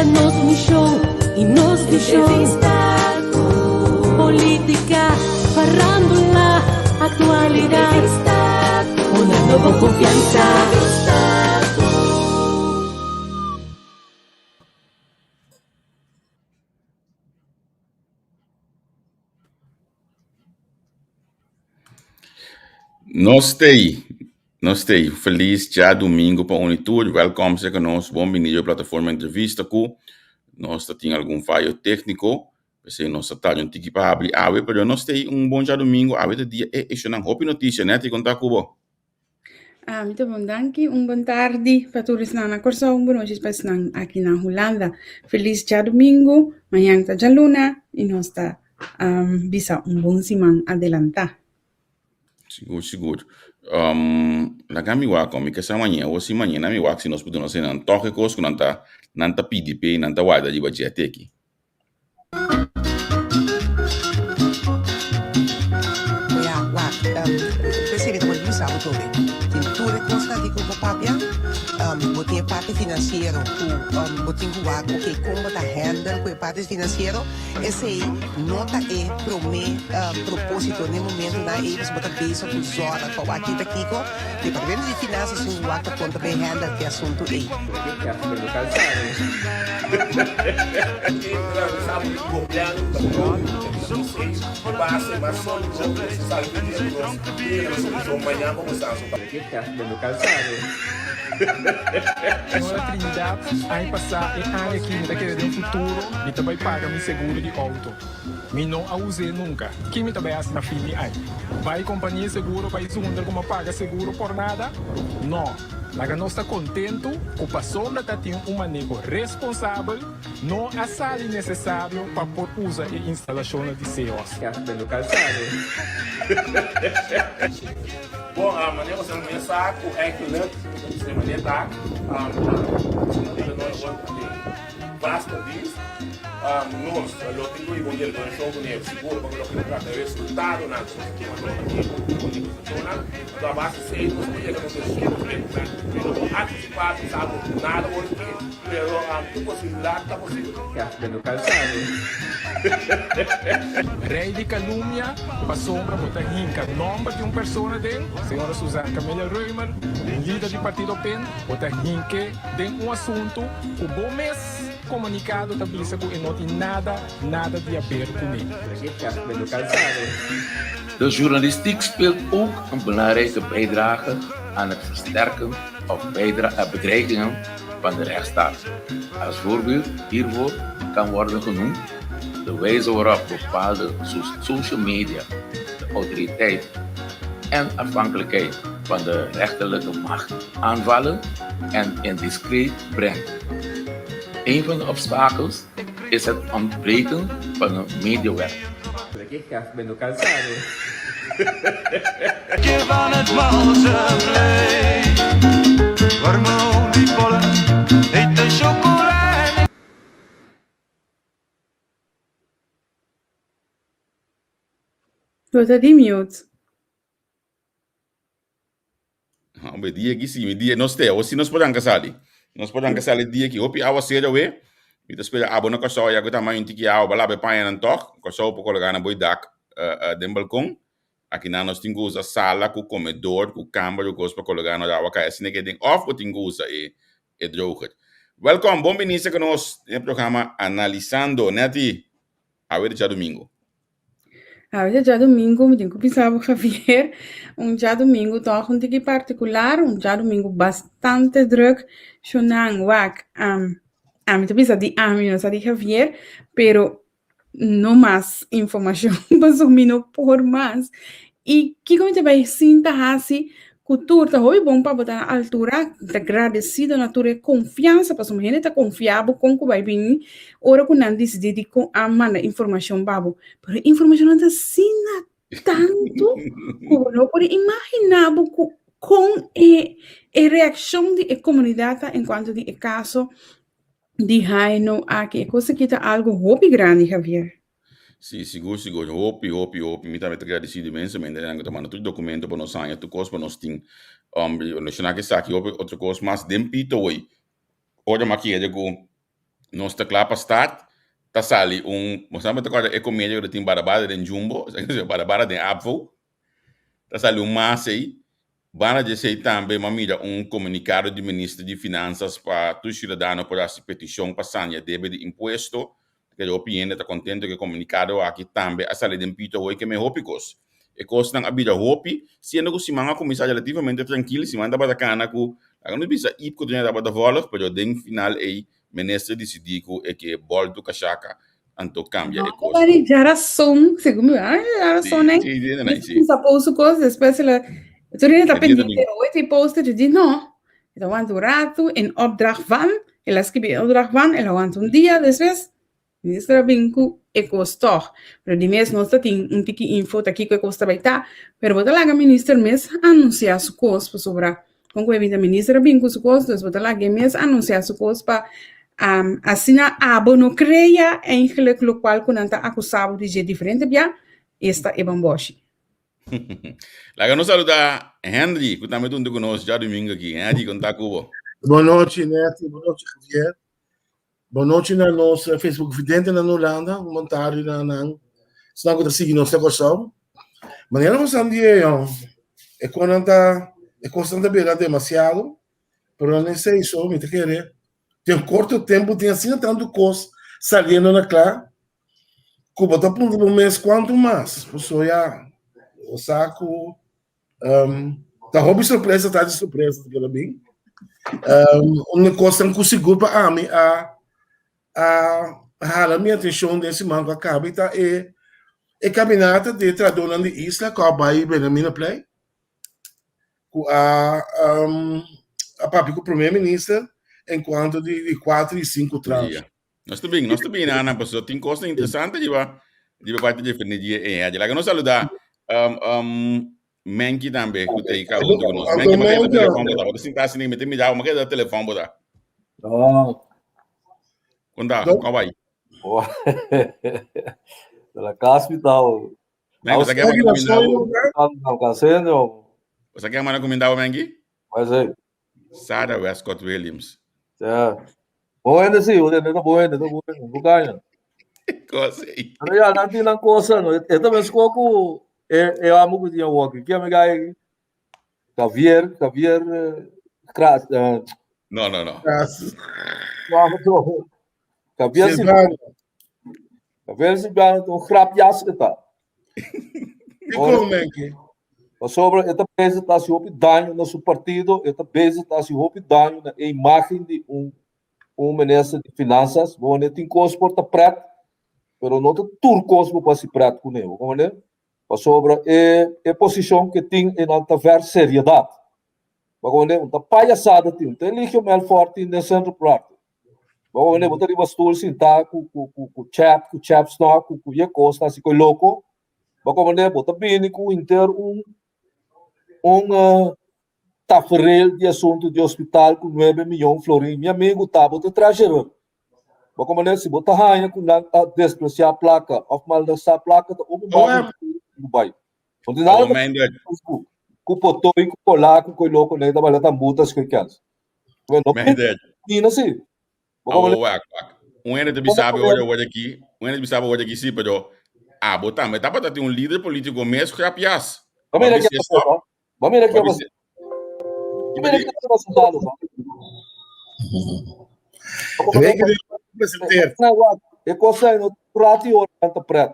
ta nos mishon i nos vishon. Entrevista ku polítika, farándula, aktualidat. Entrevista ku Poniendo bo konfiansa. Entrevista ku. Nos t'ei, nos t'ei. Felis djadumingu pa uni tur. Wèlkòm serka nos. Bon bini riba plataforma Entrevista ku nos ta tin algun fayo tékniko, p'esei nos ta tarda un tiki pa habri awe, pero nos t'ei un bon djadumingu. Awe ta dia e eshonan hopi notisia. Netty, kon ta ku bo? Ah, mi ta bon, danki. Un bon tardi pa tur esnan na Kòrsou, un bon nochi pa esnan aki na Hulanda. Felis djadumingu, mañan ta djaluna i nos ta bisa un bon siman adelantá. Sigur, sigur. Laga mi wak, mi ke sa mañana, awor si mañana mi wak si nos por duna esnan tòg e kos ku nan ta nan ta pidi p'e i nan ta warda riba dje ateki. Ya, wak, p'esei mi ta por bisa bo tobe. Tin tur e kosnan aki ku bo papia, bo tin e parti finansiero ku bo tin ku wak, oke, kon bo ta handle ku e parti finansiero, esei no ta e promé propósito n'e momentunan ei, pasobra bo ta bezig ku zòrg pa wak kita kiko. Departamento di Finanzas tin ku wak ta kon ta bay handle ku e asuntu ei. Señora Trinidad, aña pasá e aña aki mi ta kere den futuro mi ta bai paga mi seguro di outo. Mi no a us'é nunka. Ki mi ta bai hasi na fin di aña? Bai kompania seguro pa zonder ku mi a paga seguro por nada? No. Laga nos ta kontentu ku pasobra ta tin un maneho responsabel, no a sali nesesario pa por usa e instalashonnan di SEOS. Bon, manera boso mes sa ku eigenlijk e manera ta, Basta dis, nos lo tin ku hiba un deliberashon ku ne sigur pa loke ta trata e resultadonan ku nos a tuma nota di e negosiashonnan. Anto a base esei nos por yega na un desishon konkreto. Mi no por antisipá bisa bo nada ora aki, pero tur posibilidat ta posibel. Rei di kalumnia, pasobra bo ta hinka nòmber di un persona den, señora Suzanne Camelia Römer, lider di partido pen, bo ta hink'e den un asuntu ku bo mes komunikado ta bisa ku e no tin nada, nada di haber kuné. De journalistiek speelt ook een belangrijke bijdrage aan het versterken of bedreigingen van de rechtsstaat. Als voorbeeld hiervoor kan worden genoemd de wijze waarop bepaalde social media de autoriteit en afhankelijkheid van de rechterlijke macht aanvallen en indiscreet brengt. Een van de obstakels is het ontbreken van een mediawet. Bo ta di mute. Hombre, dia aki si, mi dia nos te, o si nos por anka sali. Nos por anka sali dia aki. Hopi awa sera we. Mi ta spera abo na Kòrsou ya ku ta mai un tiki awa, ba laba e pañanan tòg. Kòrsou por koloká na boi dak den balkon. Aki nan nos tin ku usa sala ku komedor ku kamber ku kos pa koloká nos awa kai asina ke den òf bo tin ku usa e e droger. Wèlkòm, bon bini serka nos den e programa Analisando. Netty, awe ta djadumingu. Awe ta djadumingu, mi tin ku bisa bo Javier, un djadumingu tòg un tiki partikular, un djadumingu bastante drùk. Shunan, wak, ami ta bisa di ami, no sa di Javier, pero no mas informashon pasobra mi no por mas. I kiko mi ta bai sinta hasi ku tur ta hopi bon pa bo ta na altura, mi ta gradesido na tur e konfiansa pasobra hende ta konfia bo kon ku bai bini ora ku nan disidí di kon a manda informashon pa bo. Pero e informashonnan ta asina tantu ku bo no por imaginá bo ku kon e e reakshon di e komunidat ta enkuanto di e kaso di Haino aki. E kos aki ta algu hopi grandi, Javier. Sí, sigur, sigur. Hopi, hopi, hopi. Mi tambe ta gradisido inmensamente nan ku ta manda tur dokumento pa nos haña, tur kos pa nos tin. Relashoná ku esaki hopi otro kos mas den pito hoy. Ora mi a kere ku. Nos ta kla pa start. Ta sali un, bo sabe ta kòrda e komedia ku ta tin Barabara den Jumbo, Barabara den Abvo. Ta sali un mas ei. Banda di esei tambe m'a mira un komunikado di Minister di Finansas pa tur siudadano por hasi petishon pa sania debe di impuesto. Ta kere hopi hende ta kontento ku e komunikado aki tambe a sali den pito awor i keme hopi kos. E kosnan a bira hopi, siendo ku siman a kuminsá relativamente trankil, siman tabata kana ku, laga nos bisa Ipko tene tabata vòlg, pero den final ei minister disidí ku e ke bòltu kashaka anto kambia e No, kos. pero ya razón, según mi, ah, ya razón, Sí, eh. sí, sí, sí, sí. Sa post su cos, después se la, tu rin ta E dia ta pendiente, hoy te post, te di no. E ta aguanta un rato, en opdracht van, el a escribi en opdracht van, el aguanta un dia, después, minister a bin ku e kos tòg. Pero di mes nos ta tin un tiki info ta kiko e kos ta bai ta, pero bo ta laga minister mes anunsiá su kos pasobra kon ku e bin ta minister a bin ku su kos, dus bo ta laga e mes anunsiá su kos pa asina abo no krea eigenlijk lokual ku nan ta akusá bo di dje diferente bia, esta e bamboshi. Laga nos saluda Henry, ku tambe ta huntu ku nos djadumingu aki. Henry, kon ta ku bo? Bon nochi, Netty. Bon nochi, Javier. Bon nochi na nos eh, Facebook videntenan na Hulanda. Un bon tardi na nan. Esnan ku ta sigui nos na Kòrsou. Manera ku san di eyo, e konan ta, e kosnan ta bira demasiado, pero no esei so, mi ta kere den korto tempu tin asina tantu kos saliendo na kla ku bo ta puntra bo mes kuantu mas. Pasobra ya bo sa ku um, ta hopi sorpresa ta di sorpresa ta keda bin. Um, un kosnan ku sigur pa ami a a hala mi atenshon den siman ku a kaba ta e e kaminata di e trahadónan di isla ku a bai Wilhelminaplein. ku a um, a papia ku primer minister en cuanto di, di 4 y 5 tranche. Yeah. Nos ta bin, nos ta bin, Ana, pasobra tin kosnan interesante riba riba parti di defende e hende. Laga nos saluda um, um, Menki tambe, ku ta ika huntu ku nos. Menki, ma keda telefon bota. Bota sinta asina, mi ta mira, ma keda telefon bota. No. Konta, kon bai? De la casa mi tau. Menki, você quer mandar comida? Você quer mandar comida, Menki? Mas aí. Sarah Westcott Williams. Ja. Bueno, sí, bueno, está bueno, está bueno, no ganha. Cosa aí. Pero ya, não tem na cosa, no. Eu também estou com eu amo que tinha walk. Que amiga aí? Javier, Javier Kras. No, no, no. Kras. No, Javier Silvano. Javier Silvano, un grapjas eta. E kon, Menke? Pasobra e ta bezig ta hasi hopi daño na su partido, e ta bezig ta hasi hopi daño na e imagen di un un minister di finanzas. Bo wende tin kos por ta pret, pero no ta tur kos bo por hasi pret kuné. Bo komprende? Pasobra e e posishon ke tin e nan ta ver seriedat. Bo komprende? Un ta payasada tin, un ta Eligio Melfor tin den Centro Park. Bo wende bo ta riba stoel sintá ku ku ku ku chap ku chapstok ku ku ye kos ta hasi koe loko. Bo komprende? Bo ta bini ku henter un un tafereel di asuntu di hospital ku nuebe miyon florin. Mi amigu ta bo ta treasurer. Bo komprende? Si bo ta haña ku nan a despresiá plaka òf malversá plaka ta open bar ku bai. No tin nada ku ku potoi ku kolá ku koe loko nei ta bala tambutas koe kèns. No tin asi. Awo wak wak. Un hende ta bisa bo ora ora aki, un hende ta bisa bo ora aki si, pero abo tambe tabata tin un lider politico mes grapjas. Ba mira ke pasó, ba mira ke pasó. Ba mira ke pasó sentado ba. E cosa no prati ora nan ta pret.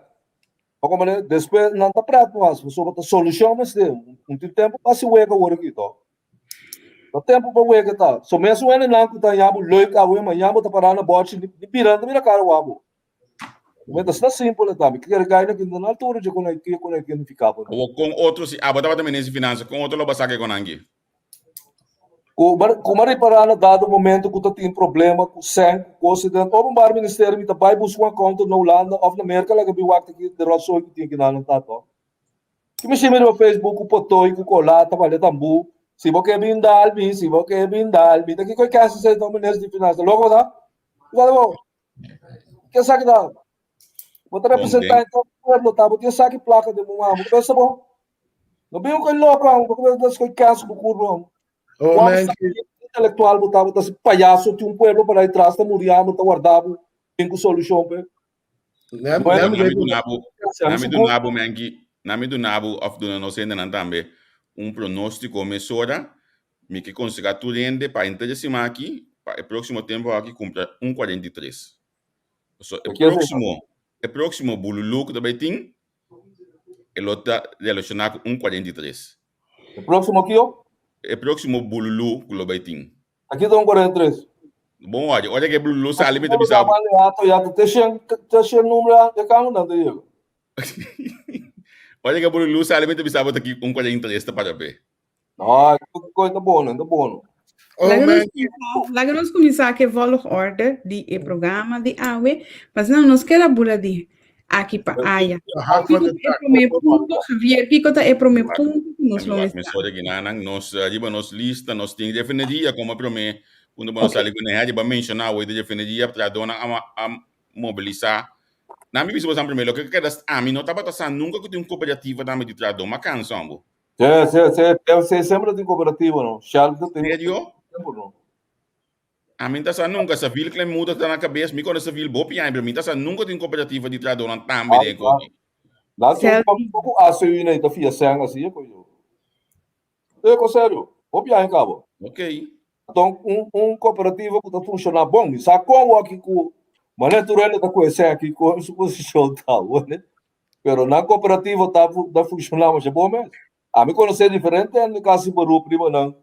Ba komprende? Despues nan ta pret mas, pasobra ta solucion mester. Un tin tempo pa hasi wega ora aki to. Ta tempu pa wega ta. So mesun hendenan ku ta haña bo leuk awe, mañan bo ta pará na bòchi ni bira nan ta bira kara wak bo. Bo ta asina simpel e ta. Mi kere kai na kinta na altura dje kon ke kon e nifiká bo. Awor kon otro si abo tabata minister di finansa kon otro lo bo a saka e konan aki? Ku ku mi a ripará na dado momento ku ta tin problema ku sèn ku kos den openbaar ministerio mi ta bai buska un accountant na Hulanda òf na Merka laga bin wak ta ki de ròtzooi ku tin kinan nan ta tò. Ki mi shimi riba Facebook ku potoi ku kolá ta bale tambú si bo ke bin dal mi si bo ke bin dal mi ta kiko e kèsi esei ta un minister di finansa loko bo ta Kiko bo ke esaki ta bo ta representá e pueblo ta bo tin esaki plaka den bo man bo ta pensa bo no bin ku e loko bo ta pensa ku e kèsi ku kurba Oh, man. Intelektual bo ta, bo ta payaso, tin un pueblo para atrás ta muri hamber, ta warda bo, tin ku solushon p'e. Nami duna bo, nami duna bo menki, nami duna bo of duna nos hendenan tambe un pronóstiko mesora. Mi ke konsehá tur hende pa henter e siman aki, pa e próksimo tempu aki kumpra un 43. So e próksimo, e próksimo bululú ku ta bai tin, e lo ta relashoná ku un 43. E próksimo kio? E próksimo bululú ku lo bai tin. Aki ta un 43. Bon ora, ora ku e bululú sali mi ta bisa bo. Ya ta te shen numero e kangu nan ta yega. Ora ku e bululú sali mi ta bisa bo ta ki un 43 ta para p'e. No, koi ta bono, ta bono. Oh, Laga man. nos, laga nos kuminsá ku e volgorde di e programa di awe, pasina nos keda bula di aki pa aya. Hak van Kiko de ta e tak. promé punto, Javier? Kiko ta e promé punto ku nos lo Wak mester? mesora ginanan nos riba nos lista nos tin refineria como promé punto pa nos Ok. sali ku ne riba menshoná awor di refineria trahadónan a a mobilisá. Na mi bisa bosan promé loke keda ami no tabata sa nunka ku tin un kooperativa tambe di trahadó ma kansa bo. Sí, sí, sí. PMC semper tin cooperativa, no? Shell ta tin Serio? tempo, no? A mi ta sa nunca, Savil Klein Moeder ta na cabeza, mi conoce Savil bopi aña, pero mi ta sa nunca tin cooperativa di trahadornan tambe den koki. Nan tin Sel- un poco ACU na ita fia sen así, eh, coño. Eh, ko serio. Hopi aña cabo. Ok. Então, un, un cooperativa ku ta funciona bon. Mi sa kon aki ku mané tur hende ta ku e sen aki kon su posicion ta, bueno. Pero nan cooperativa ta, ta funciona masha bon mes. Ami conoce diferente hende casi beroep riba nan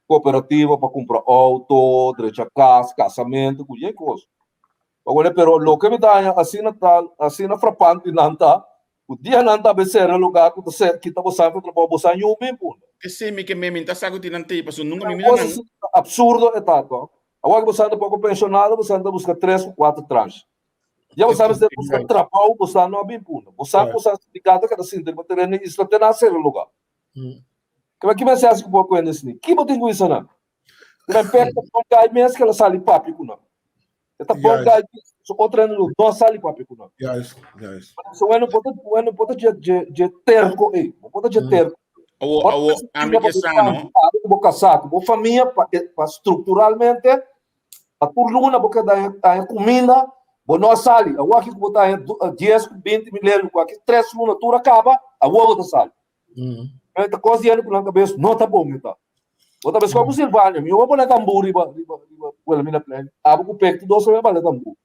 cooperativa pa cumpra auto, drecha cas, casamento, cu dje cos. Awor, pero loke mi ta haña asina tal, asina frapante nan ta, cu dia nan ta be cera lugar cu ta ser, kita bosan cu trabou, bosan yu bin punda. Esei mi ke me, mi ta sa cu tin nan tei, pasobra nunca mi mira Cos nan. asina absurdo e ta, to. Awor cu bosan ta poco pensionado, bosan ta busca tres cu cuatro tranche. Ya bosan mester busca trabou, bosan no a bin punda. Bosan cu bosan sindicato keda sinta riba tereno di isla te nan cera lugar. Kaba ki mester haci cu bo cuenta esni? Ki bo tin cu bisa nan? Nan pek ta bon gai mes ke la sali papia ku nan. E ta bon gai mes. So otro hende lo no sali papia ku nan. Juist, juist. So weno por ta weno por ta dje dje dje terko ei. Bo por ta dje terko. Awo awo ami ke sa no. Ku bo kasá ku bo famia pa pa strukturalmente pa tur luna bo keda haña kuminda bo no a sali. Awor aki ku bo ta haña dies ku binti mil euro ku aki tres luna tur a kaba awor bo ta sali. Pero ta kos di hende ku nan kabes no ta bon ta. Bo ta bes ku Silvania, mi no pone tambú riba riba riba Wilhelmina Plein. Abo ku pek dos me bale tambú.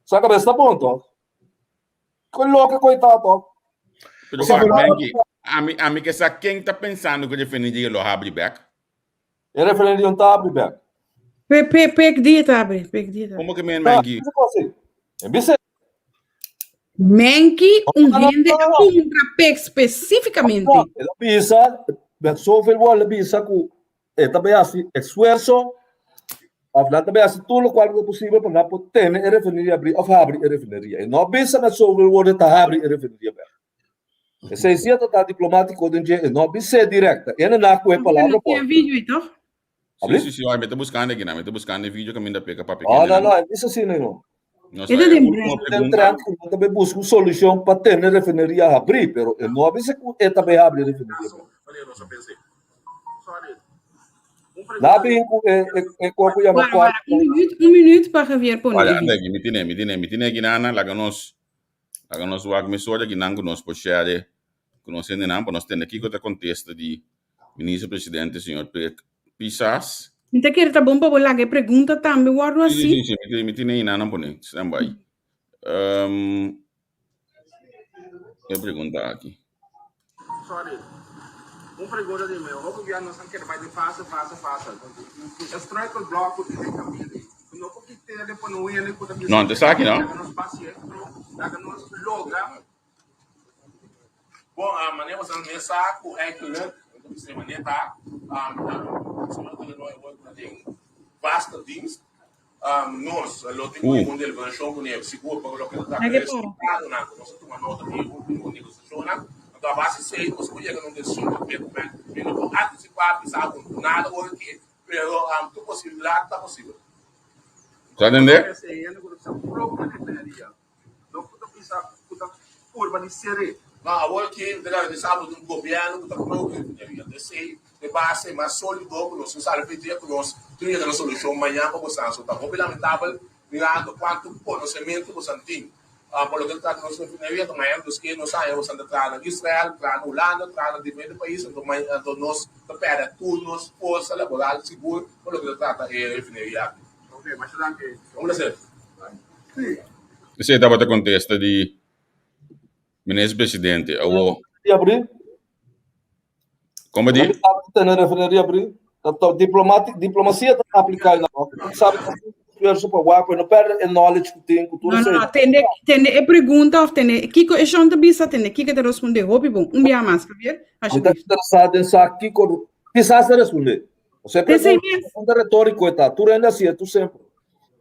Sa kabes ta bon toch? Ku loke koi ta toch? Pero wak, Menki, ami ami ke sa ken ta pensando ku referendia lo habri bek? E referendia no ta habri bek. Pe pe pek dia ta habri, pek dia ta. Komo ke men Menki? E bisa Menki un hende a cumpra pek specificamente. El a bisa, met zoveel woorden, el a bisa ku e ta bai hasi esfuerso of nan ta bai hasi tur lokual ku ta posibel pa nan por tene e refineria abrí of habri e refineria. E no a bisa met zoveel woorden ta habri e refineria bèk. Esei si a ta ta diplomátiko den dje, e no a bis'é direkta. E na ku e palabra por. Tin video ei toch? Sí, sí, sí, ay, mi ta buscando aquí, mi ta buscando e video caminda peka papi. No, no, no, eso sí, no. No Ito sé, den última brand. Den pregunta. trend ku nan ta bai buska un solushon pa tene refineria habrí, pero e no a bisa ku e ta bai habri refineria. Na bin ku e e e koko yama Wara, wara, un minuut, un minuut pa Javier pone Wala, e anda video. aquí, mi tiene, mi tiene, mi tiene aquí nana, laga nos, laga nos wak mi soda aquí nan ku nos por share, ku nos hende nan, pa nos tende kiko ta contesta di Minister Presidente señor Pisas. Mi ta kere ta bon pa bo laga e pregunta tambe wordo Sí, así. sí, sí, mi tiene ahí nana pone, stand by. E pregunta aki. Sorry. Un pregunta di mi. Hopi bia nos a kere bai den fase, fase, fase. E struikelblok ku tin den kaminda ei. Ku no por kit'é pone un hende ku ta bisa No, antes aki no. Laga nos basi'é, laga nos logra. Bon, manera boso mes sa ku eigenlijk, e manera ta, señor de Lanoy hoy ku tin vaste dienst, nos lo tin ku un deliberashon ku ne sigur pa loke ta trata resultadonan ku nos a tuma nota di e ultimo negosiashonnan. Anto a base esei nos por yega na un desishon kompleto. Mi no por antisipá bisa bo nada ora aki, pero tur posibilidat ta posibel. Sa tende? No ku ta bisa ku ta purba di ser'é. No, awor ki ta garantisa bo un gobièrnu ku ta pro refineria. Anto esei ta e base mas sólido ku nos tin sali p'e dia ku nos Tin yega na solushon mañan pa bosan. So ta hopi lamentabel mirando kuantu konosementu bosan tin pa loke ta trata nos refineria. Anto mañan nos ke nos haña bosan ta traha na Israel, traha na Hulanda, traha na diferente pais. Anto anto nos ta pèrdè tur nos forsa laboral sigur pa loke ta trata e refineria aki. Un plaser. Esei tabata kontesta di Minister Presidente. Awo. Como di? Tene refineria abri. Diplomacia ta aplica na. Sabe esfuerzo pa wak, no perde e knowledge ku tin ku tur. No, no, tende, tende e pregunta of tende kiko e shon ta bisa, tende kiko ta responde. Hopi bon. Un bia mas, Javier. Mi ta interesado den sa kiko kisas ta responde. Osea, pregunta retórico e ta. Tur hende hasié tur semper.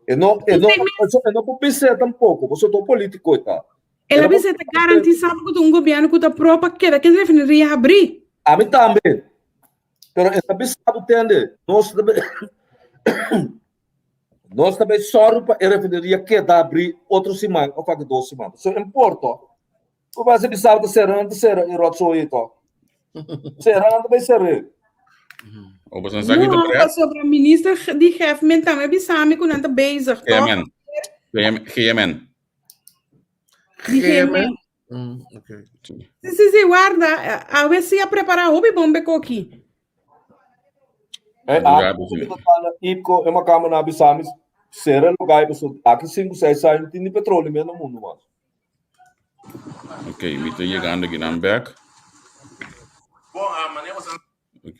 E no, e no, e no por bis'é tampoco, pasobra ta un político e ta. El a bisa e ta garantisá ku ta un gobièrnu ku ta pro pa keda ken refineria habrí. Ami tambe. Pero e ta bisa bo tende, nos ta nos ta bai sòru pa e refineria keda habrí otro siman òf aki dos siman. Pasobra e importa. Ku base bisa bo ta sera, nan ta sera e ròtsooi ei tòg. Sera nan ta bai ser'é. O boso no sa ki ta No, pret? pasobra minister di Hefmen tambe a bisa mi ku nan ta bezig, tòg? GMN. GMN. GMN. Mm, okay. Sí, sí, sí, guarda. Awe sí a prepara hopi bon bekoki. Eh, a Ipco, e makamba na bisami sera lugar paso aki 5 6 años tin ni petróleo meer na mundo mas. Ok, mi ta llegando aquí nan back. Bon, a manera Ok,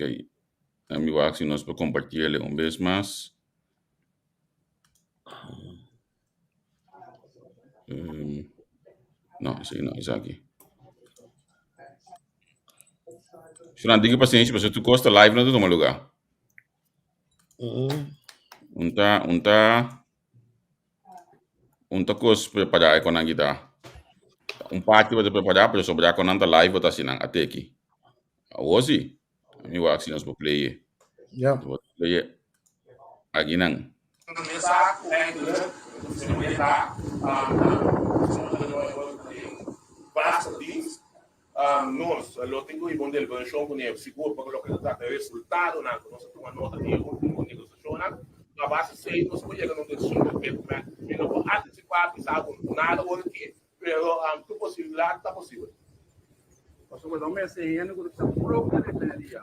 mi wak si nos por compartirle un vez mas. Um, no, esei no, esaki. Fran, diga paciência, pasobra tu costa live no ta tuma lugar. Mm. Un ta, un ta, un ta cos prepará e konan kita. Un parti bo ta prepará, pero sobra konan ta live bo ta hasi nan ateki. Awor si, mi wak si nos por play e. Ja. Bo play e akinan. Nos lo tin ku hiba un deliberashon ku ne sigur pa loke ta trata e resultadonan ku nos a tuma nota di e ultimo negosiashonnan. A base esei nos por yega na un desishon perfekto. Mi no por antisipá bisa ku nada ora aki, pero tur posibilidat ta posibel. Pasobra no mester hende ku ta bisa propio refineria,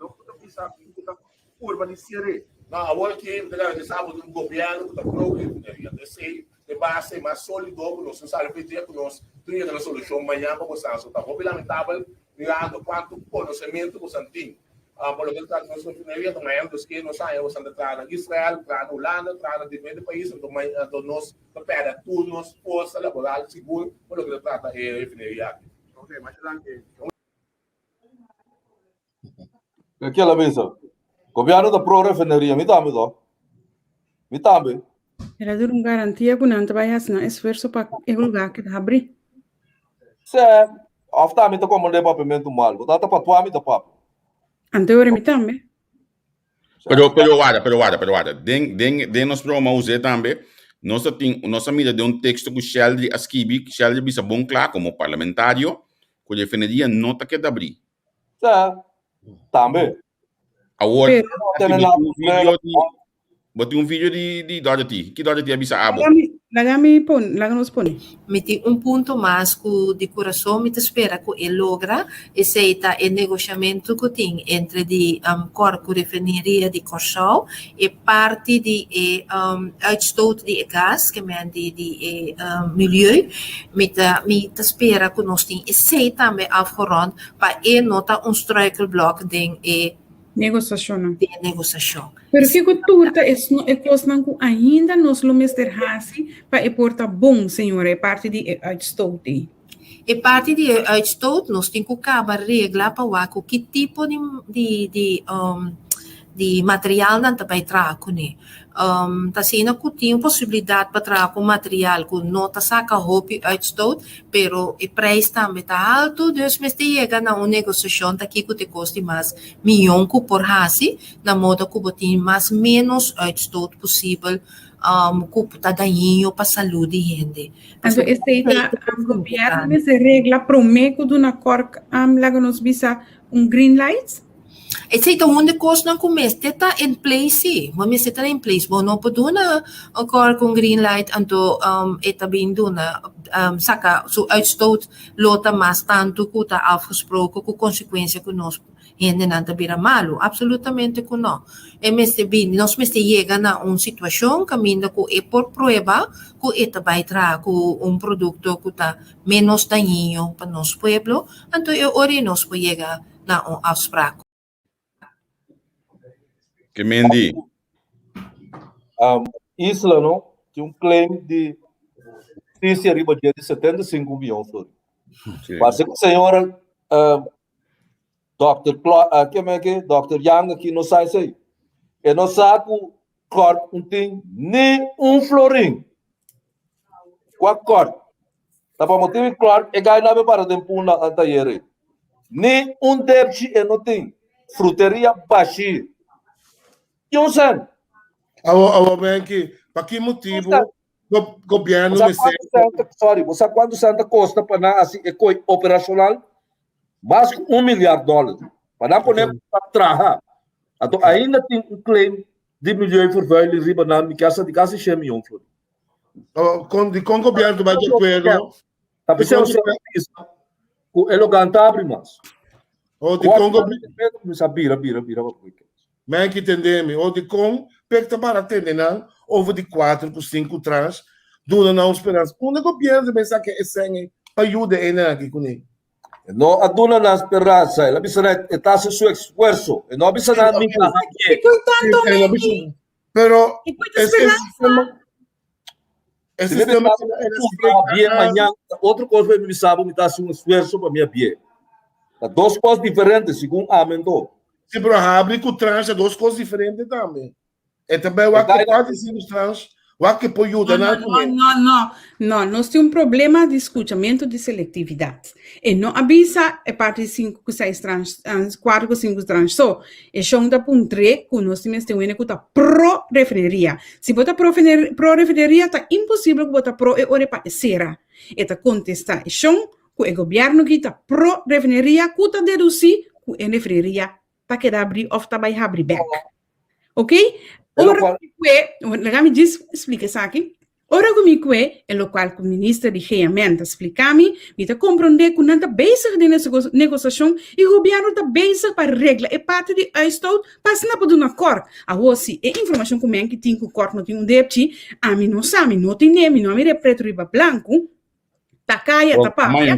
no ku ta bisa ku ta purba di ser'é. No, awor aki mi ta garantisá bo tin un gobièrnu ku ta pro refineria. Ta esei e base mas sólido ku nos tin sali p'e dia ku nos tin yega na solushon mañan pa bosan. So ta hopi lamentabel mirando kuantu konosementu bosan tin pa loke ta trata nos refineria. Anto mañan nos ke nos haña bosan ta traha na Israel, traha na Hulanda, traha na diferente pais. Anto anto nos ta pèrdè tur nos forsa laboral sigur pa loke ta trata e refineria aki. Ok, masha danki. Ke ke el a bisa? Gobierno ta pro refineria, mi tambe to. Mi tambe. El a duna un garantia ku nan ta bai hasi nan esfuerso pa e lugar keda habrí. Se, of ta mi ta komprendé papiamentu mal. Bo ta ta patua mi ta papia. Anto ora mi tambe. Pero, pero warda, pero warda, pero warda. Den, den, den nos programa usé tambe, nos a tin, nos a mira den un texto ku Sheldry a skibi, Sheldry bisa bon kla komo parlamentario, ku refineria no ta keda abrí. Se, tambe. Awor, Pero, bo tin un video di, bo tin un video di, di Dorothy. Ki Dorothy a bisa abo? Laga mi, laga mi pon, laga nos pone. Mi tin un punto mas ku di kurason mi ta spera ku e logra, esei ta e negoshamentu ku tin entre di Kòr ku Refineria di Kòrsou, e parti di e uitstoot di e gas, ke men di di e milieu. Mi ta mi ta spera ku nos tin esei tambe afgerond pa e no ta un struikelblok den e Negosashonnan. Den e negosashon. Pero kiko tur ta e kosnan ku ainda nos lo mester hasi pa e por ta bon, señora, e parti di e uitstoot ei? E parti di e uitstoot nos tin ku kaba regla pa wak ku ki tipo di di di di materialnan ta bai traha kuné. Ta asina ku tin un posibilidat pa traha ku material ku no ta saka hopi uitstoot, pero e prijs tambe ta haltu, dus mester yega na un negosiashon ta kiko ta e kos di mas miyon ku por hasi, na moda ku bo tin mas ménos uitstoot posibel ku ta dañino pa salú di hende. Anto esei ta gobièrnu mester regla promé ku duna kòrk laga nos bisa un green light? Esei ta un di kosnan ku mester ta in place sí. Bo mester ta in place. Bo no por duna un kòr ku un green light anto e ta bin duna saka su uitstoot lo ta mas tantu ku ta afgesproken ku konsekuensia ku nos hendenan ta bira malu. Absolutamente ku no. E mester bin, nos mester yega na un situashon kaminda ku e por prueba ku e ta bai traha ku un produkto ku ta ménos dañino pa nos pueblo, anto e ora ei nos por yega na un afspraak. Ke mendi? Um, Isla no tin un claim di justicia riba dje di 75 miljoen florin. Sí. Parece que señora uh, Dr. Clo uh, que me que Dr. Yang aqui no sai sei. E no sa ku Kort un tin ni un florin. Kwa kort? Ta pa motibu di Clark e gai nabe para den punda antayer ei. Ni un depchi e no tin. Fruteria bashí. Ki un sèn. Awo, awo Benki, pa ki motibu go, gobièrnu Bo sa mester kuantu sèn ta, sorry, bo sa kuantu sèn ta kosta pa nan hasi e koi operashonal? Mas ku un milyard dòler. Pa nan pone pa traha. Anto ainda tin un claim di milieuvervuiling riba nan, mi kier sa di kasi shen miyon florin. Kon, di kon gobièrnu bai di akuerdo? Ta bisa Di usted kon- bisa ku e lo ganta abri mas. O di kon gobièrnu Kuminsá bira, bira, bira pa weekend. Men ki tende mi. O di kon pek ta para tende nan over di kuater ku sinku trans duna nan un speransa. Unda gobièrnu ta pensa ke e sèn ei pa yuda e nan aki kuné? E no a duna nan speransa. El a bisa nan e ta hasi su esfuerso. E no a bisa nan mi ta hañ'é. Kiko tanto E no a bisa Menki? Pero E kue ta e speransa? sistema e Si mi sistema bisa el a bo splika mi a mañan, ta otro kos pa mi bisa bo mi ta hasi un esfuerso pa mi a bie. Ta dos kos diferente segun ami anto. Si, pero habri ku trans ta dos kos diferente tambe. E ta bai wak ke parti si nos trans, wak ke por yuda No, nan no, kuné. no, no, no, nos tin un problema di skuchamentu di selektividat. E no a bisa e parti di sinku ku seis trans, kuater ku sinku trans so. E shon ta puntr'é ku nos tin mester wende ku ta pro refineria. Si bo ta pro pro refineria ta imposibel ku bo ta pro e ora pa e sera. E ta kontestá e shon ku e gobièrnu ki ta pro refineria ku ta dedusí ku e refineria ta keda abrí òf ta bai habri bèk. Ok? Ora ku mi kue, laga mi djis splika esaki. Ora ku mi kue, e lokual ku minister di GMN ta splika mi, mi ta komprondé ku nan ta bezig den negosiashon i gobièrnu ta bezig pa regla e parti di uitstoot pa asina por duna kòrt. Awor si e informashon ku men ki tin ku kòrt no tin un depchi, ami no sa, mi no tine, mi no a mira e pretu riba blanku. Ta kaya ta papia.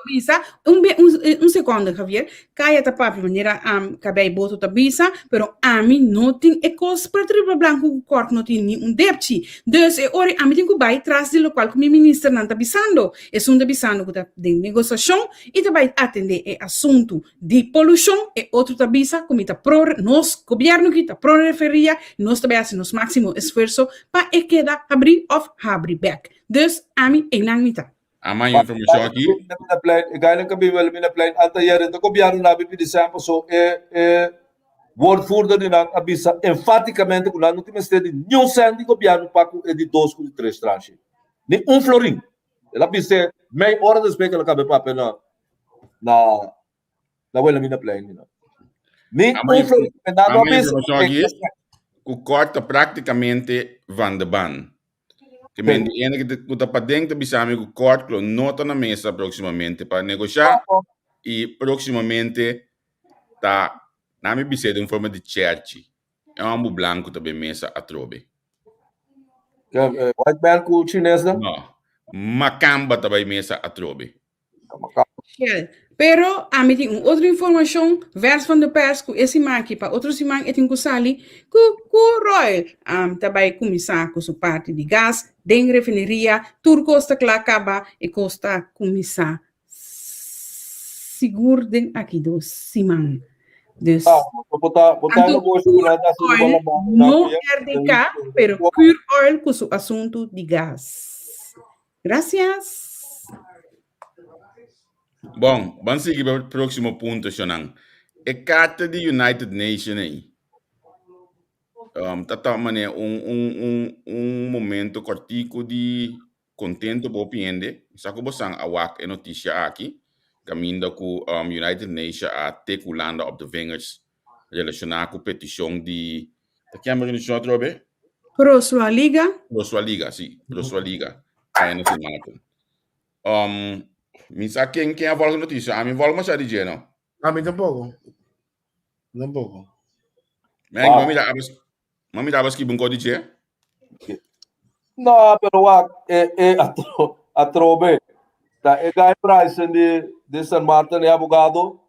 Bisa, un, un, un seconde, Javier. Kaya ta papia manera um, kabei boto ta bisa, pero ami no tin e kos preto riba blanco ku kort no tin ni un depchi. Dus e ori ami tin ku bai tras di lokual ku mi ministernan ta bisando. Esun ta bisando ku ta den negosiashon i ta bai atende e asuntu di polushon. E otro ta bisa ku mi ta pro, nos gobierno ki ta pro referia, nos ta bai hasi nos máximo esfuerso pa e keda habri of habri bek. Dus ami einan mi ta. Ama informacion aki. E gainan ka biba Wilhelminaplein anteayer e ta gobièrnu nan a bin pidi sèn paso e e woordvoerder di nan a bisa enfatikamente ku nan no tin mester di niun sèn di gobièrnu pa ku e di dos ku di tres tranche. Ni un florin. El a bis'é mei ora despues ku el a kaba e papia na na na Wilhelminaplein di nan. Ni un florin. Nan no a Ama bisa informacion aki ku kort ta praktikamente van de baan. Ke men di ene ku ta paden ta bisa mi ku kort lo no ta na mesa próximamente pa negoshá i próximamente ta na mi bis'é den forma di chèrchi. E hòmber blanku ta bin mesa atrobe. White man ku chines nan? No, makamba ta bai mesa atrobe. Shell. Pero ami tin un otro informacion, vers van de pers, cu e siman aki pa otro siman e tin cu sali cu Curoil um, ta bay cuminsa cu su parti di gas den refineria, tur cos ta cla caba, e cos ta cuminsa sigur den aki dos siman. Dus, Ah, bo ta, bo ta anto negoshi cu nan ta haci riba Curoil, la mano nan no cu ya RDK, pero Curoil cu su asunto di gas. Gracias. Bon, ban sigui pa e próximo punto, shonan. E karta di United Nation ei um, ta toma mane un, un, un, un momento kortiku di kontento pa hopi hende. Mi sa ku bosan a wak e notisia aki. kaminda ku um, United Nations a tik Hulanda op de vingers relashoná ku petishon di ta ken organisashon atrobe? Rosua Liga. Rosua Liga, si, Rosua Liga. Aya na Sint Maarten. Um, mi sa ken ken a volg notisia. Ami volg masha di dje, no? Ami tampoko. Tampoko. Men, wow. mami abas, mami abas ki bunko di dje? No, pero wak, e, e, atro, atrobe. Ta e guy Bryson di, di San Martin, e abogado,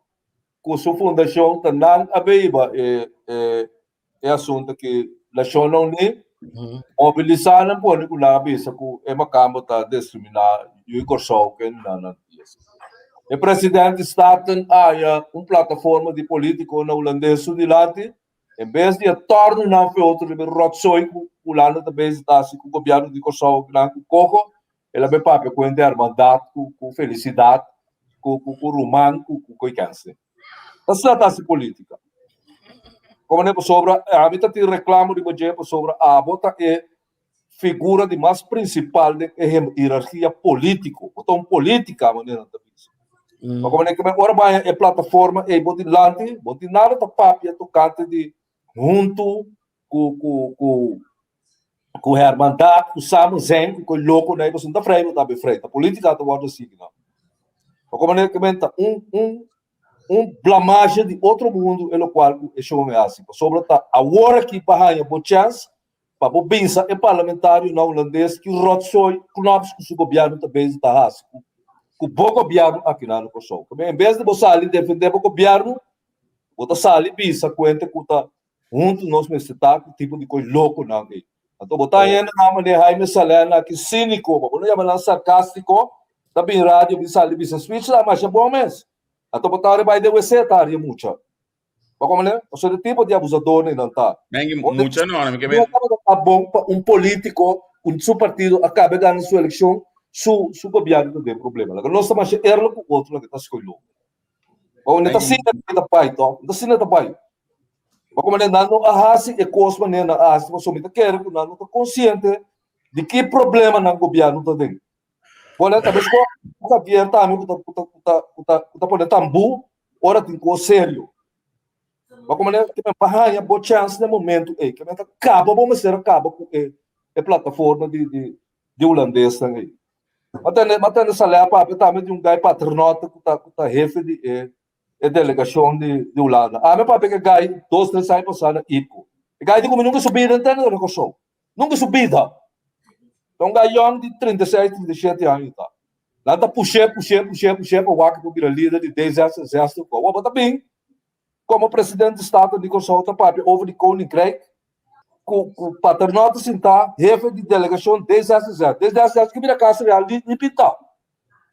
ku su fundashon ta nan a beiba e, e, e asunto ki Nashonnan Uní mobilisá nan pone ku nan a bisa ku e makambo ta diskriminá yu di Kòrsou ke nan nan dies. E presidente di Staten a haña un plataforma di polítiko na hulandes su dilanti en bes di e tòrnu nan fe otro riba e ròtsooi ku Hulanda ta bezig ta hasi ku gobièrnu di Kòrsou nan ku koko el a bin papia ku hende hermandat ku ku felisidat ku ku ku ruman ku ku koikense. Ta asina ta hasi politica. Como ne pasobra ami ta tin reclamo riba dje pasobra abo ta e figura di mas principal den e hierarkia politico. Bo ta un politica manera nan ta bisa. Ma como ne ke ora bo haña e plataforma ei bo dilanti bo tin nada ta papia tocante di huntu ku ku ku ku hermandad ku samen zijn ku koe loko nei pasobra no ta vrij bo ta be vrij ta politica ta wordo sigui nan ma como ne kimen ta un un un blamage di otro mundo e locual ku e show me hasi pasobra ta awor aki pa haña bo chance pa bo binsa e parlamentario na hulandes ki rotzooi knops ku su gobierno ta bezig ta hasi ku ku bo gobierno aki na Kòrsou en bes di bo sali defende bo gobierno bo ta sali bisa kuente ku ta Huntu nos mester ta ku tipo di kos lokonan ei. Anto bo ta hende nan manera Jaime Salena aki siniko, pa bo no yama nan sarkastiko, ta bin radio bin sali bisa speech nan masha bon mes. Anto bo ta ori bai den wc ta haria mucha. Bo komprende? Pasobra e tipo di abusadornan nan ta. Mengi mucha no, mi ke men. No tabata ta bon pa un politiko ku su partido a kabe gana su elekshon, su su gobièrnu ta den problema. Laga nos ta masha eerlijk ku otro loke ta skoy loko. Bo no ta sinta ku ta bai to, no ta sinta ta bai. Bo komo nan no a hasi e kos manera nan a hasi pasobra mi ta kere ku nan no ta konsiente di ki problema nan gobièrnu ta den. Bo nan ta buska Javier tambe ku ta ku ta ku ta ku ta ku ta pone tambú ora tin kos serio. Bo komo nan ke men pa haña bo chèns na e momentu ei, ke men ta kaba bo mester a kaba ku e e plataforma di di di hulandesnan ei. Ma tende ma tende Saleh a papia tambe di un gai paternotte ku ta ku ta hefe di e e delegashon di di Hulanda. Ami a papia ku e gai dos tres aña pasá na IPCO. E gai di ku mi nunka su bida ntende na Kòrsou. Nunka su bida. Ta un gai yòn di 36, 37 aña ta. Nan ta push'é, push'é, push'é, push'é pa wak ku bira lider di D66. Awor bo ta bin komo presidente di Staten di Kòrsou ta papia over di Koninkrijk ku ku Paternotte sintá hefe di delegashon D66. D66 ke bira Casa Real di di pintá.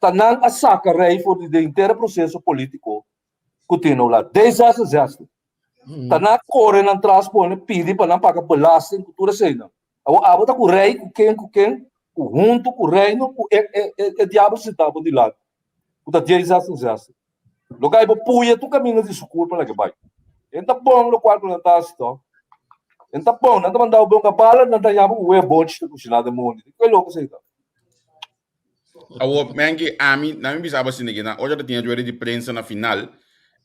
Ta nan a saka rei for di den henter e proseso polítiko ku tin nou la. D66. Ta nan a kore nan tras pone pidi pa nan paga belasting ku tur eseinan. Awor abo ta ku rei ku ken ku ken ku huntu ku reino ku e e e e diabel sintá bo dilanti ku ta D66. Lo kai bo puya tur kaminda di su kurpa laga bai. E ta bon lokual ku nan ta hasi to. E ta bon, nan ta manda bo bonka bala, nan ta yama ku wea bonchi ta kushiná den mondi. Ke loko esei ta? Awor, Menke, ami, na mi bisa bo asina ke na ora ta tin e rueda di prensa na final,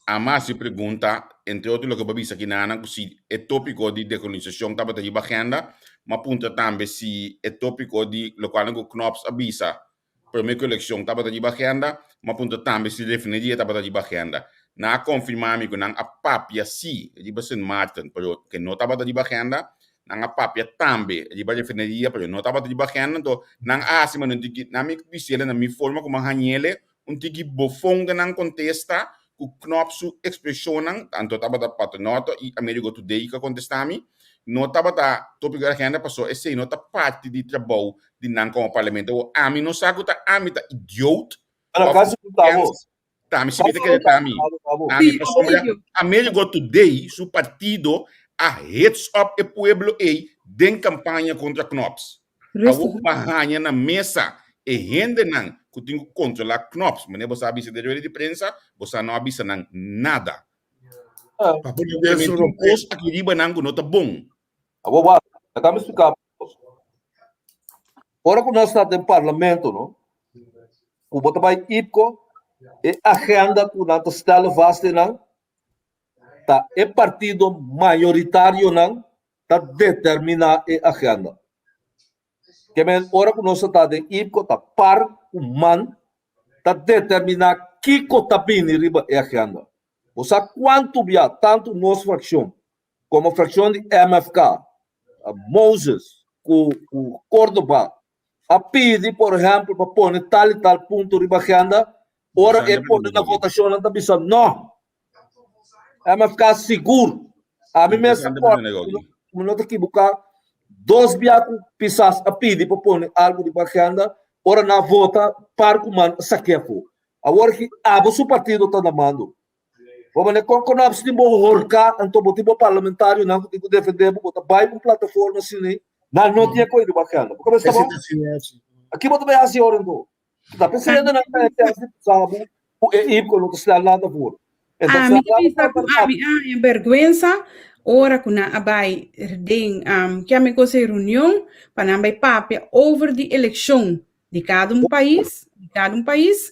ami a hasi pregunta, entre otro loke bo a bisa kinanan ku si e topiko di dekolonisashon tabata riba agenda, mi a puntra tambe si e topiko di lokualnan ku Knops a bisa Prome ku elekshon tabata riba agenda, ma puntra tambe si refineria tabata riba agenda. Nan a konfirmá mi ku nan a papia sí riba Sint Maarten, pero ke no tabata riba agenda. Nan a papia tambe riba refineria, pero no tabata riba agenda. Anto nan a hasi manera un tiki, nan mi bis'el na mi forma ku mi a hañ'el, un tiki bofon den nan kontesta ku Knops su ekspreshonnan, anto tabata Paternotte i Amerigo Today ku a kontestá mi, no tabata tópiko di agenda pasobra esei no ta parti di trabou di nan komo parlamento. Awor ami no sa ku ta ami ta idioot Pero òf kasi ku ta bo. kens ta mi si mi ta kere ta mi. Ami Sí, pasobra obvio. Amerigo Today su partido a hits up e pueblo ei den kampaña kontra Knops. Rustig. Awor ku a haña na mesa e hendenan ku tin ku kontrolá Knops, manera bo sa a bisa den rueda di prensa, bo sa no a bisa nan nada. Pa pone Te den men su tin rope. kos aki riba nan ku no ta bon. Awor wak, laga mi splika bo. Ora ku nos ta den parlamento, no, ku bo ta bai IPCO, E agenda ku nan ta stellen vast einan ta e partido mayoritario-nan ta determiná e agenda. Ke men ora ku nos ta den IPCO ta par ku man ta determiná kiko ta bini riba e agenda. Bo sa kuantu bia tantu nos frakshon komo frakshon di MFK, Moses ku Cordoba a pidi por ehèmpel pa pone tal i tal punto riba agenda, ora e pone na votashon nan ta bisa no. MFK sigur. Ami mes a kòrda, si mi no ta kibuká, dos bia ku Pisas a pidi pa pone algu riba agenda, ora nan a vota par ku man a sak'é afó. Awor ki abo su partido ta na mando. Bo mane kon kon abs tin bo horka anto bo tin bo parlamentarionan ku tin ku defende bo, bo ta bai un plataforma asina ei, nan no tin e koi riba agenda. Bo kabes ta bon? Aki bo ta bai hasi ora anto? Ta p'esei nan ta e test di pasa bo ku e IPCO no ta stel nada for. E ta Ami stel ta nada bisa for ku ami a haña bèrgwensa ora ku nan a bai den kiami kos ei reunion pa nan bai papia over di elekshon di kada un pais, di kada un pais,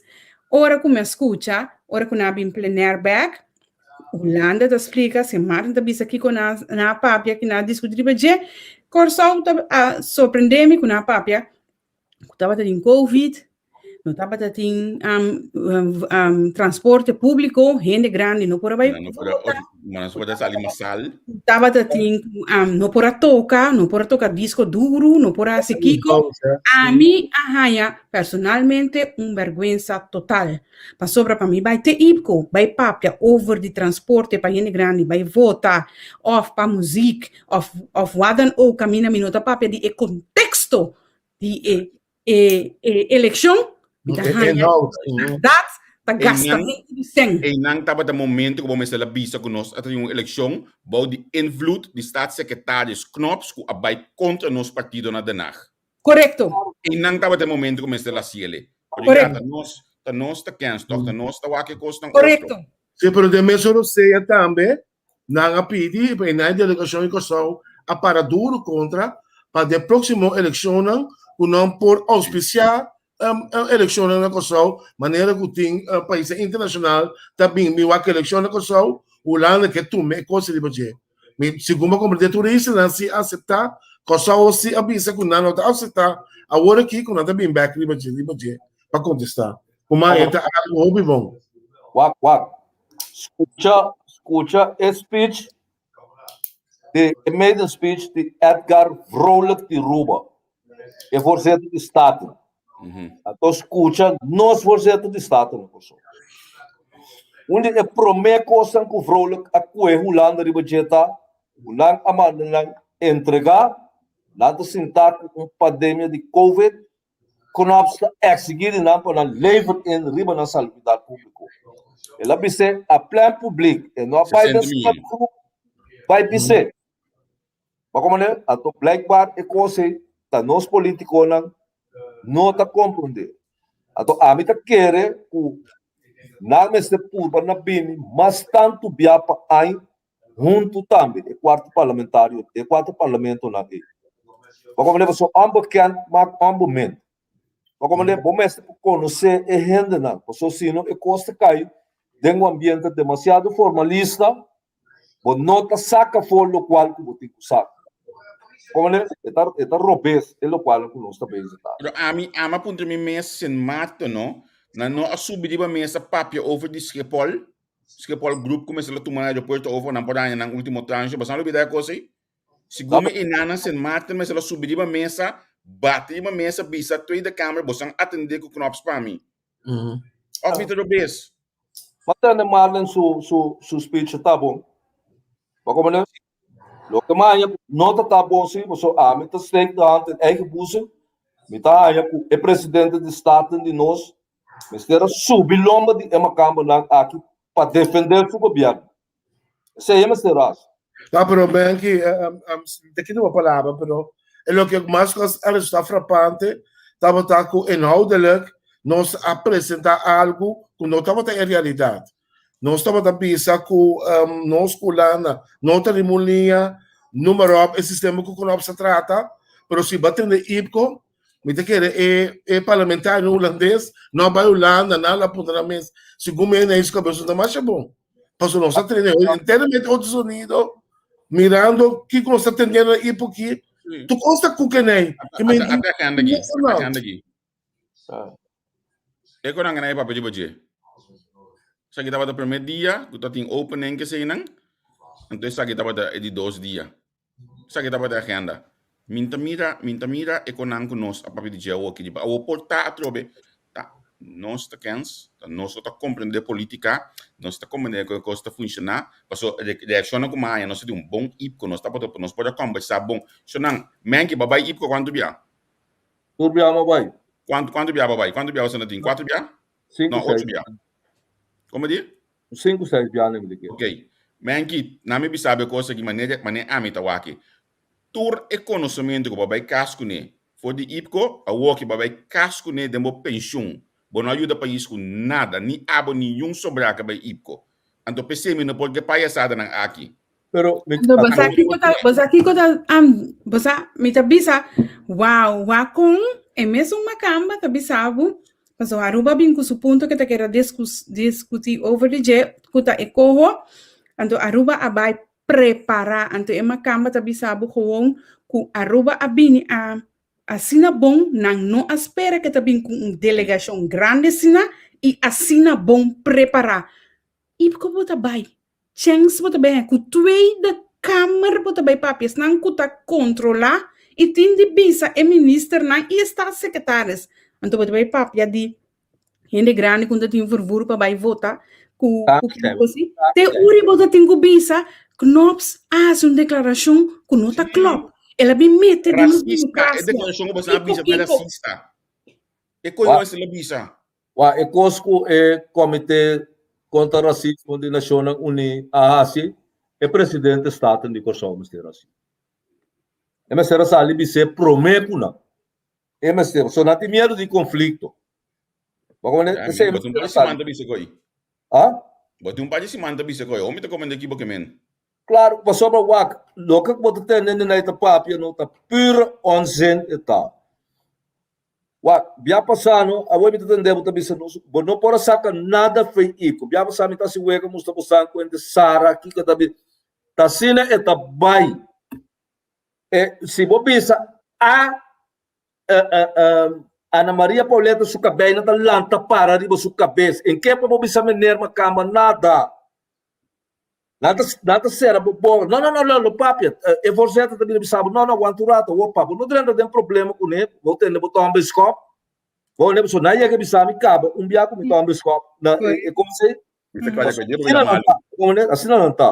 ora ku mi a skucha, ora ku nan a bin plenair bèk, Hulanda ta splika, Sint Maarten ta bisa kiko nan nan a papia, ki nan a diskutí riba dje, Kòrsou ta a sorprendé mi ku nan a papia ku tabata tin covid, no tabata tin transporte públiko, hende grandi no por a bai No por a, no por a sali masal. Tabata tin no por a toka, no por a toka disko duru, no por a hasi kiko. Ami a haña personalmente un bèrgwensa total. Pasobra pa mi bai te IPCO, bai papia over di transporte pa hende grandi bai vota, òf pa muzik, òf òf wat dan ook kaminda mi no ta papia di e konteksto di e e e elekshon, mi ta haña bèrdat ta gastamento di sèn. Einan tabata momento ku bo mester a bisa ku nos a tin un elekshon bou di invloed di staatssecretaris Knops ku a bai kontra nos partido na Den Haag. Korekto. Einan tabata e momento ku mester a hasiel. Pero ya ta nos, ta nos ta kens tòg, ta nos ta wak e kosnan otro. Korekto. Sí, pero den mesun rosea tambe Nan a pidi pa e nan delegashon di Kòrsou a para duru kontra pa den próksimo elekshonnan ku nan por ouspisiá elekshonnan na Kòrsou manera ku tin paisnan internashonal ta bin bin wak elekshon na Kòrsou, Hulanda ke tuma e kos riba dje. Mi segun bo a komprendé turistanan si a aseptá, Kòrsou si a bisa ku nan no ta aseptá awor aki ku nan ta bin bèk riba dje riba dje pa kontestá. Kuma e ta algu hopi bon. Wak wak. Skucha, skucha e speech di e maiden speech di Edgar Vrolijk di Ruba, e voorzitter di Staten. Anto skucha nos voorzitter di Staten na Kòrsou. Un di e promé kosnan ku Vrolijk a kue Hulanda riba dje ta ku nan a manda nan entregá, nan ta sintá ku un pandemia di covid Knops ta eksigí di nan pa nan lever in riba nan salubridat públiko. El a bis'é a plen públik, e no a bai den stapgroep bai bis'é. Bo a komprendé? Anto blijkbaar e kos ei ta nos polítikonan no ta komprendé. Anto ami ta kere ku nan mester purba na bini mas tantu bia pa aña huntu tambe e kuarto parlamentario, e kuarto parlamentonan ei. Bo komprendé? Pasobra onbekend maak onbemind. Bo komprendé? Bo mester por konosé e hendenan, pasobra sino e kos ta kai den un ambiente demasiado formalista, bo no ta saka for lokual ku bo tin ku saka. Komprendé? E ta e ta robes e lokual ku nos ta bezig ta. Pero ami, ami a puntra mi mes, Sint Maarten no, nan no a subi riba mesa papia over di Schiphol? Schiphol Group kumesa la tuma na aeropuerto over nan por haña nan ultimo tranche. Boso a lubida e kos ei? Segun mi einan na Sint Maarten mester a subi riba mesa, bati riba mesa, bisa Tweede Kamer boso an atende ku Knops pa mi. Of mi ta robes? Ma tende Marlin su su su speech ta bon. Bo komprende? Loke mi haña ku no ta ta bon si, pasobra ami ta steek de hand in eigen boezem. Mi ta haña ku e presidente di Staten di nos Mester a subi lomba di e makambonan aki pa defender su gobierno. Esei e mester hasi. No, pero Benki, te kita bo palabra, pero e loke mas kos a resulta frapante tabata ku inhoudelijk nos a presenta algu ku no tabata e realidat. Nos tabata bisa ku nos ku Hulanda no ta riba un liña, noem maar op, e sistema ku Knops ta trata, pero si bo a tende IPCO. Mi ta kere e e parlamentario hulandes no a bai Hulanda, nan la puntra nan mes, segun mi e su kabes no ta masha bon. Pasobra nos a trene enteramente otro sonido, mirando kiko nos ta tendiendo na IPO ki, tu kos ta kukenei. Ata ata agenda aki, ata agenda aki. E ku nan gana e papia di bo dje. Esaki tabata primer dia ku ta tin opening keseinan, anto esaki tabata e di dos dia. Esaki tabata e agenda. Min ta mira, min ta mira e konan ku nos a papia di dje awoki di awo por ta atrobe ta nos ta kens, ta nos no ta komprende politika, nos ta komprende kon e kos ta funshoná, paso reakshonnan ku mi a haña nos ta di un bon IPKO, nos tabata nos por a kombersá bon. Shonnan, Menki, bo a bai IPKO kuantu bia? Tur bia bo a bai. Kuantu kuantu bia bo a bai? Kuantu bia bo a tin? Kuatro bia? Sinku, No, seis. ocho bia. Komo di? Sinku, seis bia mi di ke. Ok. Menki, na mi bisa bo e kos aki manera manera ami ta wak. Tur e konosementu ku bo a bai kas kuné for di IPKO, awoki bo a bai kas kuné den bo penshun. Bo no a yuda pais ku nada, ni abo ni yun sobrá ku a bai IPKO. Anto p'esei mi no por ke payasadanan aki. Pero mi Anto bo sa kiko ta, bo sa kiko ta, am, bo sa, mi ta bisa, wow, wak kon e mesun makamba ta bisa bo, pasobra Aruba bin ku su punto ke ta kere diskus, diskutí over di dje, ku ta e koho, anto Aruba a bai prepará, anto e makamba ta bisa bo gewoon ku Aruba a bini a asina bon, nan no a spera ke ta bin ku un delegashon grandi asina i asina bon prepará. I ku bo ta bai? Chens bo ta bai ku Tweede Kamer bo ta bai papia esnan ku ta kontrolá i tin di bisa e ministernan i e staatssecretaris. Anto bo ta bai papia di hende grandi ku no ta tin vervoer pa bai vota ku ku kiko kosi. Te uri bo ta tin ku bisa Knops a hasi un deklarashon ku no ta klòp. El a bin mete den nos Rasista, e demokrasia. deklarashon ku bo a Kiko bisa ta kiko. rasista. E koyo esei el a bisa. Wak e kos ku e Komité Kontra Rasismo di Nashonnan Uní a hasi, e presidente Staten di Kòrsou mester hasi. E mester a sali bis'é promé ku nan. E mester, pasobra nan tin miedu di konflikto. Bo komprende? Ya, Esei bo tin un mester par a di sali. siman ta bisa ko'i. Ah? Bo tin un par di siman ta bisa ko'i. Omi ta komprende ki bo ke men. Klaru, pasobra wak, loke ku bo ta tende nan ta papia no ta pure onzin e ta. Wak, bia pasá no, awor mi ta tende bo ta bisa nos, bo no por a saka nada fei iko. Bia pasá mi ta hasi wega mustra bo san ku hende Sara kiko ta bi. Ta asina e ta bai. E, si bo bisa a Ana Maria Pauleta su kabei ta lanta para riba su kabes. En ke pa bo bisa mener makamba nada. Nan ta, nan ta sera bo boka. No, no, no, no, no papia. E voorzitter ta bira bisa bo, no, no, wanta un rato, wo pa. Bo no drenta den problema kuné, bo tende bo toma beskop. Bo ne, so nan yega bisa mi kaba un bia ku mi toma beskop na e, e konsei. Mi ta kla ku dje bo Asina bira nan malu. ta, komprende? Asina nan ta.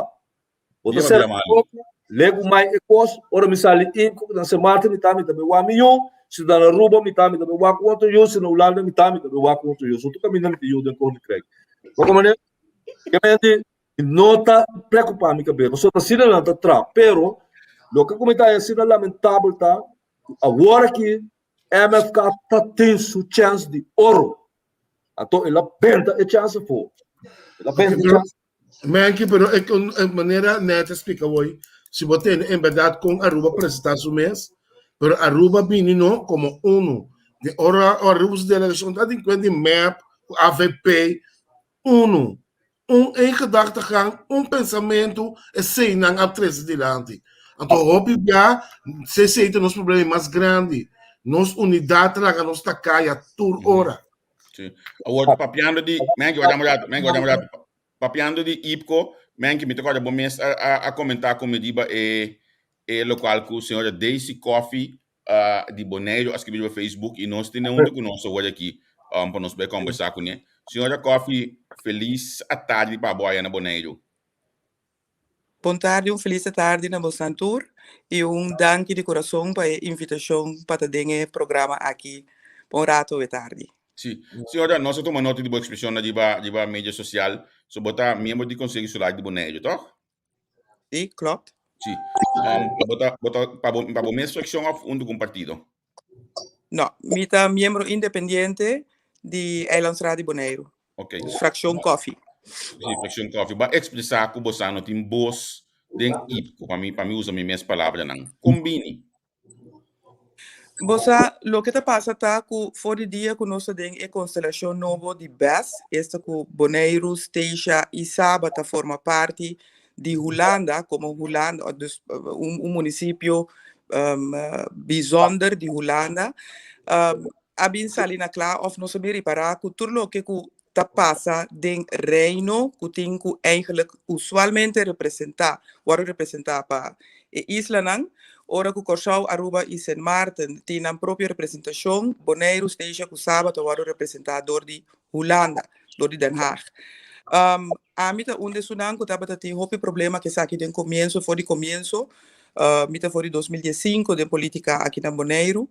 Bo ta Dje bo sera bira bo malu. boka, legu mai e kos, ora mi sali inko, na Sint Maarten mi ta, mi ta bai wak mi yu, si ta na Aruba mi ta, mi ta bai wak ku otro yu, si na Hulanda mi ta, mi ta bai wak ku otro yu. So tur kaminda mi ta yu den Koninkrijk. Bo komprende? Ke menti no ta preocupa mi cabeza, pasobra asina nan ta traha, pero loke cu mi ta haya asina lamentabel ta cu awor aki MFK ta tin su chance di oro, anto el a benta e chance afo, el a benta e chance. Menki, pero e con e manera Net a splica hoy, si bo tende en berdad con Aruba presenta su mes, pero Aruba bini no como uno. De ora Aruba su delegacion ta tin cuenta di mep, cu avp, Unu, un en gedachtegang, un pensamentu, esei nan a trese dilanti. Anto hopi bia, esei ta nos problema mas grandi. Nos unidat ta laga nos ta kaya tur ora. Sí. Awor, papiando di, Menki, wak un rato, Menki, wak un rato. Papiando di IPCO, Menki, mi ta kòrda bo mes a, a, a komentá ku mi riba e, e lokual ku señora Daisy Coffee di Boneiru a skribi riba Facebook i nos tene huntu ku nos awor aki um, pa nos bai kombersá kuné. Señora Coffee, felis atardi pa bo aya na Boneiru. Bon tardi, un felis atardi na bosan tur i un danki di kurason pa e invitashon pa ta den e programa aki pa un rato awe tardi. Sí. Señora, nos a tuma nota di bo ekspreshonnan riba riba media sosial. So bo ta miembro di Konseho Insular di Boneiru, tòg? Sí, klopt. Sí. Um, bo ta, bo ta, pa bo, pa bo mes fracción of hunto cu un partido? No, mi ta miembro independiente di Eilandsraad di Boneiru. Ok. Dus fracción Koffie. Sí, fracción Koffie. Ba expresa cu bo sa no tin bos den IPCO, pa mi, pa mi usa mi mes palabranan. Con bini? Bo sa, loke ta pasa ta ku for di dia ku nos ta den e konstelashon nobo di bes, esta ku Boneiru, Statia i Saba ta forma parti di Hulanda komo Hulanda, dus un munisipio bizonder di Hulanda, a bin sali na kla òf nos a bin ripará ku tur loke ku ta pasa den Reino ku tin ku eigenlijk usualmente representá, wòrdu representá pa e islanan, ora ku Kòrsou, Aruba i Sint Maarten tin nan propio representashon, Boneiru, Statia ku Saba ta wòrdu representá dor di Hulanda, dor di Den Haag. Ami ta un di esunnan ku tabata tin hopi problema ku esaki den komienso, for di komienso, mi ta for di 2015 den polítika aki na Boneiru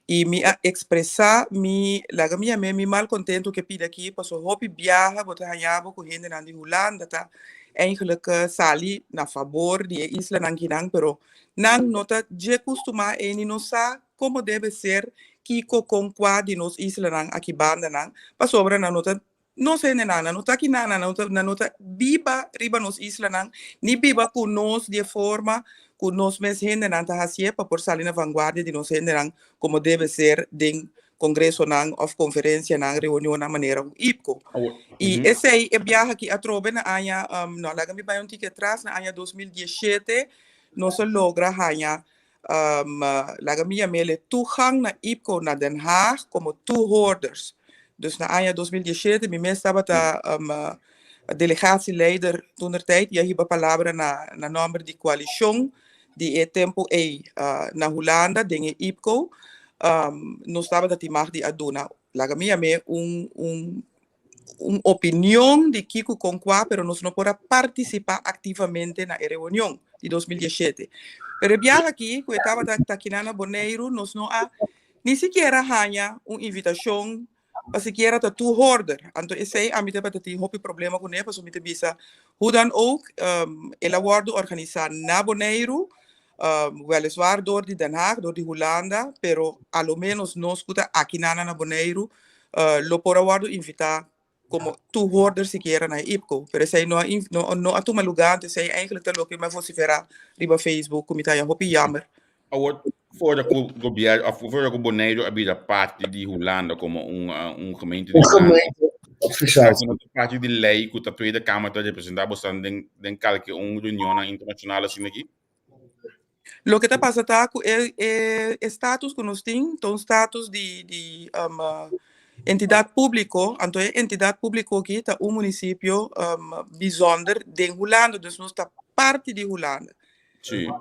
I mi a ekspresá mi, laga mi yam'é mi malkontentu ku e pida akí, pasobra hopi biaha bo ta haña bo ku hendenan di Hulanda ta eigenlijk sali na fabor di e islanan kinan, pero nan no ta dje kustumá ei ni no sa komo debe ser kiko kon kua di nos islanan aki bandanan, pasobra nan no ta Nos hendenan, nan no ta akinan, nan no ta, nan no ta biba riba nos islanan, ni biba ku nos di e forma ku nos mes hendenan ta hasié pa por sali na vanguardia di nos hendenan komo debe ser den kongresonan òf konferensianan, reunionnan manera un IPCO. I esei e biaha aki atrobe na aña, no, laga mi bai un tiki atras, na aña 2017 nos a logra haña Laga mi yam'el e toegang na IPCO na Den Haag komo toehoorders. Dus na aña 2017 mi mes tabata delegatieleider toentertijd i a hiba palabra na na nòmber di koalishon di e tempu ei na Hulanda den e IPCO. Nos tabata tin mag di a duna, laga mi yam'é un un un opinion di kiko kon kua, pero nos no por a partisipá aktivamente na e reunion di 2017. Pero e biaha aki ku e tabata ta kinan na Boneiru, nos no a ni sikiera haña un invitashon pa sikiera ta toehoorder. Anto esei ami tabata tin hopi problema kuné, pasobra mi ta bisa hoe dan ook el a wòrdu organisá na Boneiru, weliswaar door di Den Haag, door di Hulanda, pero a lo menos nos ku ta akinan na Boneiru lo por a wòrdu invitá komo toehoorder sikiera na e IPCO. Pero esei no a no no a tuma lugá, anto esei eigenlijk ta loke mi a vosiferá riba Facebook ku mi ta haña hopi jammer. Awor, for ku gobièrnu òf for ku Boneiru a bira parti di Hulanda komo un un gemeente di Un Hulanda, gemeente ofisial. esaki no ta parti di lei ku ta Tweede Kamer ta representá boso den den kalke un reunionnan internashonal asina aki? Loke ta pasa ta ku e e e status ku nos tin ta un status di di entidat públiko, anto e entidat públiko aki ta un munisipio bizonder den Hulanda, dus nos ta parti di Hulanda.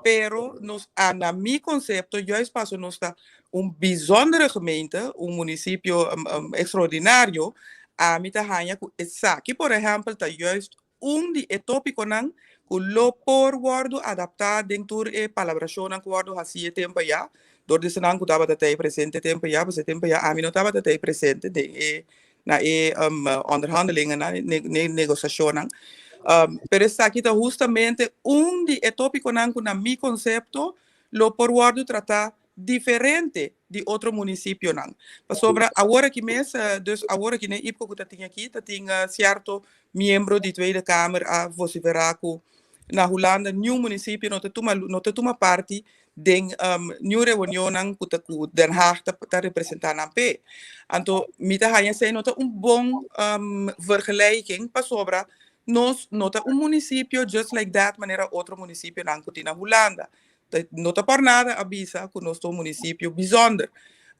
Pero nos a na mi konsepto juist paso nos ta un bizondere gemeente, un munisipio ekstraordinario, ami ta haña ku esaki por ehèmpel ta juist Un di e tópikonan ku lo por wòrdu adaptá den tur e palabrashonnan ku wòrdu hasí e tempu ayá, dor di esnan ku tabata ta ei presente e tempu ayá, pasobra e tempu ayá ami no tabata ta ei presente den e na e onderhandelingennan, ne negosiashonnan. Pero esaki ta hustamente un di e tópikonan ku na mi konsepto lo por wòrdu tratá diferente di otro munisipionan. Pasobra awor aki mes, dus awor aki den IPCO ku ta tin aki, ta tin sierto miembro di Tweede Kamer a vociferá ku na Hulanda niun munisipio no ta tuma no ta tuma parti den niun reunionnan ku ta ku Den Haag ta ta representá nan p'e. Anto mi ta haña esei no ta un bon vergelijking pasobra nos no ta un munisipio just like that manera otro munisipionan ku tin na Hulanda. No ta por nada a bisa ku nos ta un munisipio bizonder.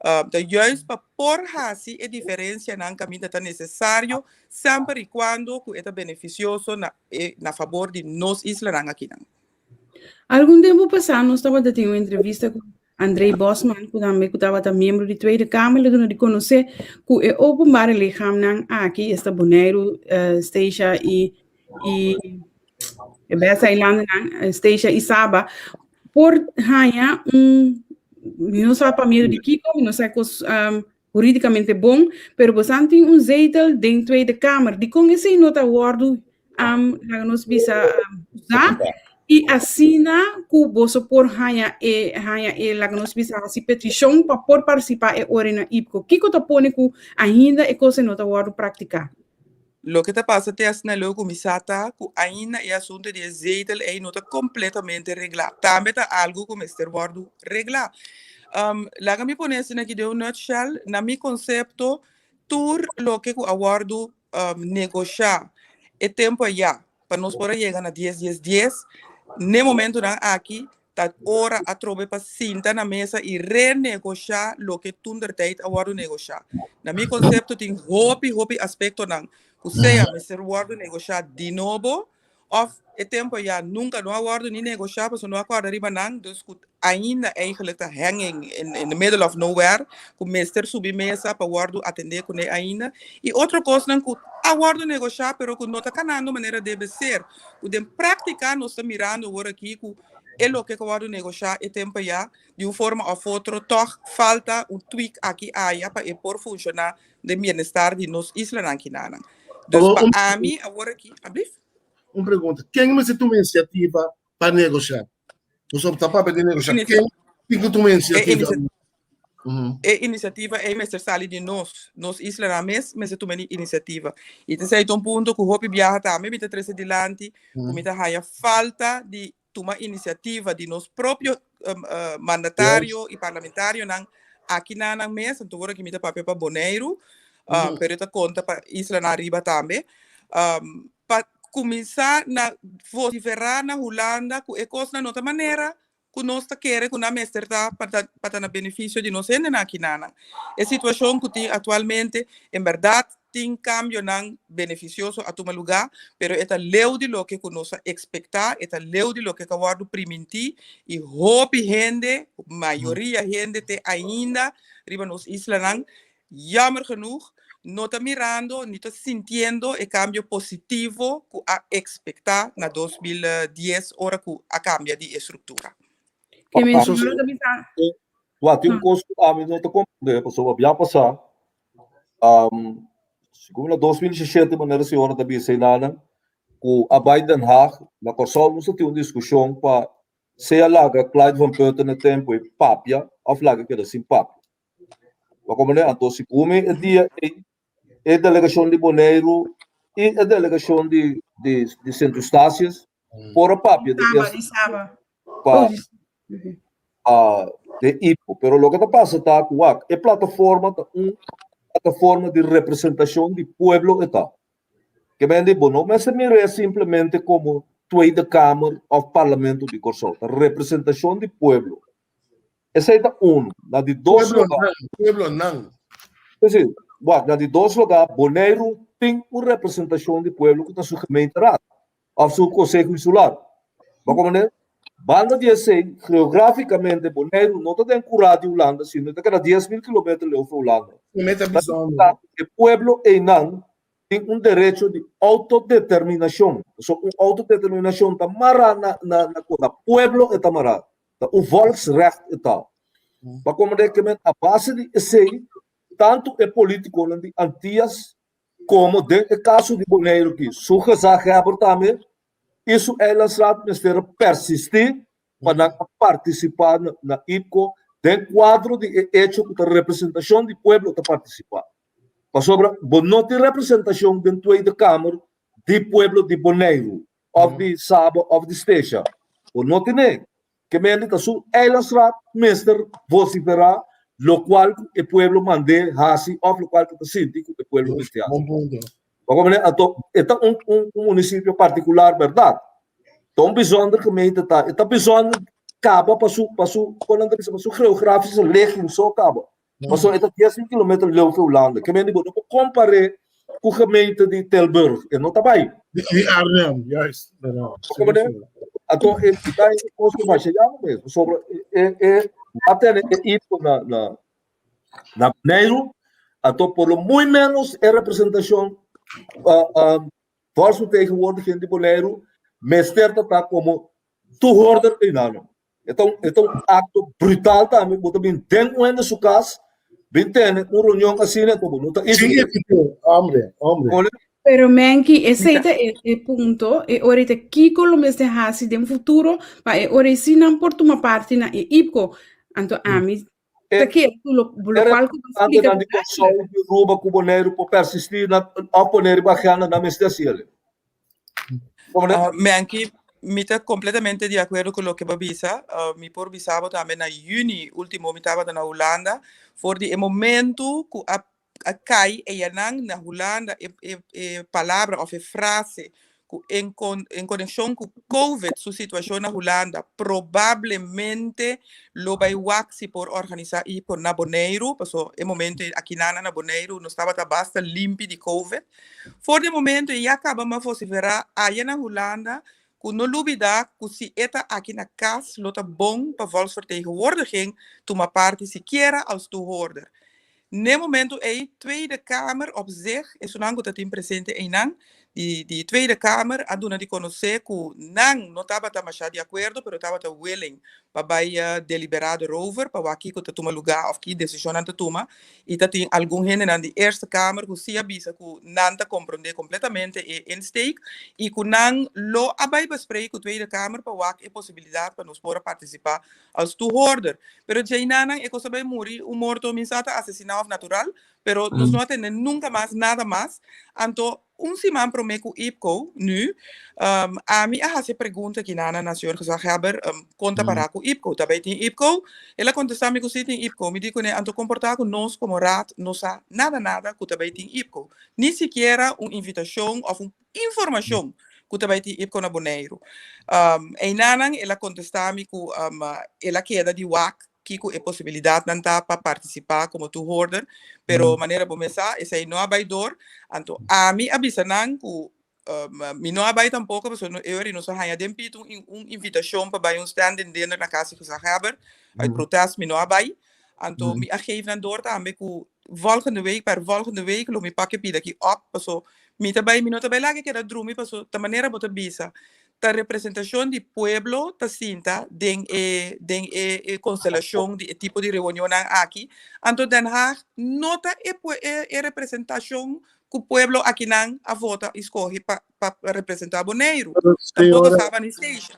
Ta juist pa por hasi e diferensianan kaminda ta nesesario semper i kuando ku e ta benefisioso na e na fabor di nos islanan akinan. Algun tempu pasá nos tabata tin un entrevista ku André Bosman ku tambe ku tabata miembro di Tweede Kamer lo duna di konosé ku e openbare lichaamnan aki esta Boneiru, Statia i i e bes eilandennan, Statia i Saba, por haña un, mi no sa pa medio di kiko, mi no sa kos um, hurídikamente bon, pero bosan tin un zetel den Tweede Kamer. Dikon esei no ta wòrdu um, laga nos bisa um, usá? I asina ku boso por haña e haña e laga nos bisa hasi petishon pa por partisipá e ora na IPCO. Kiko ta pone ku ainda e kos ei no ta wòrdu praktiká? Loke ta pasa te asina leu ku mi sa ta ku ainda e asuntu di e zetel ei no ta kompletamente reglá. Tambe ta algu ku mester wòrdu reglá. Um, laga mi pone esaki aki den un nutshell, na mi konsepto, tur loke ku a wòrdu um, negoshá e tempu ayá pa nos por a yega na dies dies dies, n'e momentunan aki ta ora atrobe pa sinta na mesa i renegoshá loke toentertijd a wòrdu negoshá. Na mi konsepto tin hopi hopi aspektonan ku sea mester wòrdu negoshá di nobo òf e tempu ayá nunka no a wòrdu ni negoshá pasobra no a kòrda riba nan, dus ku ainda eigenlijk ta hanging in in the middle of nowhere ku mester subi mesa pa wòrdu atendé kuné ainda. I otro kosnan ku a wòrdu negoshá pero ku no ta kanando manera debe ser, ku den práktika nos ta mirando awor aki ku e loke ku a wòrdu negoshá e tempu ayá di un forma òf otro tòg falta un tweak aki aya pa e por funshoná den bienestar di nos islanan kinanan. Dus Awor, pa un, ami awor aki, ablief? un pregunta. Ken mester tuma inisiativa pa negoshá? Nos ta papia di negoshá. Inicia- Ken tin ku tuma E inisiativa? inicia- E inisiativa ei mester sali di nos, nos islanan mes mester tuma e inisiativa. I ta esei ta un punto ku hopi biaha tambe mi ta trese dilanti, ku mi ta haya falta di tuma inisiativa di nos propio mandatario i parlamentarionan aki na nan mes, anto ora ki mi ta papia pa Boneiru, pero e ta konta pa islanan ariba tambe, pa kuminsá na vosiferá na Hulanda ku e kosnan no ta manera ku nos ta kere ku nan mester ta pa ta pa ta na benefisio di nos hendenan aki nanan. E situashon ku tin aktualmente en bèrdat tin kambionan benefisioso a tuma lugá, pero e ta leu di loke ku nos a ekspektá, e ta leu di loke ku a wòrdu primintí i hopi hende, mayoria hende te ainda riba nos islanan Jammer genoeg, no ta mirando ni ta sintiendo e cambio positivo cu a expecta na 2010 ora cu a cambia di e structura. Ke men señora ta bisa. Wak, tin un kos ku ami no ta komprendé, pasobra bia pasá, segun na 2017 manera señora ta bisa einanan, ku a bai Den Haag, na Kòrsou nos a tin un diskushon pa sea laga Clyde van Putten e tempu ei papia òf laga keda sin papia. Bo comprende? Anto si kumi e dia ei, e delegashon di Boneiru i e delegashon di di di Sint Eustatius por a papia di Saba, es di Saba. pa Oh, di pa de IPO. Pero loke ta pasa ta ku wak, e plataforma ta un plataforma di representashon di pueblo e ta. Ke men di bo no mester mir'é simplemente komo Tweede Kamer òf Parlamento di Kòrsou. Ta representashon di pueblo. Esei ta unu. Na di dos Pueblo lugá. nan, pueblo nan. Sí, sí. Wak, na di dos lugá, Boneiru tin un representashon di pueblo ku ta su gemeenteraad òf su konseho insular. Bo komprendé? Banda di esei, geográfikamente Boneiru no ta den kurá di Hulanda, sino e ta keda 10.000 kilometer leu for Hulanda. Mi ta Ta bisando. e pueblo einan tin un derecho di outodeterminashon. So un outodeterminashon ta mará na na na ku na pueblo e ta mará. Ta un volksrecht e ta. Pa komprendé ke men a base di esei tantu e politikonan di Antias komo den e kaso di Boneiru ki su gezaghebber tambe i su eilandsraad mester a persistí pa nan a partisipá na na IPCO den kuadro di e echo ku ta representashon di pueblo ta partisipá. Pasobra bo no tin representashon den Tweede Kamer di pueblo di Boneiru òf di Saba òf di Stesha. Bo no tene. Ke mende ta su eilandsraad mester vosiferá lokual ku e pueblo mand'é hasi òf lokual ku ta sinti ku e pueblo mester hasi. Bon punto. Bo komprendé? Anto e ta un un un munisipio partikular bèrdat. Ta un bijzonder gemeente ta. E ta bijzonder kaba pa su pa su kon nan ta bisa pa su geografische ligging so kaba. Pasobra e ta 10.000 kilometer leu for Hulanda. Ke men di bo no por kompar'é ku gemeente di Tilburg. E no ta bai. Di Arnhem, juist. Komprendé? Anto e ta e kos ku masha yama mes. Pasobra e e a tene e IPCO na na na Boneiru, anto por lo muy menos e representashon volksvertegenwoordiging di Boneiru mester ta ta komo toehoorder einan. E ta un, e ta un acto brutal tambe, bo ta bin den un hende su cas, bin tene un reunion asina, enton bo no ta Sí, invit'é. invit'é, hombre, hombre. Ole? Pero Menki, esei ta e, e punto, e ora ta kiko lo mester hasi den futuro pa e ora si nan por tuma parti na e IPCO. Anto ami E, ta kere ku lo, e lo cual ku bo splika representantenan di Kòrsou, di Aruba ku Boneiru por persistí na òf pone riba agenda nan mester hasi el'e. Komprendé? Menki, Mi ta completamente di acuerdo cu loke bo a bisa. Mi por bisa bo tambe na juni ultimo mi tabata na Hulanda. For di e momento cu a a cay eyanan na Hulanda e e e palabra of e frase cu en con en conexion cu Covid su situacion na Hulanda probablemente lo bay wak si por organisa y por na Boneiru, paso e momento akinana na Boneiru nos tabata basta limpi di Covid. For di e momento ei ya kaba m'a vosiferá aya na Hulanda ku no lubidá ku si e ta aki na kas lo ta bon pa volksvertegenwoordiging tuma parti sikiera als toehoorder. N'e momento ei Tweede Kamer op zich, esunnan ku ta tin presente einan di di Tweede Kamer a duna di konosé ku nan no tabata mashá di akuerdo pero tabata willing pa bai deliberá erover pa wak kiko ta tuma lugá òf ki desishon nan ta tuma. I ta tin algun hendenan di Eerste Kamer ku si a bisa ku nan ta komprondé kompletamente e insteek i ku nan lo a bai bespreek ku Tweede Kamer pa wak e posibilidat pa nos por a partisipá als toehoorder. Pero djeinannan e kos a bai muri un morto mi sa ta asesiná òf natural, pero nos no a tende nunka mas nada mas. Anto Un siman promé ku IPCO, nu, ami a hasi e pregunta aki na na señor gezaghebber, kon ta pará ku IPCO? Ta bai tin IPCO? El a kontestá mi ku sí tin IPCO. Mi di kuné, anto komportá ku nos komo raad no sa nada nada ku ta bai tin IPCO. Ni sikiera un invitashon òf un informashon ku ta bai tin IPCO na Boneiru. Einanan el a kontestá mi ku el a keda di wak kiko e posibilidatnan ta pa partisipá komo toehoorder, pero manera bo mes sa, esei no a bai dor. Anto ami a bisa nan ku mi no a bai tampoko pasobra no e ora nos a haña den pit un un invitashon pa bai un standing dinner na kas di gezaghebber. Uit protest mi no a bai. Anto mi a geef nan dor tambe ku volgende week, per volgende week lo mi pak e pida aki op paso mi ta bai mi no ta bai laga e keda drumi paso ta manera bo ta bisa ta representacion di pueblo ta sinta den e den e e constelacion di e tipo di reunionnan aki, anto Den Haag no ta e e e representacion cu pueblo akinan a vota y scoge pa pa representa Boneiru, tampoco Saba ni Statia.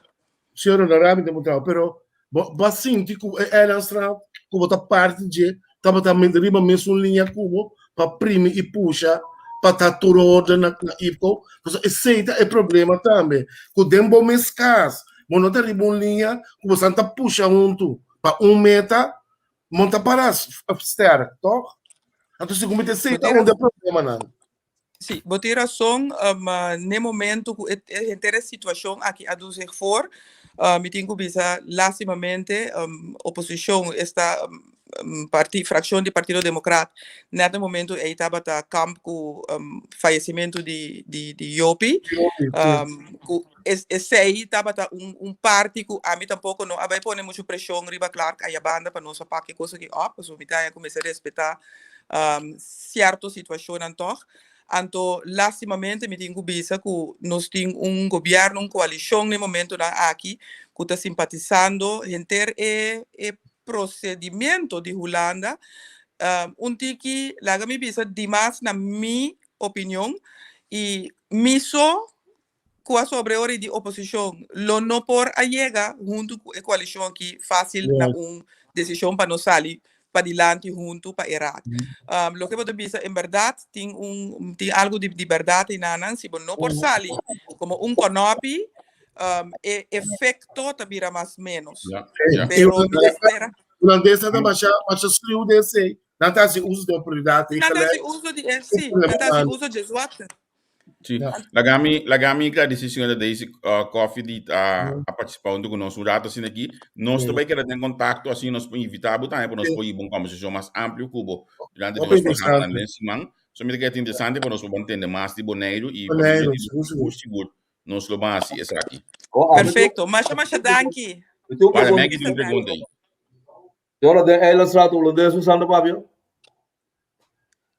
Señora Honorable mi ta puntra bo, pero bo bo a sinti cu e Eilandsraad cu bo ta parti dje tabata riba mesun liña cu bo pa primi y pusha pa ta tur orden na IPCO? Pasobra esey ta e problema tambe, cu den bo mes cas bo no ta riba un liña cu bo san ta pusha hunto pa un meta, bo ta para sterk, toch? Anto segun mi ta esey ta un di e problemanan. Sí, bo tin rason. Um, n'e momento ku e, e henter e situashon aki a doet zich voor, uh, mi tin ku bisa lastimamente um, oposishon esta um, parti, frakshon di Partido Demokrat net e momento ei tabata kamp ku um, fayesimentu di, di, di Jopi. Jopi, sí. Um, ku es, esei tabata un, un parti ku ami tampoko no a bai pone muchu preshon riba Clark ayabanda pa nos a pak e kos aki op, pasobra mi ta haña ku mester respetá sierto situacionnan tog. Anto lastimamente mi tin cu bisa cu nos tin un gobierno, un coalicion n'e momentonan aki cu ta simpatisando henter e e procedimiento di Hulanda. Un tiki, laga mi bisa dimas na mi opinion y mi so ku a sobre ora di oposishon lo no por a yega huntu ku e koalishon aki fásil na un desishon pa nos sali padilanti huntu pa e raad. Loke bo ta bisa en bèrdat tin un tin algu di di bèrdat einanan, si bo no por sali komo un kònòpi e efekto ta bira mas ménos. Pero mi ta spera. Hulandesnan ta masha masha sliu den esei, nan ta hasi uso di oportunidat ei. Nan ta hasi uso di e, si, nan ta hasi uso dje zwakte. Sí. Lagami, lagami gradisi señora Daisy uh, Coffee di a, a participar junto con nos un rato así aquí. Nos también queda en contacto así nos puede invitar también para nos puede un conversación más amplio cubo durante Hopi nos programa interesante. den siman. So mi que interesante para nos poder entender más de Boneiru y Boneiru, seguro, seguro. seguro nos lo van así esaki. Oh, ah, Perfecto. Masha, masha danki. mi tengo Vale, pregunta. Maggie tiene pregunta ahí. Señora, den Eilandsraad holandés usando papia?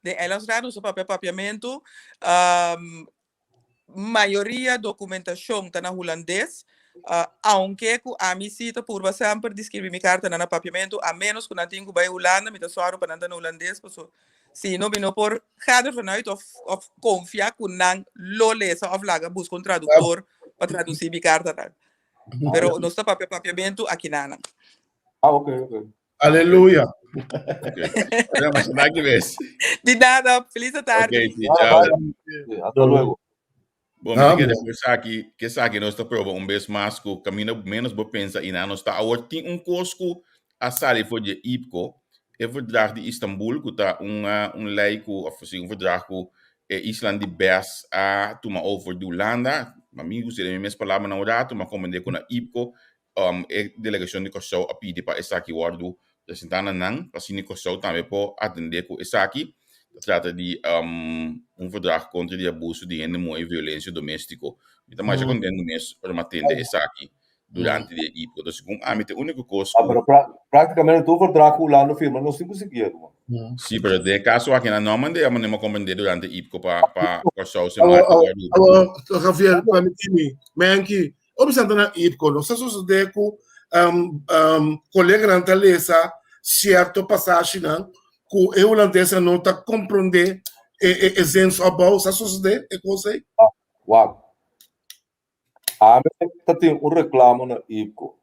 Den Eilandsraad nos ta papia papiamentu. Um, mayoria dokumentashon ta na hulandes. Uh, aunke ku ami si ta purba semper di skirbi mi kartanan na papiamentu, a menos ku nan tin ku bai Hulanda, mi ta sòru pa nan ta na hulandes, paso si no mi no por ga er vanuit of, of konfia ku nan lo lesa of laga buska un traduktor pa tradusí mi kartanan. Pero nos ta papia papiamentu akinanan. Ah, ok, ok. Aleluya. Okay. Bueno, mas danki bes. Di nada, feliz tarde. Ok, sí, chao. Sí, hasta luego. Bon, mi ta kere ku esaki, ku esaki nos ta proba un bes mas ku kaminda menos bo pensa i nan no sta. Awor tin un kos ku a sali for di e IPCO, e verdrag di Istanbul, ku ta un un lei ku òf si un verdrag ku e islan di bes a tuma over di Hulanda. Ma mi gusta den mi mes palabranan un ratu, mi a komprende ku na IPCO e delegashon di Kòrsou a pidi pa esaki wòrdu presentá na nan, pa asina Kòrsou tambe por atendé ku esaki. Ta trata di un verdrag kontra di abuso di hende muhé i violensia doméstiko. Mi ta masha kontentu mes ora mi a tende esaki durante di e IPCO. Entonces, segun ami ta e úniko kos Ah, ku. pero práktikamente tur verdrag ku Hulanda firma nos tin ku sigui ruman. Sí, pero den e kaso aki nan no a mand'é a manera mi a komprendé durante IPCO pa pa Kòrsou, Sint Awo, Maarten awo, i Aruba. awo, Javier, permití mi, Menki, Ora bisa ta na IPCO, nos ta sosodé ku koleganan ta lesa sierto pasashinan ku e hulandesnan no ta komprondé e zinsopbouw. Sa sosodé e kos ei? Wak, ami ta tin un reklamo na IPCO.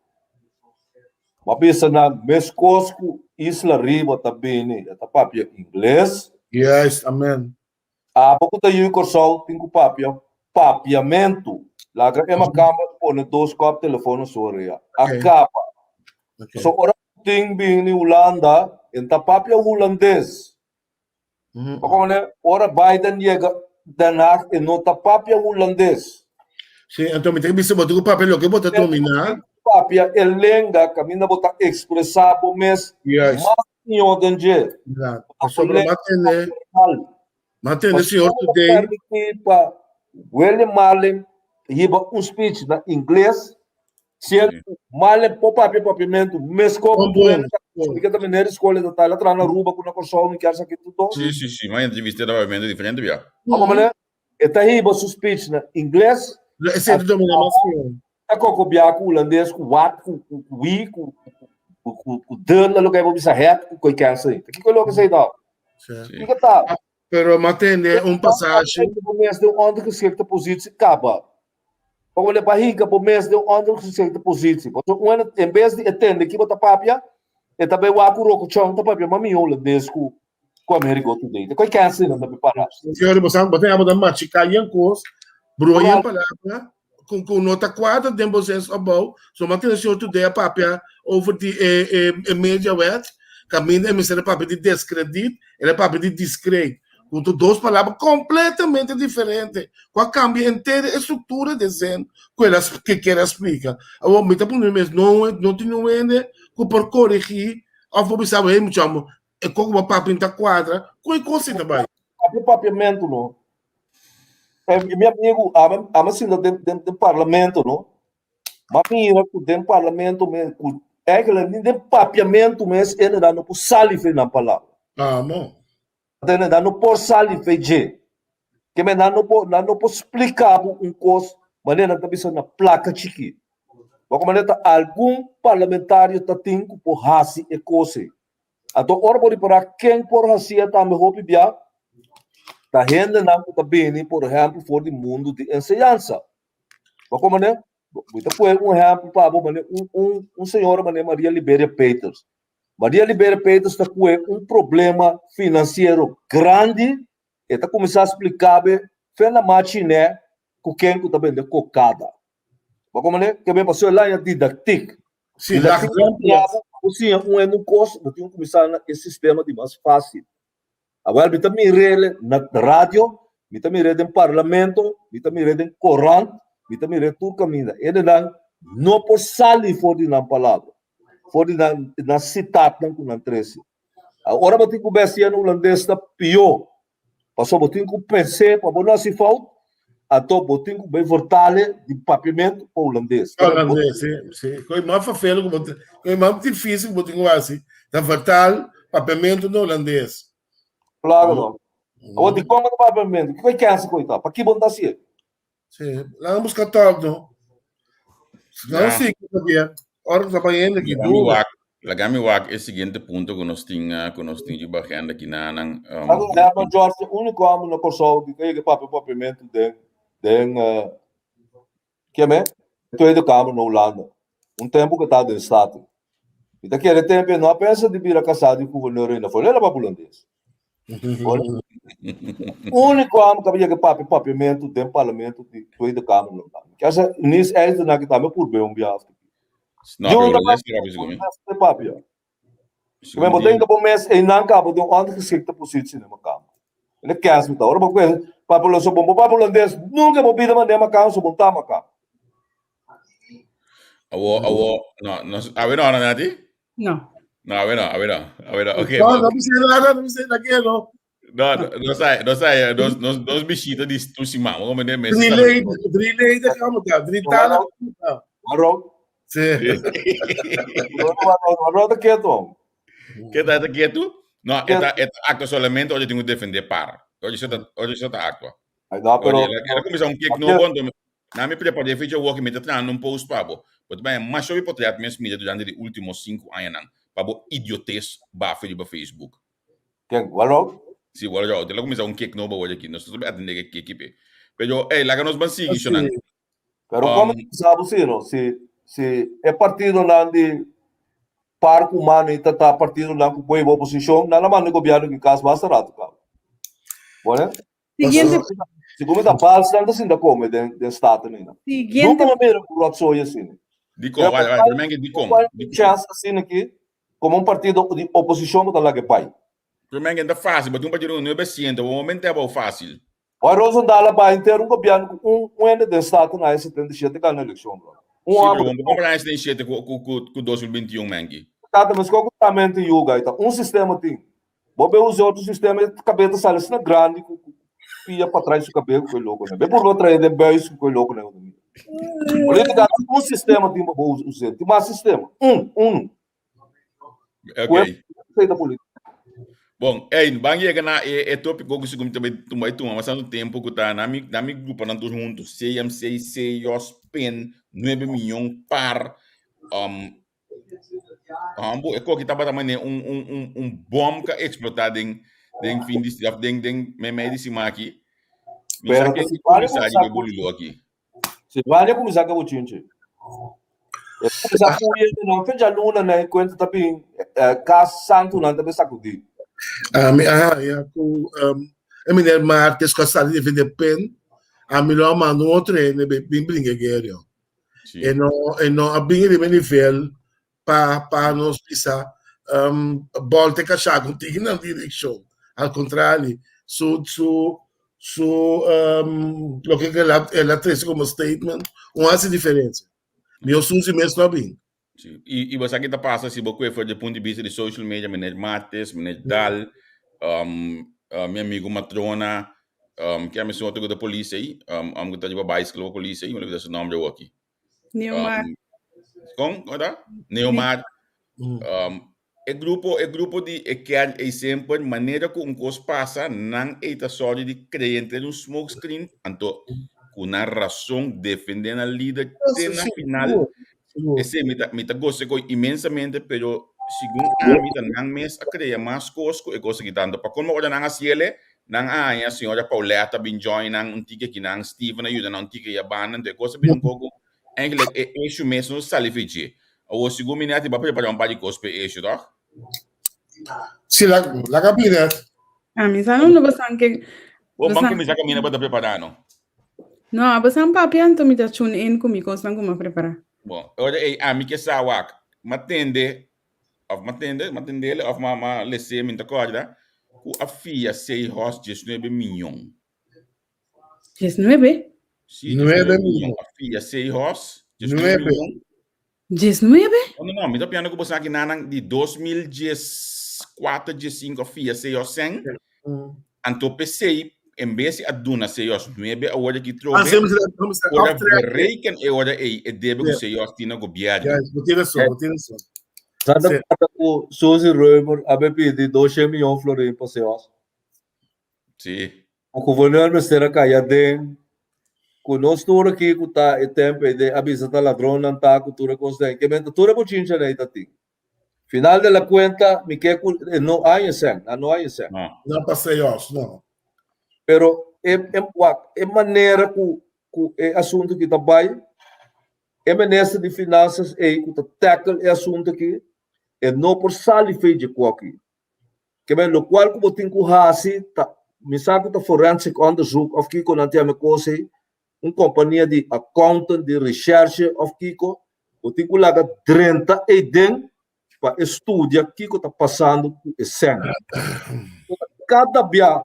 M'a bisa nan meskos ku Isla Riba ta bini, e ta papia ingles. Juist, amen. Abo ku ta yu Kòrsou tin ku papia papiamentu. Laga e makamba pone dos kòp telefòn na su orea. A kaba. So ora Putin bini Hulanda e ta papia hulandes. Pasobra ora Biden yega Den Haag e no ta papia hulandes. Sí, anto mi ta bisa bo tin ku papia loke bo ta dominá. Papia e lenga kaminda bo ta ekspresá bo mes mas Señor den dje. Ja, pasobra m'a tende, m'a tende Señor today. Permití pa William Marlin hiba un speech na ingles, siendo ku Marlin por papia papiamentu meskos ku tur hende ta Mi ke ta meneer di skol e ta ta, el a traha na Aruba ku na Kòrsou, mi kier sa ki tur dos. Sí, sí, sí, m'a entrevist'é ta papiamentu diferente bia. Amo meneer, e ta hiba su speech na ingles. Esei ta domina mas mihó. Ta kokobiá ku hulandes, ku wat, ku wi, ku ku de, na loke bo bisa het, ku koi kènsel ei. Ta kiko loke esei ta? Kiko ta? Pero m'a tende un pasashi. Bo mes den un ondergeschikte positie kaba. Pasobra bo a hinka bo mes den un ondergeschikte positie. Pasobra un hende en bes di e tende ki bo ta papia, e ta bai wak ku rokochon ta papia mas mihó hulandes ku ku Amerigo Today. Ta koi kènsel nan ta prepará. Señor, bo sa, bo ta bo ta machiká yen kos, broa yen palabra, ku ku no ta kuadra den bo zens opbouw. So m'a tende señor Today a papia over di e e e mediawet, kaminda e mester a papia di deskrediet, el a papia di discreet. Ku ta dos palabra kompletamente diferente, ku a kambia henter e struktura di e zin ku el a ke kier a splika. Awor mi ta puntra mi mes, no no tin un hende ku por korigí òf por bisa bo, hey muchacho, E koko bo papia ta kuadra ku e kos ta bai. Papia papiamentu no. E mi amigu ami ami sinta den den den parlamento no. Ma mira ku den parlamento mes ku eigenlijk ni den papiamentu mes hende no por sali fe nan palabra. Ah mo. Hende no por sali fe dje. Ke men nan no por nan no por splika bo un kos manera nan ta bisa na plaka chikí. Bo manera ta algun parlamentario ta tin ku por hasi e kos ei. Anto ora bo ripará ken por hasié tambe hopi bia, ta hendenan ku ta bini, por ehèmpel, for di mundu di enseñansa. Bo komprendé? Mi ta pone un ehèmpel pa bo, manera un un un señora manera Maria Liberia Peters. Maria Liberia Peters ta kue un problema finansiero grandi, e ta kuminsá splika be fe na machinè ku ken ku ta bende kokada. Bo komprendé? Ke ben pasó e laña didaktik. Sí, laagdrempelig. Bo siña un hende un kos, bo tin ku kuminsá na e sistema di mas fásil. Awèl mi ta mir'é na radio, mi ta mir'é den parlamento, mi ta mir'é den korant, mi ta mir'é tur kaminda. Hendenan no por sali for di nan palabra, for di nan nan sitatnan ku nan trese. Ora bo tin ku bestia na hulandes ta pió. Pasobra bo tin ku pens'é pa bo no hasi fout, anto bo tin ku bai vertale di papiamentu pa hulandes. Hulandes, si, si. Koi mas fafel ku bo tin, koi mas difísil ku bo tin ku hasi, ta vertal papiamentu na hulandes. Klaro no. Awor dikon bo ta papia papiamentu? Kiko e kènsa ku e ta? Pakí bo no ta hasié? Sí, laga busca tòg no. No sí, Javier. Ora ku ta bayendo ki Laga mi duro. wak, laga mi wak e siguiente punto ku nos tin, ah, ku nos tin riba agenda ki na nan. Um, Sabe, Herman George, e úniko hòmber na Kòrsou ku a yega papia papiamentu den, den, eh, keme? Tweede Kamer na Hulanda. Un tempu ku e tabata den Staten. Mi ta kere tempu e no a pensa di bira kasá di guvernor ainda, for el a papia hulandes. Úniko amo ku a yega papia papiamentu den parlamento di Tweede Kamer no ta. Kesa Nis Eisden aki tambe purbe un biaha. No, pero holandés ta papia segun mi. Papia. Men bo denka bo mes einan kaba den un ondergeschikte positie den makamba. En de kens mi ta. Ora bo kwe papia lo so bon bo papia holandés nunka bo bida manda makamba so bon ta makamba. Awo awo no no awe no no Nati? No. No, awe no, awe no, awe no. Okay. No, no bisa nada, no bisa nada no. No, no sai, no sai, nos nos nos bishita di tu siman, como de mes. Drie leden, drie leden gaan we daar, drie talen. Waarom? Sí. Waarom ta keto? Ke ta ta keto? No, eta eta acto solamente oye tengo defender par. Oye se ta oye se ta actua. Ay, no, pero Era comienza un kick no bon, na mi preparé feature work mi ta trahando un post pa bo. Bo ta baña masha hopi potret mes mira durante di ultimo sinku añanan pa bo idiotes bafe riba Facebook. Ken? Walroud? Si, Walroud. El a kuminsá un kek nobo awor aki. Nos ta atendé ke keki p'e. Pero, ey, laga nos ban sigui, shonan. Pero komo um, sabe si, no? Si, si e partidonan di par ku mano ta ta partidonan ku poi oposishon, nan a manda gobierno ki kas basta rato kaba. Bueno? Siguiente. Si come ta vals nan ta sinta come den den staten ni. Siguiente. Nunca me mira ku rotzooi asina. Di kon, vai, vai, primer di kon. Di chance asina ki como un partido di oposicion bo ta laga bai. Primer que ta fácil, but un partido no es siente, un momento é fácil. Oi Rosendahl a bai entero un gobierno ku un un hende den staten na 77 gana eleccion bro. Un sí, pero un compara 77 ku ku ku ku 2021 mengi. Tata, mas ko justamente yuga ita un sistema tin. Bo be usa otro sistema e kabel ta sali asina grandi ku ku pia pa tras su kabel ku e loko nan. Be purba trae den buis ku e loko nan. Politica un sistema tin pa bo usa. Tin mas sistema. Un, unu. Ok. Ku e politica. Bon, ey, ban yega na e, e tópiko ku sigur mi ta bai tuma e tuma bastante tempo ku ta na mi na mi gruponan tur huntu, CMC, CEOs, PEN, 9 miyon par, um, Ambo, e koki tabata mane un un un un bom ka explota den den fin di of den den meimei di siman aki. Mi Pero sa ken si ki Vania kuminsá kuminsá riba e ku bulilo aki. si Vania kuminsá ku bochinche. E kuminsá ku e nan fecha luna na e kuenta ta bin eh, kas santu nan ta bin sakudí. Ami a haña ku um, e meneer Martes ku a sali defende pen, ami lo a manda un otro hende bin bringa e guerra. Sí. E no, e no a bin riba e nivel pa, pa nos bisa um, bolte kashá ku tin nan direkshon. Al kontrali, su, su, su um, loke ke el a, el a trese komo statement, un hasi diferensia. Mihó Suzy mes no a bin. Sí. I, i bo sa ki ta pasa si bo kue for di punto di bista di social media, meneer Martes, meneer Dal, um, uh, mi amigo Matrona, um, ke ame otro ku ta polis ei, um, um, ku ta riba bicycle pa polis ei, mi olvida su nombre awor aki. Neomar. Um, kon? Kon ta? Neomar. Um, e grupo, e grupo di e kerk ei semper, manera ku un kos pasa, nan ei ta sòru di krea entre un smoke screen, anto ku nan rason defende nan lider te na final. Esei mi ta, mi ta gosa ku inmensamente, pero segun ami ta nan mes a krea mas kos ku e kos aki tanto. Pa komo ora nan a hasiele, nan a haña señora Paulette a bin join nan un tiki aki nan, Steven a yuda nan un tiki ei a banda, anto e kos a bira un poko, eigenlijk e issue mes no sali for dje. Awor segun mi nèt i bo a prepara un par di kos pa e issue, tòg? Si, la, laga bini nèt. Ami sa no basan ke Bo ban basan kuminsá kaminda bo ta prepará no? No, basan papia anto mi ta tune in ku mi kosnan ku mi a prepará. Bon, ora ei ami ke sa wak, m'a tende, òf m'a tende, m'a tendele òf m'a m'a les'é, mi no ta kòrda, ku a fia Seahorse diesnuebe miyon. Diesnuebe? Sí, diesnuebe miyon. A fia Seahorse diesnuebe miyon. Diesnuebe? No, no, no, mi ta piando ku bo sa kinanan di 2014, 15 a fia Seahorse sèn. Anto p'esei, en bes di a duna Seahorse nuebe awor aki trobe, Ah, sí, mi sa- mi sa- ora aftrek. bereken e ora ei e debe ku Ja. Seahorse tin na gobièrnu. Ja, bo tin rason, bo tin rason. Santa Sí. Marta ku Suzy Römer a be pidi 200 miyon florin pa Seahorse. Sí. O gouverneur mester a caya den cu nos tur aki cu ta e tempo ei den a bisa ta ladronnan ta cu tur e cos den ke men ta tur e bochincha den ei ta tin. Final de la cuenta mi ke cu e no haña cen, nan no haña cen. No. No pa Seos, no. Pero e e wak e manera cu cu e asunto aki ta bay e minister di finanzas ei cu ta tackle e asunto aki e no por sali fei dje cu aki. Ke men lokual ku bo tin ku hasi ta mi sa ku ta forensic onderzoek òf kiko nan ta yama e kos ei, un kompania di accountant, di recherche òf kiko, bo tin ku laga drenta eiden pa e studia kiko ta pasando ku e sèn. Kada bia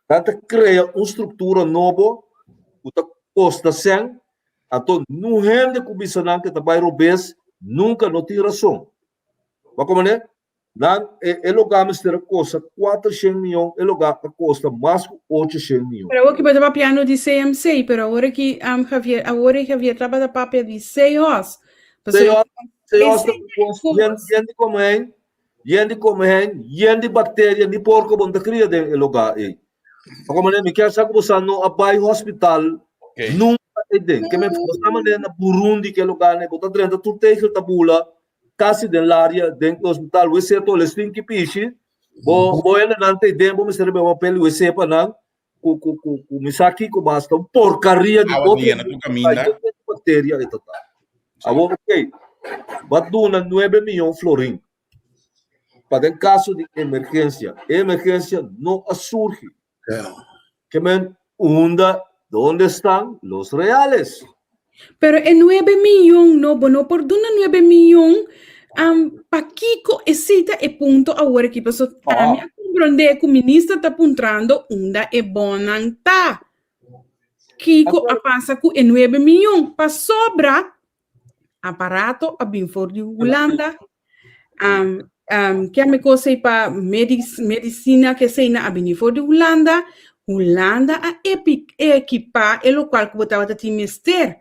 nan ta krea un struktura nobo ku ta kosta sèn, anto niun hende ku bisa nan ke ta bai robes nunka no tin rason. Bo a komprende? Nan e e lugá mester a kosta kuatershen mion, e lugá a kosta mas ku ochoshen mion. Pero awor ki bo ta papiando di CMC, pero awor ki um, Javier, awor Javier tabata papia di CEOS. Pasobra CEOS, CEOS ta kos yen, yen di komehen, yen di komehen, yen di bakteria, ni porko bo no ta kria den e lugá ei. Pasobra manera mi kier sa ku bo sa no a bai hospital nunka ei den. Ke men bo sa manera na Burundi ke lugá nei, bo ta drenta tur tegel ta bula, kasi den laria den e hospital wc to les tin ki pishi bo bo hende nan te den bo mester beba papel wc pa nan ku ku ku ku mi sa kiko mas ta un porcaria di Awa otro yena tu caminda. bacteria e ta ta awor ok ba duna nuebe miyon florin pa den kaso di emergencia e emergencia no a surgi Ke men unda, donde están los reales? Pero e nuebe miyon no, bo no por duna nuebe miyon um, pakiko esei ta e punto awor aki paso ah. ami a comprende ku minister ta puntrando unda e bonan ta. Kiko a pasa ku e nuebe miyon? Pasobra aparato a bin for di Hulanda. Um, um, ke mi kos ei pa medis, medicina ke sei na a bini for di Hulanda. Hulanda a epi, ekipa e lokual ku bo tabata tin mester.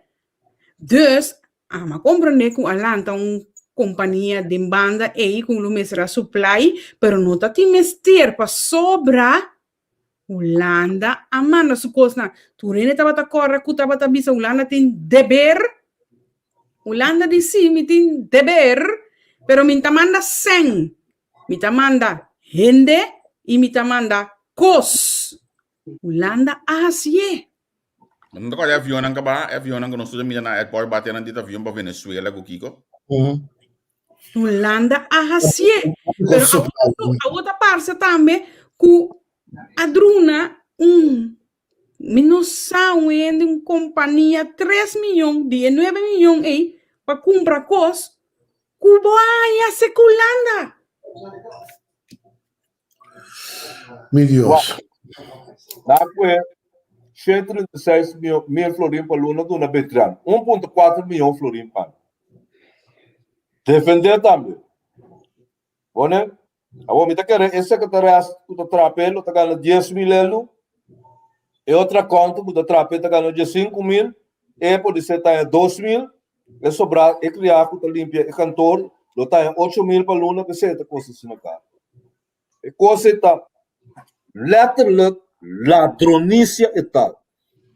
Dus, ama komprende ku a lanta un kompania den banda ei ku lo mester a supply, pero no ta tin mester pasobra Hulanda a manda su kosnan. Tur hende tabata kòrda ku tabata bisa Hulanda tin deber. Hulanda di sí, mi tin deber, pero mi ta manda sèn. Mi ta manda hende i mi ta manda kos. Hulanda a hasié. No ta kòrda e avionnan ka ba, e avionnan ku nos tur ta mira na airport bati nan dita avion pa Venezuela ku kiko. Hulanda a hasié. Pero awor ta parse tambe ku a druna un mi no sa un hende un kompania tres miyon di e nuebe miyon ei pa kumpra kos ku bo a haña se ku Hulanda. Mi Dios. Nan kue 136 mil florin pa luna duna Betrian. 1.4 miyon florin pa. Defendé tambe. Bone, awor mi ta kere e secretaris ku ta trape lo ta gana 10 mil elu. E otra konto ku ta trape ta gana 15 mil. E pode ser ta 2 mil. E sobra e kriá ku ta limpia e kantor lo ta haña 8 mil pa luna p'esei e ta kosta asina karo. E kos ei ta letterlijk ladronisia e ta.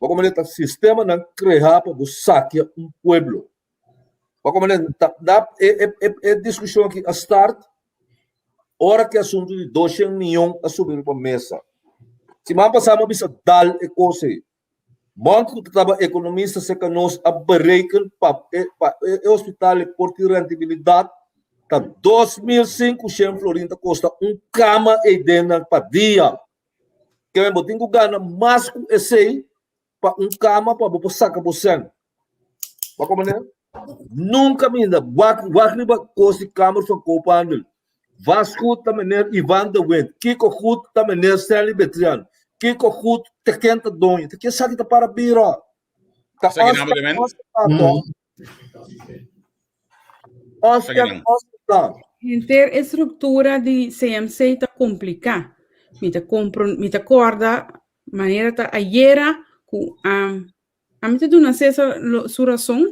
Bo komo ta sistemanan kreá pa bo sakia un pueblo. Bo komo ta da e e e diskushon aki a start ora ku e asuntu di doshen mion a subi riba mesa. Siman pasá mi a bisa dal e kos ei. Mont ku tabata ekonomista serka nos a bereken pa e pa e hospital e por tin rentabilidat ta 2500 florin ta kosta un kama ei den nan pa dia. Ke men bo tin ku gana mas ku esei pa un kama pa bo por saka bo sèn. Bo komprende? Nunka minda wak wak riba kos di Kamer van Koophandel. Vastgoed ta meneer Ivan de Windt. Kiko goed ta meneer Stanley Betrian. Kiko goed ta ken ta doño. Ta ken esaki ta para bira. Ta Esaki ons nan bo ken ons ta to. Ons Esaki ken nan. ons ta. Henter e struktura di CMC ta kompliká. Mi ta kompro, mi ta kòrda manera ta ayera ku a Ami ta duna Cesar lo, su rason.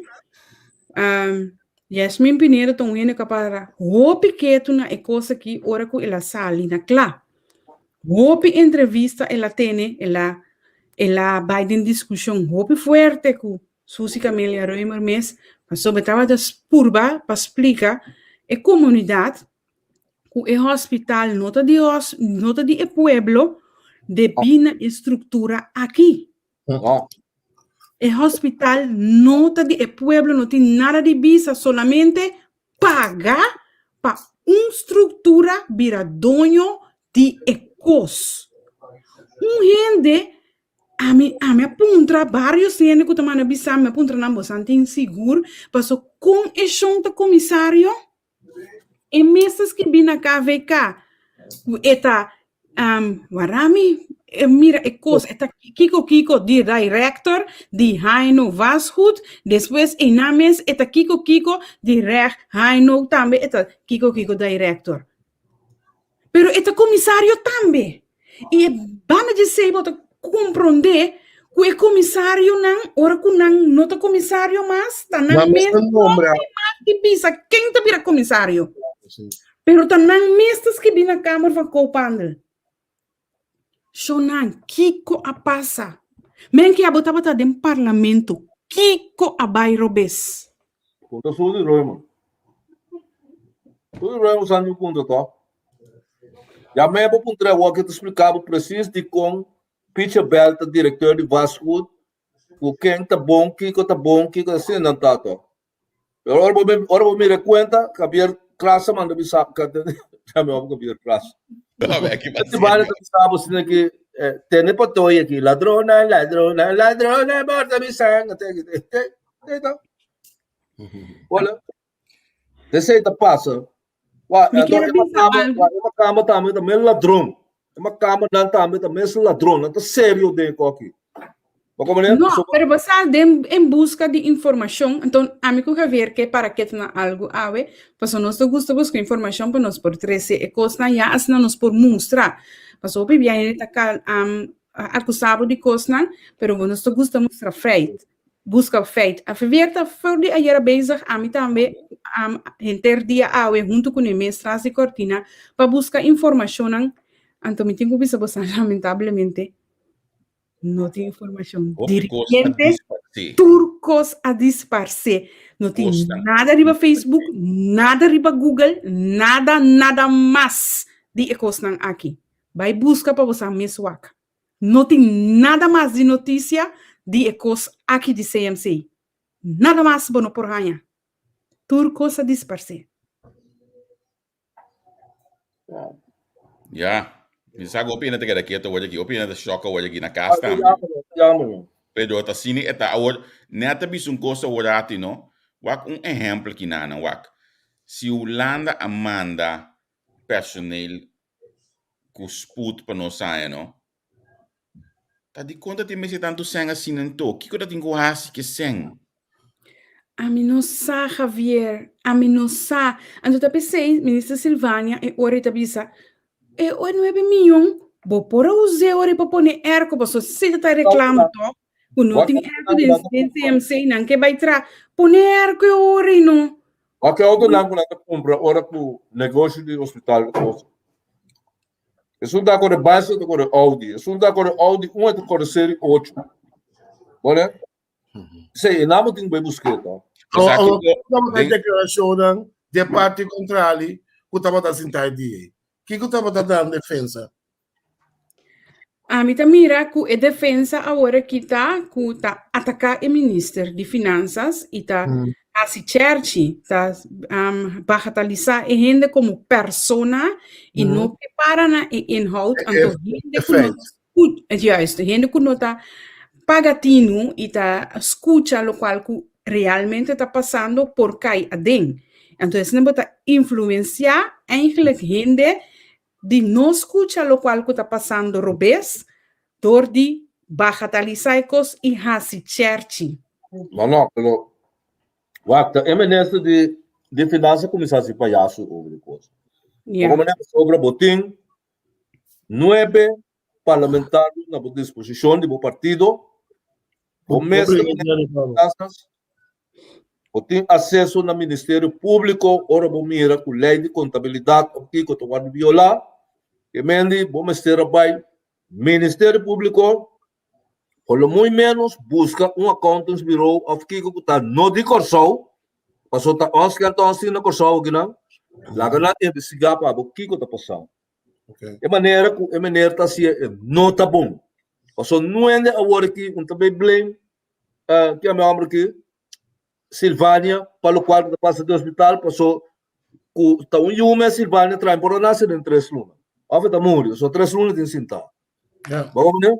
Um, Yasmin Pinedo ta un hende ku a para hopi ketu na e kos aki ora ku el a sali na kla. Hopi entrevista el a tene, el a, el a bai den diskushon hopi fuerte ku Suzy Camelia Römer mes, pasobra e tabata purba pa splika e komunidat ku e hospital no ta di hos, no ta di e pueblo debí na e struktura aki. E hospital no ta di e pueblo, no tin nada di bisa, solamente paga pa un struktura bira doño. di e kos. Un hende, ami ami a puntra varios hende ku ta manda bisa mi, a puntra nan boso tin sigur paso kon e shon ta komisario? E mes ta skibí na KVK ku e ta warami e mira e kos e ta kiko kiko di director di Haino Vastgoed despues einan mes e ta kiko kiko di reg Haino tambe e ta kiko kiko director. Pero e ta komisario tambe. I e banda di esei bo ta komprondé ku e komisarionan, ora ku nan no ta komisario mas, ta nan Nan mes mes ta nombra. no tin mag di bisa ken ta bira komisario. Pero ta nan mes ta skibí na Kamer van Koophandel. Shonan, kiko a pasa? Men ke abo tabata den parlamento, kiko a bai robes? Punta su di Royman. Su di Royman sa mi punta to. Ya me bo puntra awor ke ta splika bo precies di kon Picha Bell ta directeur di vastgoed, ku ken ta bon, kiko ta bon, kiko ta sin nan ta to. Pero ora bo ora bo mira cuenta, Javier Kras a manda bisa, ya me Javier Kras. Este vale ta bisa bo sina ki eh, tene patoy aki, ladrona, ladrona, ladrona, morta mi sanga, te, te, te, te, te. Hola. Esei ta pasa. Wa, Mi anto quiero e bisa makamba, algo. wa, e makamba tambe ta mes ladron. E makamba nan tambe ta mes ladron. Nan ta serio den koki. Bo komprende? No, So, pero bo sa den en busca di informacion, enton ami ku Javier ke para ket na algo awe, paso nos ta gusta busca informacion pa nos por trece e kosnan ya asina nos por mustra. Paso hopi bia hende ta kal am acusa bo di kosnan, pero bo nos ta gusta mustra feit. Busca feit. A Javier ta for di ayera bezig, ami tambe am henter dia awe hunto ku ne mes tras di cortina pa busca informacionnan, anto mi tin ku bisa boso lamentablemente No tin informacion. Hopi Di kos a repente, disparsé. tur kos a disparsé. No tin Kosnan. nada riba Facebook, nada riba Google, nada, nada mas di e kosnan aki. Bai buska pa bo sa mes wak. No tin nada mas di notisia di e kos aki di CMC. Nada mas bo no por haña. Tur kos a disparsé. Ja, mi sa ku hopi hende ta keda ketu awor aki, hopi hende ta shock awor aki na kas tambe. Pero ta asina e ta awor, net a bisa un kos awor ati no, wak un ehèmpel kinanan wak. Si Hulanda a manda personeel ku spoed pa nos haña no, Ta dikon ta tin mester tantu sèn asina anto? Kiko ta tin ku hasi ku e sèn? Ami no sa, Javier. Ami no sa. Anto ta p'esei Minister Silvania e ora ei ta bisa, e oi nuebe miyon bo por a us'é ora ei pa pone airco, pasobra si ta ta reclamo tòg ku no tin airco den den CMC, nan ke bai traha. Pone airco e ora ei no. Wak e autonan ku nan ta kumpra ora ku negoshi di hospital ta kosa. Esun ta kore bus, ta kore Audi. Esun ta kore Audi, un ta kore serie 8. Bone? Sei, e namo tin bai busketa. O tabata deklarashonnan di e parti kontrali ku tabata sinta e dia. Kiko tabata nan defensa? Ami ta mira ku e defensa awor aki ta ku ta ataká e minister di Finansas i ta hasi chèrchi, ta bagatalisá e hende komo persona i no ke para na e inhoud. Anto hende ku no ta skucha, juist, hende ku no ta paga tinu i ta skucha lokual ku realmente ta pasando por kai aden. Anto esnan bo ta influensiá eigenlijk hende di no skucha lokual ku ta pasando robes dor di bagatalisá e kos i hasi chèrchi. No, no, pero wak, ta e minister di di finansa kuminsá hasi payaso over di kos. Ja. Como manera sobra bo tin nuebe parlamentario na bo disposishon di bo partido, bo mes ta minister di finanzas, Bo tin aseso na Ministerio Públiko ora bo mira ku lei di kontabilidat òf kiko ta wòrdu violá. Ke mendi bo mester a bai Ministerio Públiko por lo muy ménos buska un accountantsbureau òf kiko ku ta no di Kòrsou, pasobra ta ons kèn ta ons tin na Kòrsou akinan, laga nan investigá pa bo kiko ta pasá. E manera ku e meneer ta hasié e no ta bon. Pasobra nuende awor aki un ta bai blame ki a mi homber ki Silvania pa lokual ku ta pasa den hospital paso ku ta un yu mes Silvania trae por a nase den tres luna. Òf e ta muri, so tres luna tin sintá. Bo komprendé?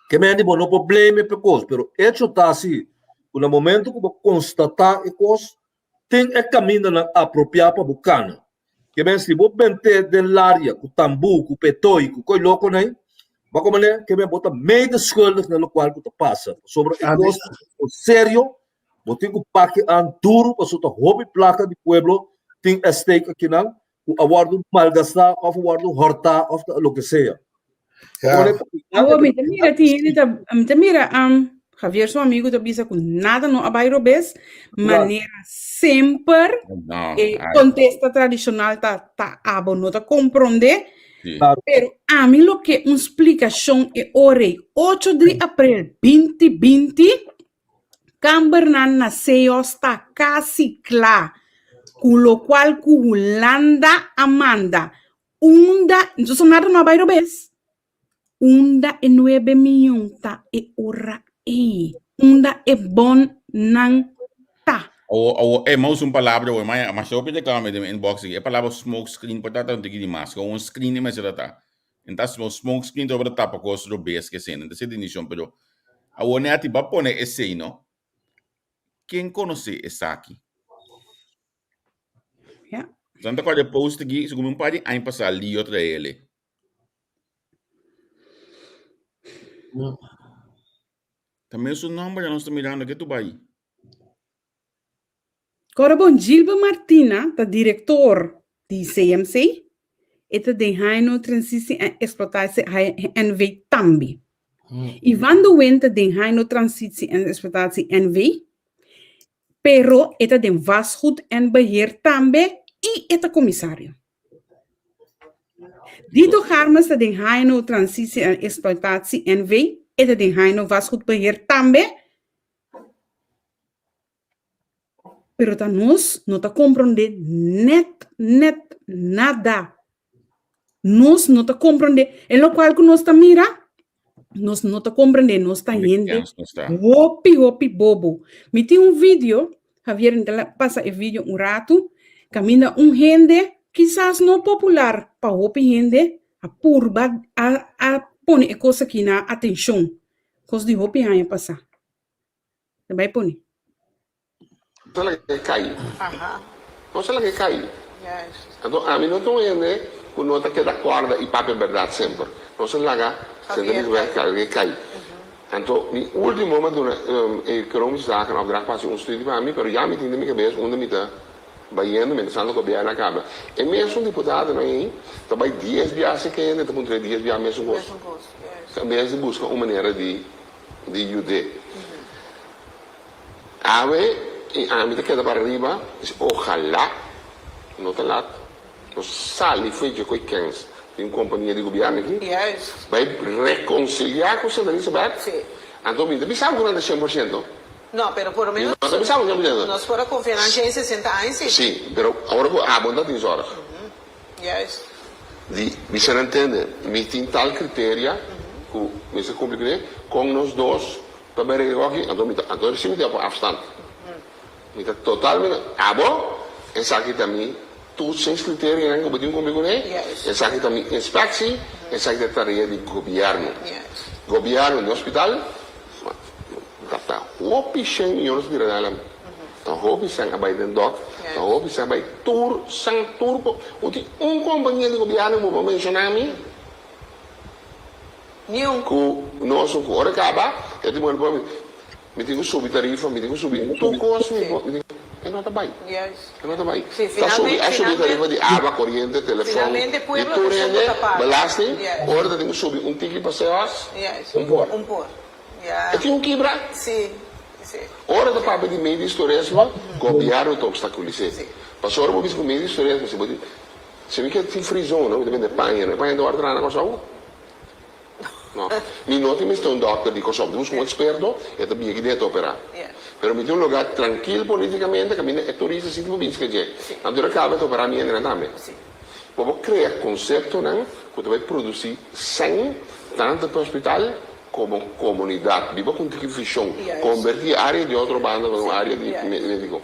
Ke men di bo no por blame e kos, pero echo ta si ku na momento ku bo konstatá e kos, tin e kamindanan apropiá pa bo kana. Ke men si bo bent'é den laria ku tambú, ku petoi, ku koi loko nei, bo komprendé? Ke men bo ta medeschuldig na lokual ku ta pasa. Pasobra e kos ta serio Bo tin ku paki an duru pasobra ta hopi plaka di pueblo tin at stake akinan ku a wòrdu malgastá òf a wòrdu hòrtá òf ta loke sea. Awor mi ta mira tin hende ta mi ta mira Javier su amigo ta bisa ku nada no a bai robes manera semper e kontesta tradishonal ta ta abo no ta komprondé pero ami lo ke un splikashon e ora ei ocho di aprel binti binti Kambernan na Seos ta kasi kla, ku lokual ku Hulanda a manda. Unda, entonces nada no a bai robes. Unda e nuebe miyon ta e ora ei? Unda e bonnan ta? Awo, awo, eh, ma usa un palabra awo, ma masha hopi ta kaba den mi inbox aki. E palabra smoke screen por ta ta un tiki di mas, con un screen e mester ta ta. Entas smoke screen ta obra tapa cos robes ke esei, entas e definición, pero awor ne ati ba pone esei no. Ken conoce esaki? Ja. Zan ta kòrda e post aki, segun mi un par di aña pasá Leo traele. Ta mesun nòmber ya nos ta mirando ke tu bai. Kòrda bon, Gilbert Martina ta direktor di CMC, e ta den Haino Transitie en Exploitatie NV tambe. Ivan de Wind ta den Haino Transitie en Exploitatie NV, pero e ta den Vastgoed en Beheer tambe i e ta komisario. Dito Harmens ta den Haino Transitie en Exploitatie NV, e ta den Haino Vastgoed Beheer tambe. Pero ta nos no ta komprondé nèt nèt nada. Nos no ta komprondé. E lokual ku nos ta mira, nos no ta komprondé. Nos ta hende hopi hopi bobo. Mi tin un video, Javier, mi ta pasa e video un ratu, kaminda un hende, kisas no popular pa hopi hende, a purba a a pone e kos aki na atenshon. Kos di hopi aña pasá. Ta bai pone. No sa laga e kai. No sa laga e kai. Anto ami no ta un hende ku no ta keda kòrda i papia bèrdat semper. No sa laga senta mi kabes laga e kai. Anto mi último mi a duna e Economische Zaken opdracht pa hasi un studie pa mi, pero ya mi tin den mi kabes unda mi ta bayendo mientrastanto gobièrnu a kaba. E mesun diputadonan ei ta bai dies biaha serka hende ta puntra e dies biaha mesun kos. En bes di buska un manera di di yud'é. Awe i ami ta keda para riba, dici, ojalá no ta lat, nos sali fo'i dje ko'i kens di un kompania di gobièrnu aki, bai rekonsiliá ku Santa Elisabeth, anto mi ta bisa bo ku nan ta shen por shento. Mi no ta bisa bo shen por shento. Sí, pero ora ku abo no ta tin zòrg. Di bisa nan tende, mi tin tal criteria cu mester cumpli cune, con nos dos ta bay regla aki, anto mi ta, anto si mi ta op afstand. Mi ta totalmente, abo, esaki ta mi toetsingscriterianan cu bo tin cumpli cune, esaki ta mi inspectie, esaki ta tarea di gobierno. Gobierno di hospital, Ta ta hopi shen miyones bira na alam. Ta hopi shen a bai den dok, ta hopi shen a bai tur shen tur ko un tin un kompania di gobièrnu ku bo por menshoná mi ku nos ku ora kaba e tin por mi mi tin ku subi tarifa mi tin ku subi tur kos mi por mi tin e no ta bai e no ta bai ta subi a subi tarifa di awa koriente telefòn di tur hende belasting ora ta tin ku subi un tiki pa seos un por. E tin un kibra. Ora ta papia di medios turismo, gobierno ta obstaculis'é. Pasobra ora bo bisa ku medios turismo, si bo di, si mi ke tin free zone, mi ta bende paña, no e paña ta wòrdu traha na Kòrsou? No. Mi no tin mester un dòkter di Kòrsou, mi ta buska un eksperto, e ta bini aki den e ta operá. Pero mi tin un lugá trankil politikamente kaminda e turista sinti bo bin skadjé. Anto e kaba e ta operá mi hendenan tambe. Bo por krea konseptonan ku ta bai produsí sèn tantu pa hospital Komo komunidat, biba ku un tiki vishon, kombertí e área di otro banda na un área di médiko.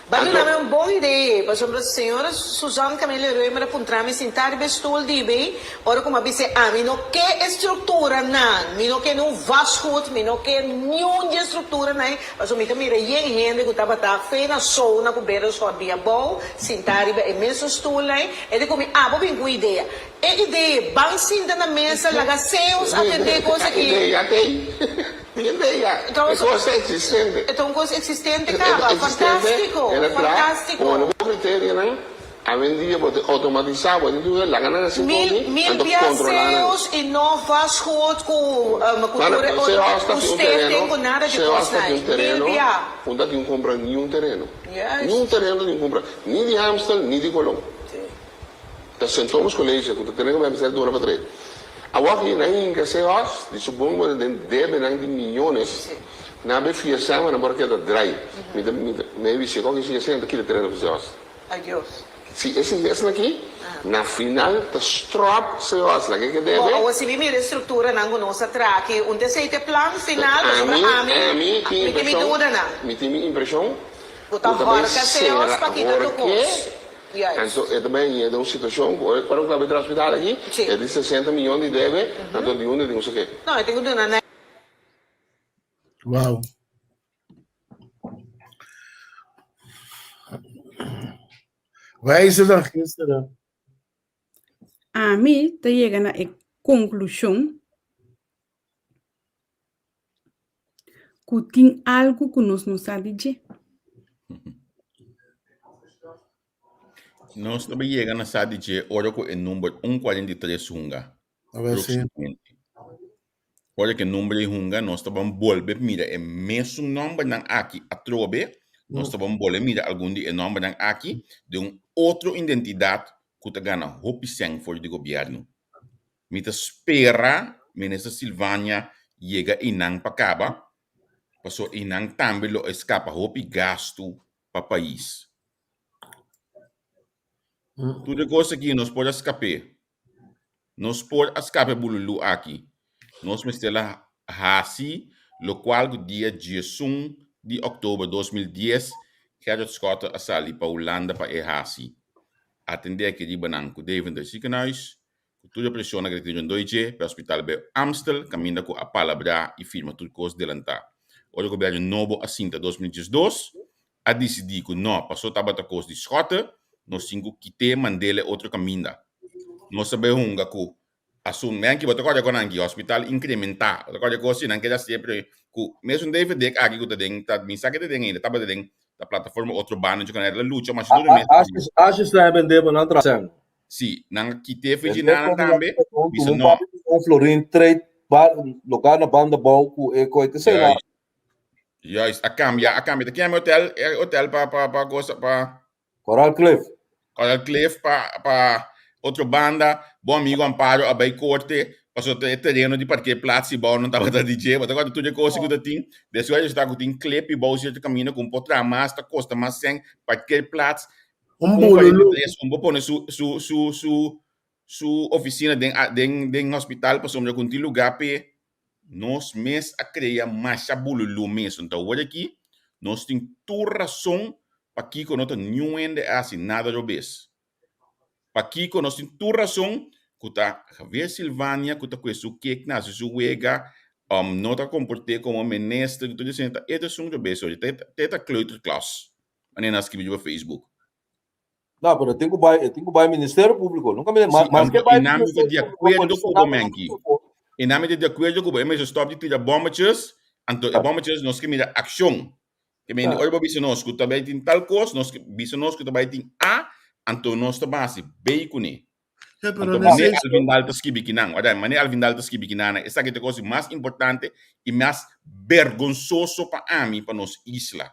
Ba duna mi un bon idee, pasobra señora Suzanne Camille Römer a puntra mi sinta riba e stoel di bay, ora ku mi a bis'é, ami no ke e strukturanan, mi no ke niun vastgoed, mi no ke niun di e strukturanan ei, pasobra mi ta mira yen hende ku tabata fe na zona ku Berenschot bia abou, sinta riba e mesun stoelnan ei, e di ku mi, abo bin ku un idea. E idee, ban sinta na mesa, laga Zeus atendé e kos aki. Idea t'ei. Idea. E kos ta eksistente. E ta un kos eksistente kaba. Fantástiko. Fantástiko. Pone bo kriterionan, awendia bo ta outomatisá, bo tin tur laga nan hasi Mil, mil bia Zeus i no vastgoed ku ku tur e otro, ku stichting, ku nada di kosnan. Mil bia. Un ta tin kumpra niun tereno. Niun tereno ta tin kumpra, ni di Amstel, ni di Colon. Ta Sint Thomas College ku ta tene ku mester duna pa trei. Awor ki nan hinka se hòs di su bon bo den debenan di miyones, nan a be fia sèn nan por a keda drai. Mi ta mi ta maybe si e kòke siga asina ta kita tereno pa se hòs. Si e sigui asina aki, na final ta stròp se hòs laga e ke debe. Bon, awor si mi mira e strukturanan ku nos a traha aki, un ta esei ta e plan final pasobra ami ami tin mi tin mi impreshon, dudanan. mi tin mi impreshon Ku ku ta ta bai hòrka se hòs sera pa kita tur horke. kos. Anto e ta bay yega un situacion cu ora cu a bay tra hospital aki, e tin 60 miyon di debe, anto di unda e tin cu saké? No, e tin cu duna na. Wow. Wijzer dan gisteren. Ami ta yega na e konklushon ku tin algu ku nos no sa di dje. Nos ta yega na sa di dje ora ku e number un 43 hunga. Próksimamente. Ora ku e number ei hunga, nos ta ban bolbe mira e mesun nòmbernan aki atrobe. Nos ta ban bolbe mira algun di e nòmbernan aki den un otro identidat ku ta gana hopi sèn for di gobièrnu. Mi ta spera Minister Silvania yega einan pa kaba, pasobra einan tambe lo e skapa hopi gastu pa pais. Tur e kos aki nos por a skap'é. Nos por a skapa e bululú aki. Nos mester a hasi lokual ku dia 11 di òktober 2010 Gerrit Schotte a sali pa Hulanda pa e hasi. Atendé aki riba nan ku Deventer Ziekenhuis, ku tur e preshonnan ku ta tin rondó dje pa e hospital bei Amstel kaminda ku a palabrá i firma tur kos delantá. Ora gobièrnu nobo a sinta 2012 a disidí ku nò pasó tabata kos di Schotte, nos tin ku kit'é mand'é otro kaminda. Nos a bai hunga ku asun men ki bo ta kòrda kon nan ki hospital inkrementá, bo ta kòrda kos si nan keda siempre ku mesun David Dick aki ku ta den ta mi sa ke ta den ainda tabata den ta plataforma otro banda dje ku nan a lucha masha duru mes. Ashes ta bende pa nan traha sèn. Si, nan a kit'é fechi nanan tambe, bisa no. Un florin trade ba loka na banda bou ku e koi te sena. Juist, a cambia, a cambia. Ta kiami hotel, e hotel pa pa pa cosa pa Coral Cliff. Coral Cliff pa pa otro banda. Bon amigo Amparo a bai corte paso e tereno di parkeerplaats si bou no tabata di dje. Bo ta corda tur e cosa ku ta tin. Despues a resulta ku tin klep i bou cierto camino ku un por traha mas, ta costa mas cen parkeerplaats. Un bululu. Un por pone su su su su su oficina den den den hospital pasobra ku no tin lugar p'e. Nos mes a krea masha bululú mes. Anto awor aki nos tin tur rason pakiko no ta niun hende a hasi nada robes. Pakiko nos tin tur rason ku ta Javier Silvania ku ta kue su kek na hasi su wega, no ta komport'é komo minister ku tur esei ta e ta esun robes oye. Ta e ta kleuterklas manera nan a skibi riba Facebook. No, pero tin ku bai, e tin ku bai Ministerio Públiko. Nunka mi, Sí, mas ke anto bai e nami ta Ministerio di Públiko, akuerdo polis ku bo, nada no Menki. públiko. E nami ta di akuerdo ku bo. E mester stòp di tira bòmmetjes, anto e bòmmetjes nos ke mira akshon. Ke mende ora bo bisa nos ku ta bai tin tal kos, nos ke bisa nos ku ta bai tin A, anto nos ta basi bei kuné. Ja, pero Anto na mane seis Alvin Daal ta skibi kinan. Wada, mane Alvin Daal ta skibi kinan, esaki ta e kos di mas importante i mas bergonsoso pa ami, pa nos isla.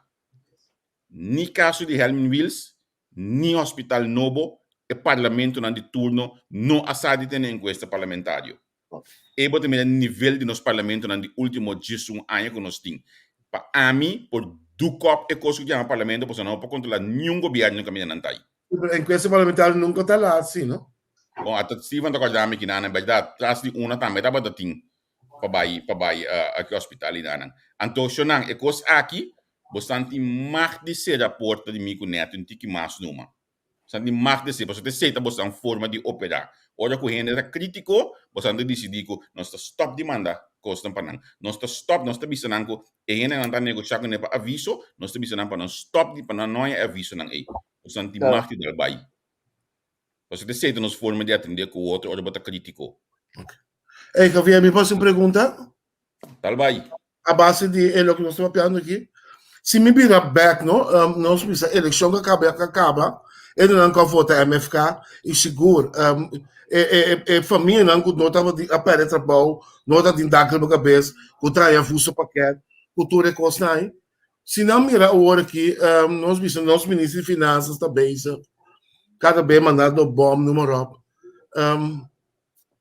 Ni kaso di Helmin Wiels, ni hospital nobo, e parlamentonan di turno no a sa di tene enkuesta parlamentario. E bo ta mira nivel di nos parlamentonan di ultimo 11 aña ku nos tin. Pa ami por dukòp e kos ku yama parlamento pasobra nan no por kontrolá niun gobièrnu kaminda nan ta ai. Pero enkuesta parlamentario nunka ta laat si, no? Bon, ata Steven ta kòrda mi kinan, en bèrdat, tras di una tambe tabata tin pa bai pa bai aki hospital i danan. Anto, shonnan, e kos aki. Bosnan tin mag di sera porta di mi ku nèt un tiki mas numa. Bosnan tin mag di sera, pasobra esei ta bosnan forma di operá. Ora ku hende ta krítiko, bosnan ta disidí ku nos ta stòp di manda kosnan pa nan. Nos ta stòp, nos ta bisa nan ku e hendenan ta negoshá kuné pa aviso, nos ta bisa nan pa nan stòp di, pa nan no haña e avisonan ei. Bosnan tin mag di dal bai. Pasobra esei ta nos forma di atendé ku otro ora bo ta krítiko. Ey, Javier, mi por hasi un pregunta? Tal bai. A base di e loke nos ta papiando aki, si mi bira bek no, um, nos bisa elekshon ka kaba ka kaba, edonan ku a vota MFK i sigur um, e, e, e, e famianan ku no tabata a perde trabou, no tabatin dak riba kabes, ku traha voedselpakket, ku tur e kosnan ei. Si nan mira awor aki, um, nos bisa nos minister di finanzas ta bezig, kada be mandando bom, noem maar op. Um,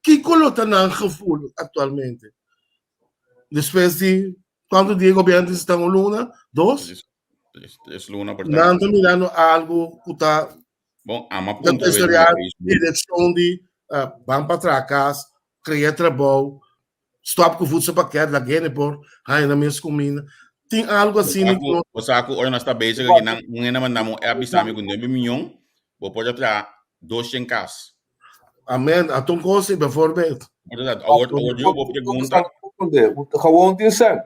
Kiko lo ta nan gevoel aktualmente? Despues di kuantu dia gobièrnu tin stan un luna? Dos? Tres luna por Nan ta mirando algu ku ta Bon, ama ta puntra wet historial na Facebook. direkshon di uh, ban pa traha kas, krea trabou, stop ku voedselpakket, laga hende por haña nan mes kuminda. Tin algu asina ku Bo sa ku ora nos ta bezig aki nan un hende a manda mi un app bisa mi ku nuebe miyon bo por a traha 200 kas. Amen. Ata un kos i bijvoorbeeld. Inderdaad, awor, awor yo bo pregunta. Gewoon tin sen.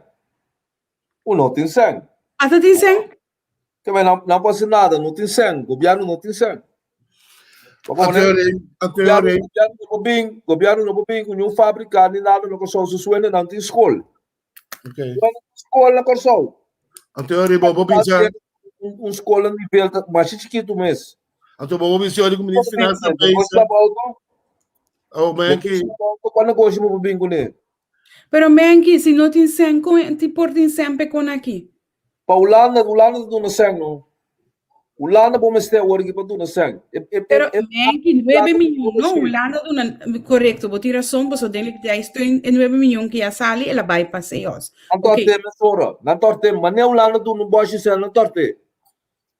Uno tin sen. Ata tin sen? Ke men no, no pasa nada, no tin sen. Gobierno no tin sen. Gobierno no por bin, gobierno no por bin ku niun fabrika ni nada na Kòrsou, su suene nan tin skol. Okay. Skol na Kòrsou. Anto riba bo bisa un skol na nivel ta masha chikitu mes. Anto bo bisa ori ku minister finansa bisa. Oh, Menki. Kua negoshi bo bin kuné? Pero Menki, si no tin sen, kon ti por tin sen pe kon aki? Pa Hulanda, Hulanda ta duna sen no. Hulanda bo mester awor aki pa duna sen. E, e, Pero e, Menki, nuebe miljoen, no, Hulanda duna, korekto, bo tin rason, paso den liquiditeitssteun e nuebe miljoen ki a sali, el a bai pa Seos. Nan torte mesora, nan torte, mane Hulanda duna un bòshi sen, nan torte.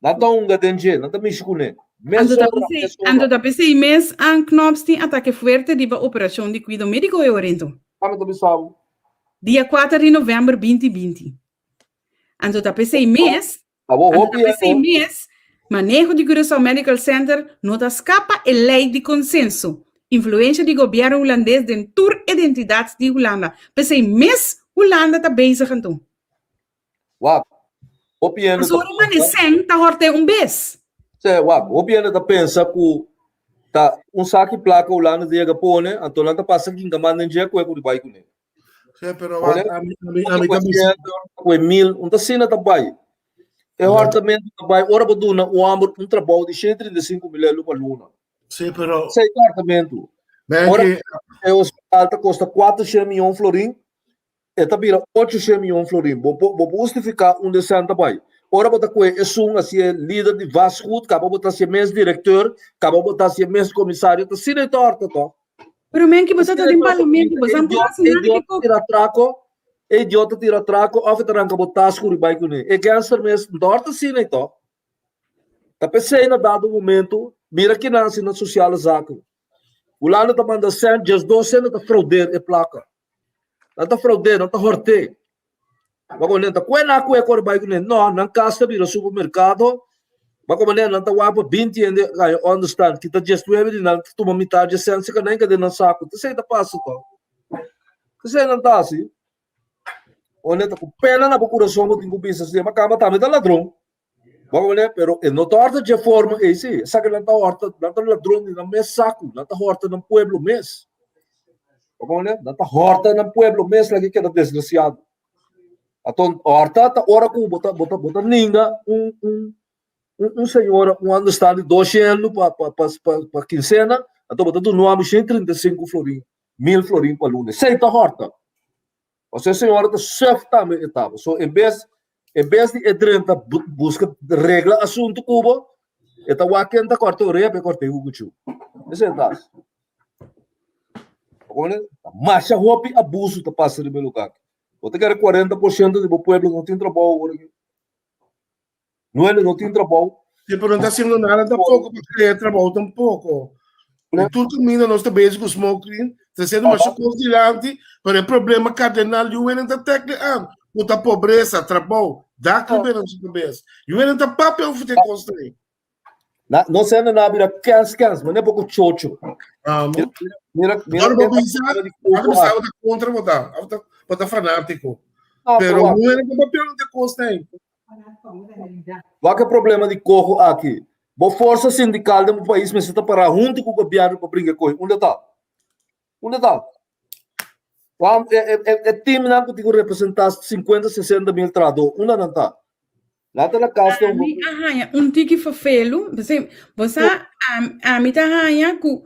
Nan ta hunga den dje, nan ta mishi kuné. Anto ta p'esei, anto ta p'esei mes an Knops tin atake fuerte riba operashon di kuido médiko e Orento. Kami ta bisa bo. Dia kuater di novèmber binti binti. Anto ta p'esei mes, Abo anto hopi ta p'esei e mes, maneho di Curaçao Medical Center no ta skapa e lei di konsenso. Influensha di gobièrnu hulandes den tur identidat di Hulanda. P'esei mes Hulanda ta bezig anto. Wak, hopi hende ta Pasobra mane sèn ta hòrt'é un bes. Sè, wak, hopi hende ta pensa ku ta un saki plaka Hulanda ta yega pone, anto nan ta pasa kinka manda den dje ku e por bai kuné. Sí, pero wak, ami, ami, ami ta bisa. Kue mil, un ta asina ta bai. E hòrtamentu ta bai ora bo duna un hòmber un trabou di 135 mil euro pa luna. Sí, pero. Esei ta hòrtamentu. Ora e hospital ta kosta 400 mion florin, E ta bira ocho shen mion florin. Bo por bo por hustifiká unda e sèn ta bai. Ora bo ta kohe esun hasi e lider di vastgoed, kaba bo ta hasi e mes direkteur, kaba bo ta hasi e mes komisario, ta asina e ta òrta tòg. Pero men ki bo ta ta den parlamento, bo sa por hasi E nada ki idiota kos. tira atrako, e idiota tira atrako òf e ta ranka bo tas ku ribai kuné. E gangster mes no ta òrta asina ei tòg. Ta p'esei na dado momento, mira kinan hasi na sosiale zaken. Hulanda ta manda sèn, djesdos sèn e ta fraudeer e plaka. Nan ta fraudé, nan ta horté. Bako nan ta kue na kue kore bai kuné. No, nan kas ta bira supermerkado. Bako manera nan ta wak pa binti hende haña understand. Kita diesnuebe di nan ta tuma mitar dje sèn seka nan den nan saku. T'esei ta pasa to. T'esei nan ta hasi. Ora ta ku pena na bo kurason bo tin ku bisa si ma kamba tambe ta ladron. Bo a pero e no ta horta dje forma ei si. Esaki nan ta horta, nan ta ladron di nan mes saku, nan ta horta nan pueblo mes. Bo a Nan ta horta nan pueblo mes laga keda desgraciado. Aton horta ta ora ku bo ta bo ta bo ta ninga un un un un señora un understand di dos shelu pa pa pa pa pa quincena, anto bo ta duna un 135 florin, mil florin pa luna. Esei ta horta. Pasobra e señora ta suf tambe e taba. So en bes en bes di e drenta buska regla asuntu ku bo, e ta wak ken ta kòrta orea pa e kòrta e ku kuchu. Esei ta hasi. Masha hopi abuso ta pasa riba e lugá aki. Bo ta kere 40% di bo pueblo no tin trabou awor aki. Nuele no tin trabou. Sí, pero no ta haciendo nada tampoco pa crea trabou tampoco. Y tur caminda nos ta bezig cu smoke screen, ta haciendo masha cos dilanti, pero e problema cardenal di un ta tackle aan. Ku ta pobresa, trabou, dak riba nan su kabes. Yu nan ta papia over di e kos ei. Na, no sendo na bira kens kens, maar ne poko chocho. Amo. Mira, mira, mira. Ora bo bisa, ora bo bisa, ota kontra bo ta, ota bo ta fanátiko. Ah, Pero wak. no era pa papia di kos ei. Wak e problema di coho aki. Bo forsa sindical den bo pais mester ta para hunto ku gobierno pa bringa coho. Unda ta? Unda ta? Wam, e, e, e, e teamnan ku tin ku representá 50, 60 mil trahadó, unda nan ta? Nan ta na kas den Ami a haña un tiki ferfelu, p'esei bo sa ami ta haña ku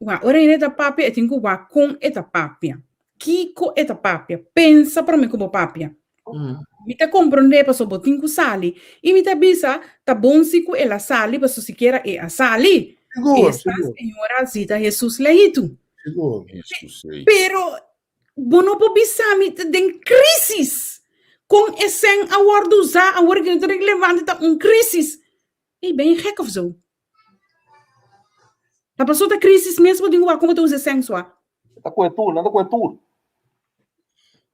wak ora hende ta papia e tin ku wak kon e ta papia, kiko e ta papia, pensa promé ku bo papia. Mi ta komprondé pasobra bo tin ku sali i mi ta bisa ta bon si ku el a sali pasobra sikiera e a sali. Sigur, Esta sigur. señora Zita Jesus Leito. Sigur. Pero bo no por bisa mi ta den crisis. Kon e sèn a wòrdu usá awor ku no ta relevante ta un crisis. Ey, ben je gek of zo? Ta paso ta crisis mes bo tin ku wak kon bo ta usa e sèn sua. Ta kue tur, nan ta kue tur.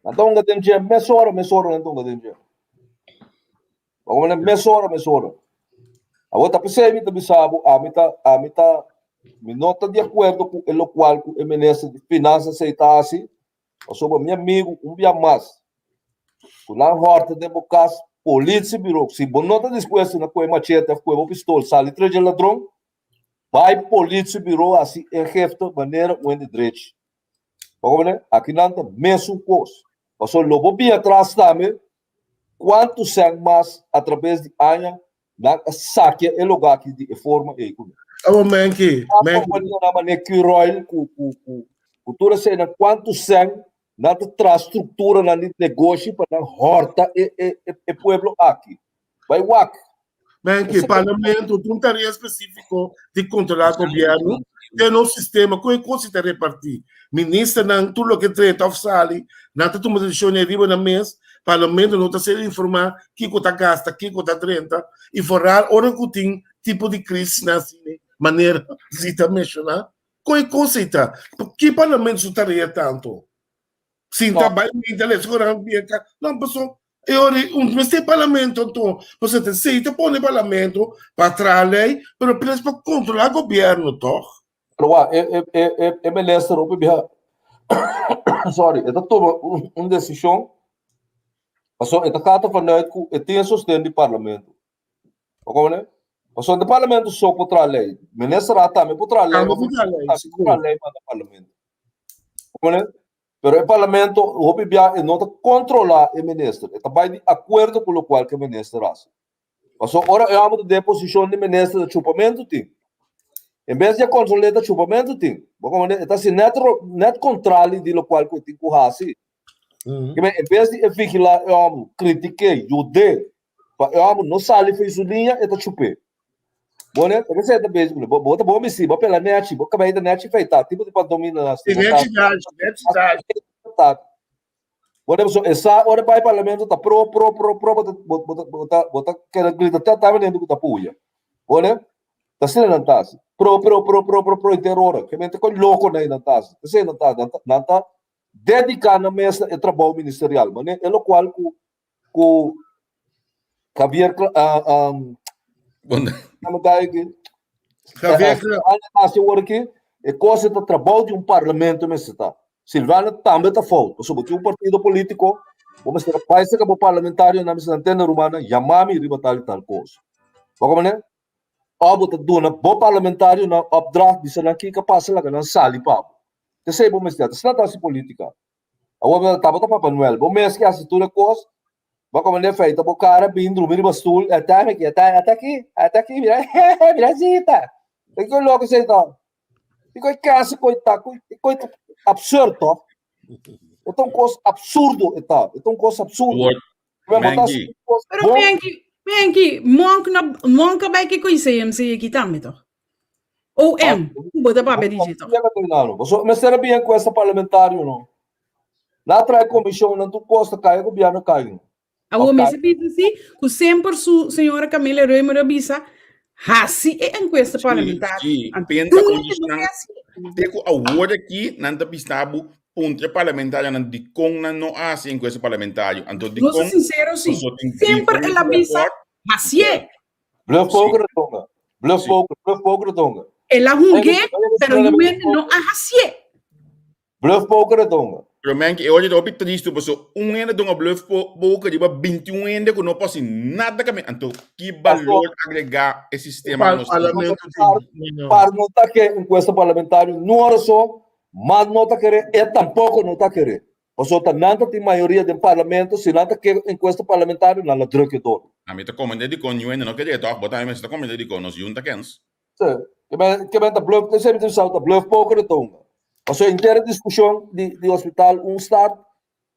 Nan ta hunga den dje mesora, mesora nan ta hunga den dje. Bo mesora, mesora. Awor ta p'esei mi ta bisa bo, ami ta, ami ta, mi no ta di akuerdo ku e lokual ku e minister di finansa sei ta hasi, pasobra mi amigu un bia mas, ku nan hòrta den bo kas, polisi biro, si bo no ta dispuesto na kohe machete òf kohe bo pistol sali tres dje ladron, bai polisi biro hasi ingifte manera un hende drechi. Bo komprende? Aki nan ta mesun kos. Pasobra lo bo bin atras tambe, Kuantu sèn mas atrabes di aña nan a sakia e lugá aki di e forma ei ku nan. Awor Menki, A Menki. kompanianan manera Curoil ku ku ku ku tur eseinan kuantu sèn nan ta traha strukturanan di negoshi pa nan hòrta e e e pueblo aki. Bai wak. Menki, Parlamento tin un tarea spesífiko di kontrolá gobièrnu den nos sistema ku e kos si ta repartí. Ministernan tur loke drenta òf sali nan ta tuma desishon ei riba nan mes. Parlamento no ta ser informá kiko ta gasta, kiko ta drenta i foral ora ku tin tipo di krisisnan asina manera Zita menshoná. Kon e kos ei ta? Ki parlamento su tarea tantu? Sinta bai minta les koran bien ka. No, paso e ora un mester parlamento anto, paso te sei te pone parlamento pa traha lei, pero pres pa kontrola gobierno toch? Pero wak, e e e e e minister hopi biaha sorry, e ta tuma un un desishon paso e ta kata vanuit ku e tin e sosten di parlamento. Bo komprende? Pasobra de parlamento so por traha lei. Minister a tambe por traha lei. Tambe por traha lei, Tambe por sigur. traha lei manda parlamento. Bo komprende? Pero e parlamento hopi bia e no ta kontrolá e minister. E ta bai di akuerdo ku lokual ku e minister hasi. Pasobra ora e hòmber ta den e posishon di minister ta chupamentu tin. En bes di a kontrol'é ta chupamentu tin. Bo komprende? E ta hasi nèt nèt kontrali di lokual ku e tin ku hasi. En bes di e vigilá e hòmber, kritik'é, yud'é, Pa e hòmber no sali for di su liña, e ta chup'é. Bo ne, ta kese e ta bezig kuné. Bo, bo ta bon bisti, bo pela nèchi, bo kabei ta nèchi feitá, tipo di pantomina nan Si asina. nèchi dashi, nèchi dashi. Ta. Bo ne, pasobra e sa ora e bai parlamento ta pro, pro, pro, pro, bo ta, bo, bo ta, bo ta, bo ta keda grita te tabla hende ku ta puya. Bo ne, ta asina nan ta hasi. Pro, pro, pro, pro, pro, pro henter ora. Ke mente kon loko nan nan ta hasi. Ta asina nan ta hasi. Nan ta, nan ta dediká nan mes na e trabou ministerial. Mane e lokual ku ku Javier uh, um, Javier Silvana aqui e coisa do trabalho de um parlamento mas está Silvana também está fout pasobra tin un partido político bo mester bai saka bo parlamentario na mester antena rumana yamami riba tal y tal cosa bo como ne o bo ta duna bo parlamentario nan opdracht bisa nan kiko pasa laga nan sali pa bo esei bo mester asina ta hasi política Awor bo tabata Papa Noel, bo mes ke hasi tur e kos, bo kome den feita bo kara bin drumi riba stul, e ta aki, e ta e ta aki, e ta aki, mira, mira Zita. E koi loko esei ta? E koi kasa koi ta, koi koi ta absurd to. E ta un kos absurdo e ta, e ta un kos absurdo. Awor, Bo ta hasi Menki, un kos Pero bon. Menki, Menki, monk na monk a bai ke koi CMC aki tambe to. OM, ku bo ta papia di dje toch? Pasobra mester a bin enkuesta parlamentario no. Nan a trae komishon nan tur kos ta kai e gobièrnu kai no. Awor mester bisa si ku semper su señora Camelia Römer a bisa hasi e enkuesta parlamentario. Sí, Anto penta tur un hende no nan ke hasi. te ku awor aki nan ta bisa bo. Puntra e parlamentarionan dikon nan no a hasi enkuesta parlamentario. Anto Nos dikon ta sincero si. paso tin Semper el a diferente bisa rapport. hasié. Bluff Si. poker tonga. Bluff Si. poker, bluff poker tonga. El a hung'é, pero yu hende no a hasié. Bluff poker tonga. Pero men, e oye ta hopi tristu paso un hende ta un bluff poker riba 21 hende ku no por hasi nada kami. Anto ki balor agregá e sistema nos tin? Parlamento tin. Par no ta ke enkuesta parlamentario no ora so, mas no ta kere, e tampoko no ta kere. Pasobra ta nan ta tin mayoria den parlamento, si nan ta ke enkuesta parlamentario nan la druk e dor. Ami ta komende dikon niun hende no kere tòg, bo tambe mester ta komende dikon nos yun ta kens. Sí, ke men ke men ta bluff, esei mi ta bisa ta bluff poker e tonga. Pasobra henter e diskushon di di hospital un start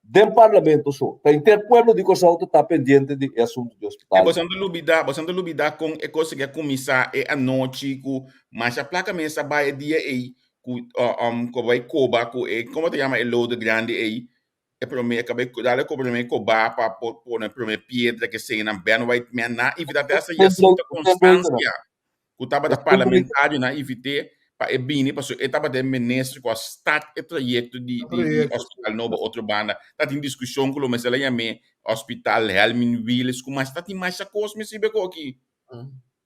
den parlamento so. Ta henter pueblo di Kòrsou ta ta pendiente di e asuntu di E hospital. bosan ta lubida, bosan ta lubida kon e kos a kuminsá e anochi ku masha plaka mes a bai e dia ei ku ku bai koba ku e komo ta yama e loader grandi ei e prome e kabe dale ku prome koba pa por pone prome piedra ke eseinan Ben White men nan invitá te hasta Jacinta Constancia ku tabata parlamentario nan invit'é pa e bini pasobra e tabata e minister ku a start e trayekto di di di hospital nobo otro banda ta tin diskushon ku lo mester a yam'é hospital Helmin Wiels ku mas ta tin masha kos mi sibi ku aki.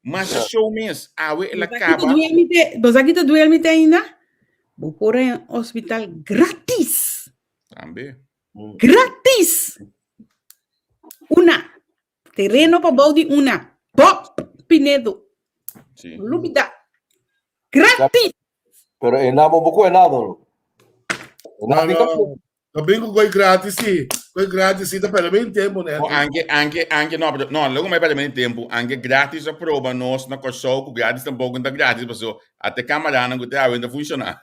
Masha show mes. Awe el a kaba. Bo sa ki ta duel mi te ainda? Bo por en hospital gratis. Tambe. Gratis. Una. Terreno pa bou di una. Bob Pinedo. Sí. Lubida. Gratis. Pero e namo bo koe nada no. No, no. Ta bin ku koi gratis sí. Koi gratis sí ta perde mi tempo net. O anke, anke, anke, no, pero, no, logo mai perde mi tempo. Anke gratis a proba nos na Kòrsou ku gratis tampoko no ta gratis paso ate kameranan ku te awe no ta funshoná.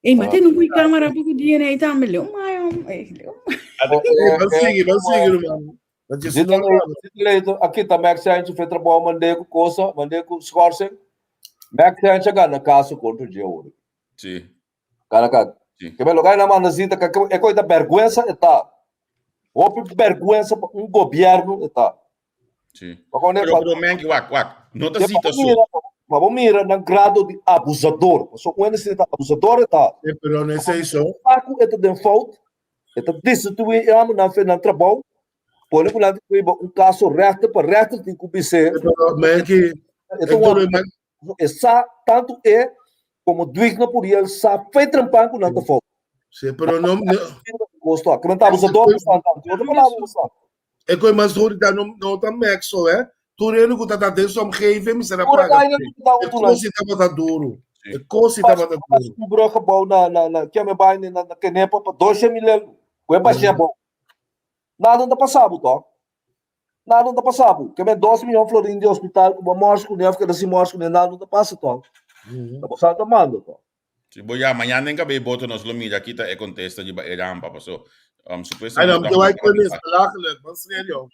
Ey, maar tin un goeie camera pa ku DNA tambe. Leo maar, jong. Ey, leo maar. Ey, ban sigui, ban sigui, ruman. Dat je Zit snor leito, aqui tá Max Sanchez fez trabalho, mandei com coisa, mandei com schorsing. Max Sanchez gana caso contra o Gio. Sí. Cara, cara. Sí. Ke loke na manda zita ka e koi ta vergüenza e ta. Hopi vergüenza pa un gobierno e ta. Sí. Pa kone Pero, pa pero menki, wak, wak. No ta pa zita so. mira, pa bo mira nan grado di abusador. So un hende ta abusador e ta. Eh, pero no es eso. Paku e ta den fout, e ta destituí e amo nan fe nan trabou. Pone ku nan tin un kaso rechter pa rechter tin ku bis'é. Eh, pero menki, E ta e un duro man E sa tantu e komo Duigna Puriel sa fe trempan ku nan ta fout. Sí, pero no, no. Gosto, que men ta abusador ku stan tantu. Otro palabra ku stan. E koi mas duro ta no no ta Max so, hè. Tur hende ku ta ta den su omgeving mi será Pura paga. kaina ku ta E utu nan. kosi tabata duro. E kosi tabata duro. Un brug gebouw na na na keme bai na na Kenepa pa 200 mil euro. Ku e bashe bou. Nada no ta pasa bo tok. Nada no ta pasa bo. Ke men 2 miyon florin di hospital ku bo mors kuné of keda sin mors kuné, nada no ta pasa tok. Ta bo sa ta manda tok. Si bo ya, mañana den kab'é boto nos lo mira kita e kontesta riba e rampa, paso um, Ay, supuestamente no, ta te vai ta con es belachelijk, man serio.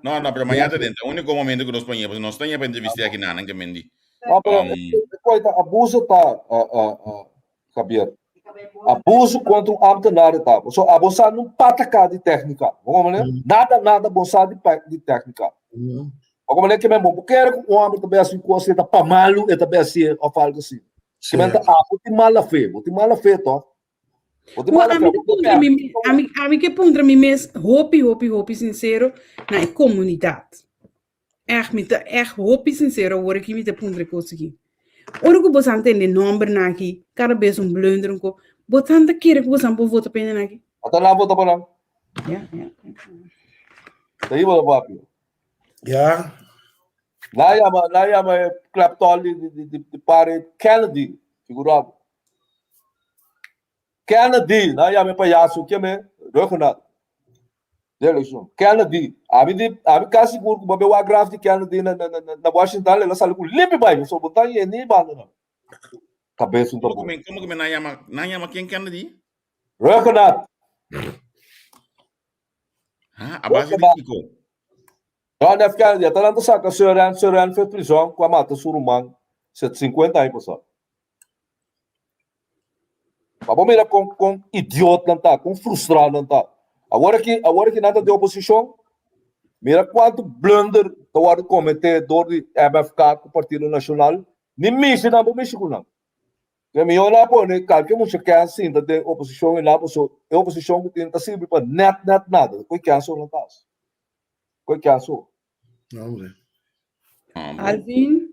No, no, pero mañana ta den, ta único momento ku nos por ñe, paso nos ta ñe pa entrevist'é aki nan, ke men di. No, pero Um, e koi ta abuso ta, uh, uh, uh, Javier. Abuso kontra un ambtenaar ta. So abo sa nun pataka di técnica. Bo komprende? Nada, nada bo sa di, di técnica. Bo komprende ke men bo kere ku un homber ta be hasi un kos e ta pa malu e ta be hasi of algo asi. Ke men ta abo tin mala fe. Bo tin mala fe toch? Bo tin Bo, mala ami fe. ta Bo ta puntra mi, ami, ami ke puntra mi mes hopi, hopi, hopi sincero na e komunidat. Echt, mi ta echt hopi sincero awor aki mi ta puntra e kos aki. Ora ku bosan tende nombernan aki, kada bes un blunder un ko, bosan ta kere ku bosan por vota pa hende aki? Ata nan vota pa nan. Ja, ja. Ta hiba ta papia. Ja. Na yama, na yama e kleptol di, di, di, di pare Kennedy, figurabo. Kennedy, nan yama e payaso ke me Ruggenat. De eleccion. Kennedy, ami di, ami kasi sigur ku bo be wak graf di Kennedy na, na, na, na Washington, el a sali ku limpi bai, so bo ta ye ni banda nan. Kabes un ta Komo bo. ku men, komo ku men nan yama, nan yama ken Kennedy? Ruggenat. Ha, a base di kiko? John F. Kennedy, ata nan ta saka Sir Sir Renfrew prison ku a mata su ruman set 50 aña pasá. Pa bo mira kon kon idiot nan ta, kon frustrá nan ta. Awor aki, awor aki nan ta den oposishon, mira kuantu blunder ta wòrdu kometé dor di MFK ku Partido Nashonal, ni mishi nan por mishi ku nan. Ke mihó nan a pone kalke mucha kèns sinta den oposishon i nan paso e oposishon ku tin ta sirbi pa nèt nèt nada. Koe kèns so nan ta hasi. Koe kèns so. Hombre. Alvin,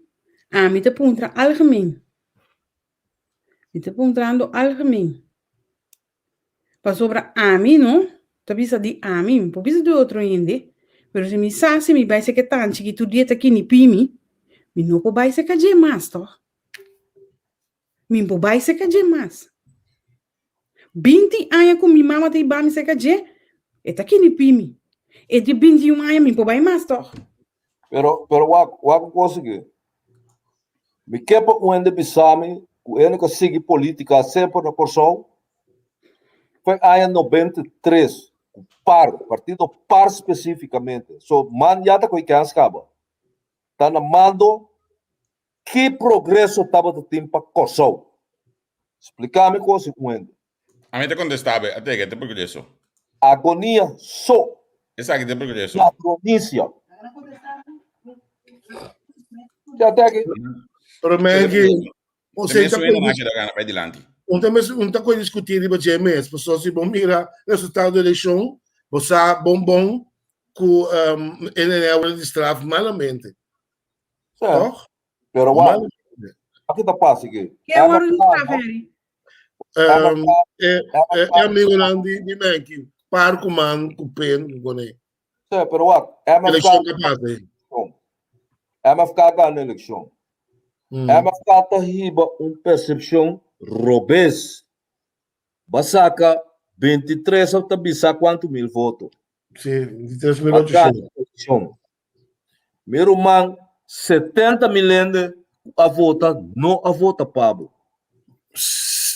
ami ta puntra algemeen. Mi ta puntrando algemeen. Pasobra ami no ta bisa di ami, mi por bisa di otro hende, pero si mi sa si mi bai seka tan chikitu di e ta kini pimi, mi no por bai seka dje mas toch. Mi por bai seka dje mas. 20 aña ku mi mama ta hiba mi seka dje, e ta kini pimi. E di 21 aña mi por bai mas toch. Pero, pero wak, wak un kos aki. Mi ke pa un hende bisa mi ku hende ku a sigui polítika semper na Kòrsou foi aña 93 ku par, partido par spesífikamente. So man ya ta ku e kèns kaba. Ta na mando ki progreso tabata tin pa Kòrsou? Splika mi kos un hende. Ami ta kontestá be, a tege te progreso. Agonia so. Esaki te progreso. Ladronisia. Ya tege. Pero Maggie, o sea, ta koe dilanti. Un ta mes un ta koe discutir riba dje mes, pasobra si bo mira resultado di eleccion, bo sa bon bon ku um, NNL a worde di straf malamente. Sí. Toch? Pero wak, aki ta pasa aki. Ke worde di straf, Harry? Um, e, e, e amigonan di, di Menki, par ku man, ku pen, ku kone. Sí, pero wak, MFK, Eleccion ka pasa eh. MFK gana eleccion. MFK ta hiba un percepcion robes. Ba saca 23 of ta bisa cuanto mil voto. Sí, 23 mil 800. Eleccion. Mi ruman, 70 mil hende ku a vota no a vota pa bo. Sí,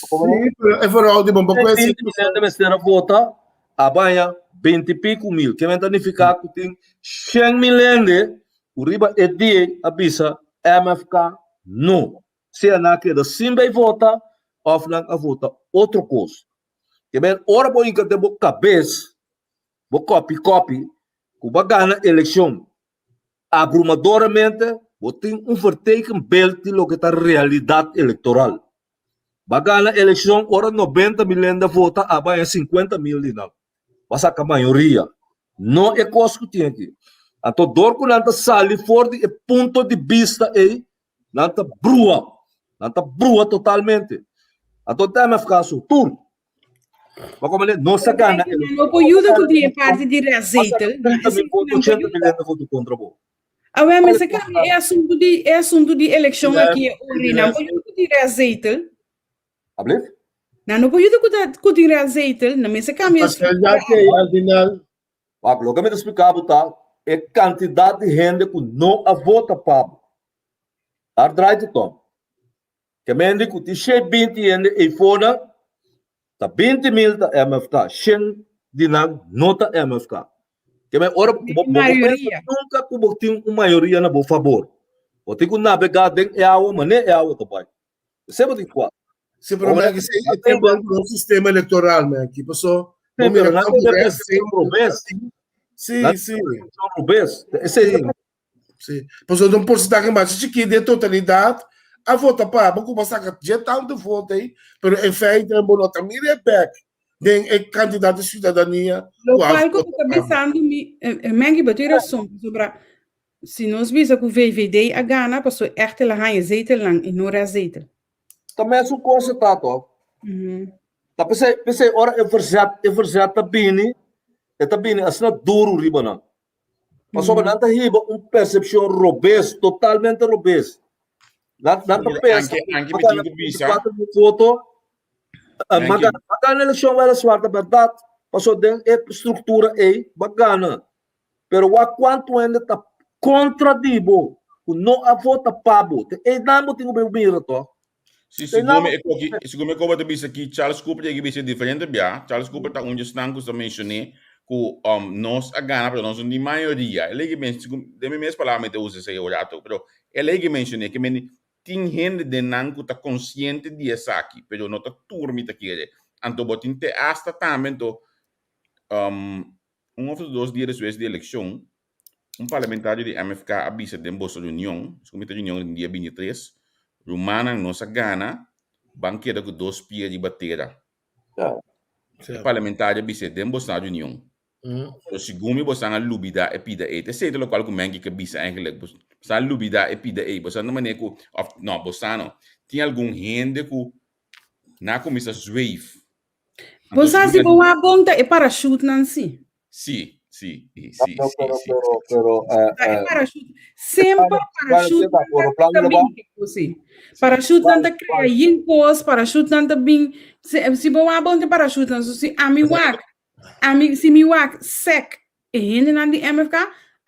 pero e vooral di bon pa 20 mil hende mester a vota, a baña 20 i pico mil. Ke men ta nifiká ku tin 100 mil hende ku riba e dia a bisa MFK no. Sea nan a keda sin bai vota òf nan a vota otro kos. Ke men ora bo hinka den bo kabes bo kopi kopi ku bo a gana elekshon abrumadoramente, bo tin un vertekenbeeld di loke ta realidat elektoral. Bo a gana elekshon ora 90 mil hende a vota, abo a haña 50 mil di nan. Bo a saka mayoria. No e kos ku tin aki. Anto dor ku nan ta sali for di e punto di bista ei, nan ta brua. Nan ta brua totalmente. Anto ta MFK su tur. Maar como le, no sa gana. No por yuda ku di e parti di reazetel. 80 mil hende voto kontra bo. Awe, me se cambia e asunto di e asunto di eleccion aki e ori. Nan por yuda ku di reazetel. Ablief? Nan no por yuda ku ta ku di reazetel. Nan mester cambia e Pascal ya que al final Wak, loke mi ta splika bo ta e kantidat di hende ku no a vota pa bo. Daar draait het om. Ke mende ku tin shei 20 hende eifonan, ta 20 mil ta MFK, shen di nan no ta MFK. Ke men ora bo bo bo pensa nunka ku bo tin un mayoria na bo fabor. Bo tin ku nabegá den e awa manera e awa ta bai. Esei bo tin ku. Sí, pero men esei e tin ku nos sistema elektoral men aki paso bo mira kuantu rès Sí, sí. Robes. Esei Sí. Pasobra un porcentahe mas chikí den totalidat a vota pa bo ku bo a saka dje tantu voto ei, pero en feite bo no ta mira e bek den e kantidat di siudadania Lo ku a cual ku vota bo ta pa bo. bisando mi, Mengi, bo tin rason, pasobra si nos bisa ku VVD a gana, pasobra ègt el a haña zetelnan i no restzetel. Ta mesun kos e ta tòg. Ta p'esei, p'esei ora e verzet, e verzet ta bini, e ta bini asina duru riba nan. Pasobra nan ta hiba un persepshon robes, totalmente robes. Nan, nan ta pensa Anke, anke mi tin ku bisa. 4 mil voto, eh, ma gana, ma gana elekshon weliswaar ta bèrdat, pasobra den e struktura ei bo a gana. Pero wak kuantu hende ta kontra di bo, ku no a vota pa bo. Te einan bo tin ku bin mira tòg. Si, segun mi e koki, segun mi e koba ta bisa ki Charles Cooper yega bisa diferente bia. Charles Cooper ta un di esnan ku sa menshoné ku um, nos a gana pero nos no tin mayoria. El a men, segun, den mi mes palabra mi ta usa esei ora ato, pero el a menshoné ke men tin hende den nan ku ta konsiente di esaki, pero no ta tur mi ta kere. Anto bo tin te hasta tambe anto um, un of dos dia despues di elekshon, Un parlamentario di MFK a bisa den boso reunion, segun mi ta reunion den dia 23, rumannan nos a gana, Ban keda ku dos pia riba tera. E parlamentario a bis'é den bosnan reunion. Pero segun mi bosan a lubida e pida ei. Ta esei ta lokual ku Menke ke bisa eigenlijk. Bosan a lubida e pida ei. Bosan ta manera ku, òf no, bosan no. Tin algun hende ku nan a kuminsá zweef. Bo sa si bo wak bon ta e parachute nan si. Sí, sí, sí, sí, Pero, sí, pero, sí. pero, pero, eh, Ta e eh, parachute. Semper parachute ba, aeroplano ta lo ba? bin ke kos si. Parachute nan ta krea yin kos, parachute nan ta bin. Si, si bo wak bon ta parachute nan. So si ami wak, ami si mi wak sek e hendenan di MFK,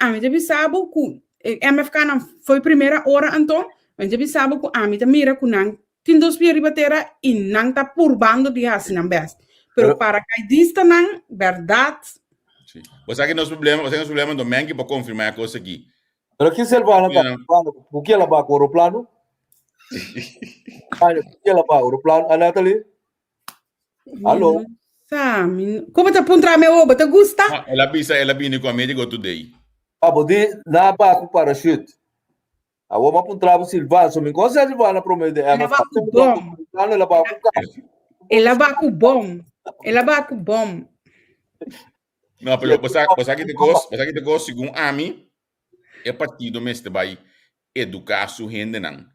ami ta bisa bo ku e MFK nan foi primera ora anto, mi ta bisa bo ku ami ta mira ku nan tin dos pia riba tera i nan ta purbando di hasi nan best. Pero Pero- paracaidistanan, berdad, Sí. Bo sa ki nos problema, bo sa ki nos problema, enton Menki por konfirmá e kos aki. Pero ki Silvana ta Ja. ku ki ela ba ku aeroplano? Ay, ku ki ela ba aeroplano? Ah, Natalie? Hallo? Mi no sa, mi no- Como ta puntra mi awo? Bo ta gusta? No, el a bisa, el a bini ku Amerigo Today. Ah, bo di na ba ku parachute. Awor m'a puntra bo Silvana, so mi konse Silvana prome de El a Emma. ba ku bom. El a ba ku ka. El a ba ku bom. El a ba ku bom. No, pero bo sa, bo sa ki te kos, bo sa ki te kos, segun ami, e partido mester bai eduká su hendenan.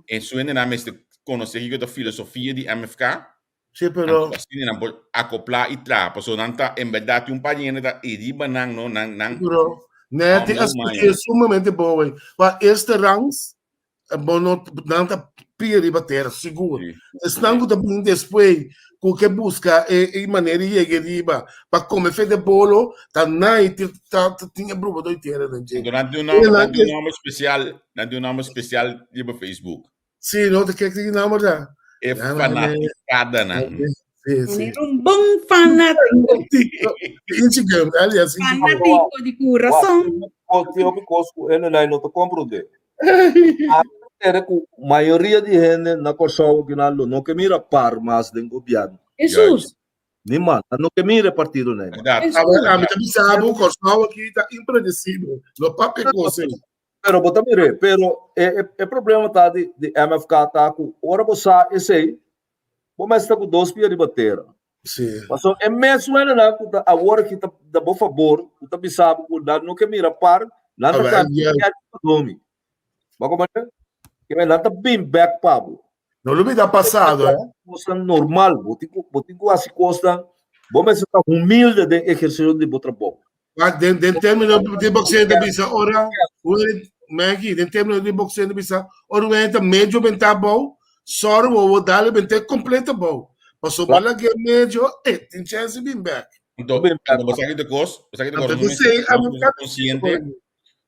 En su hendenan mester konosé kiko ta filosofia di MFK. Sí, pero Anto asina nan por akoplá i traha. Pasobra nan ta, en bèrdat tin un par di hende ta eriba nan, no, nan, nan. Pero net No, as no, é sumamente bom, hein? Maar eerste rangs, bo no, nan ta pia riba terra, sigur. Sí. Esnan ku ta bin despues, ku ke buska e, e manera di yega riba, pa come fe de bolo, ta nai ti, ta, ta tin e bruba doi tera den dje. Anto nan tin un nomber, E nan nan tin un nomber spesial, nan tin un nomber spesial riba Facebook. Sí, no te kek die naam da. E Ja, maar, fanaticadanan. Sí, sí. Era un bon fanático. Instagram, alias Instagram. Fanático di corazón. Tin hopi kos ku hende nai no ta komprondé. Tere ku mayoria di hende na Kòrsou kinan lo no ke mira par mas den gobièrnu. Jesús. Ni man, nan no ke mira e partido nai mas. Verdad. Awor, ami ta bisa bo, Kòrsou aki ta impredecible. No papia kos ei. Pero bo ta mir'é, pero e, e, e problema ta di, di MFK ta ku ora bo sa esei, bo mester ta ku dos pia riba tera. Sí. Paso e mes wendenan ku ta awor aki ta da bo fabor, ku ta bisa bo ku nan no ke mira par, nan ta Awel, kambia ja. pa domi. Bo komprende? Ke men nan ta bin bek pa bo. No lubida pasado, eh. Kosnan normal, bo tin ku, bo tin ku hasi kosnan, bo mester ta humilde den ehersisio di bo trabou. Maar den, den término di boxeo ta bisa ora, Maggie, den término di boxeo ta bisa ora wen ta medio benta bou, sorry wo wo dale benta completo bou. Paso bala ge medio, eh, tin chance bin back. Anto, anto bo sa ki te kos, bo sa ki te kos, Anto nos te mester, sei, nos amo mester ka konsiente,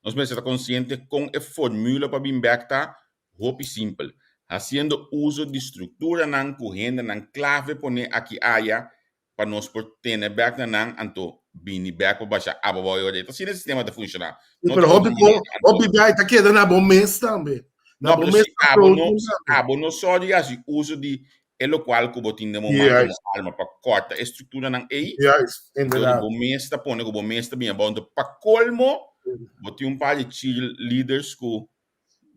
nos mester ta konsiente kon e formula pa bin bek ta hopi simpel. Hasiendo uso di strukturanan ku hendenan klave pone aki aya pa nos por tene bek na nan anto bini bek pa basha ababou e ora ei. Ta asina e sistema ta funshoná. No Pero ta hopi otro ko, manera. Anto, hopi bai ta keda na bo mes tambe. Na no, bo pero mes si abo approach no, si tambe. abo no sò di hasi uso di e lokual ku bo tin den bo man komo Juist, alma pa kòrta e strukturanan ei, juist, anto di inderdaad. bo mes ta pone ku bo mes ta bini abou. Anto pa kolmo bo tin un par di cheerleaders ku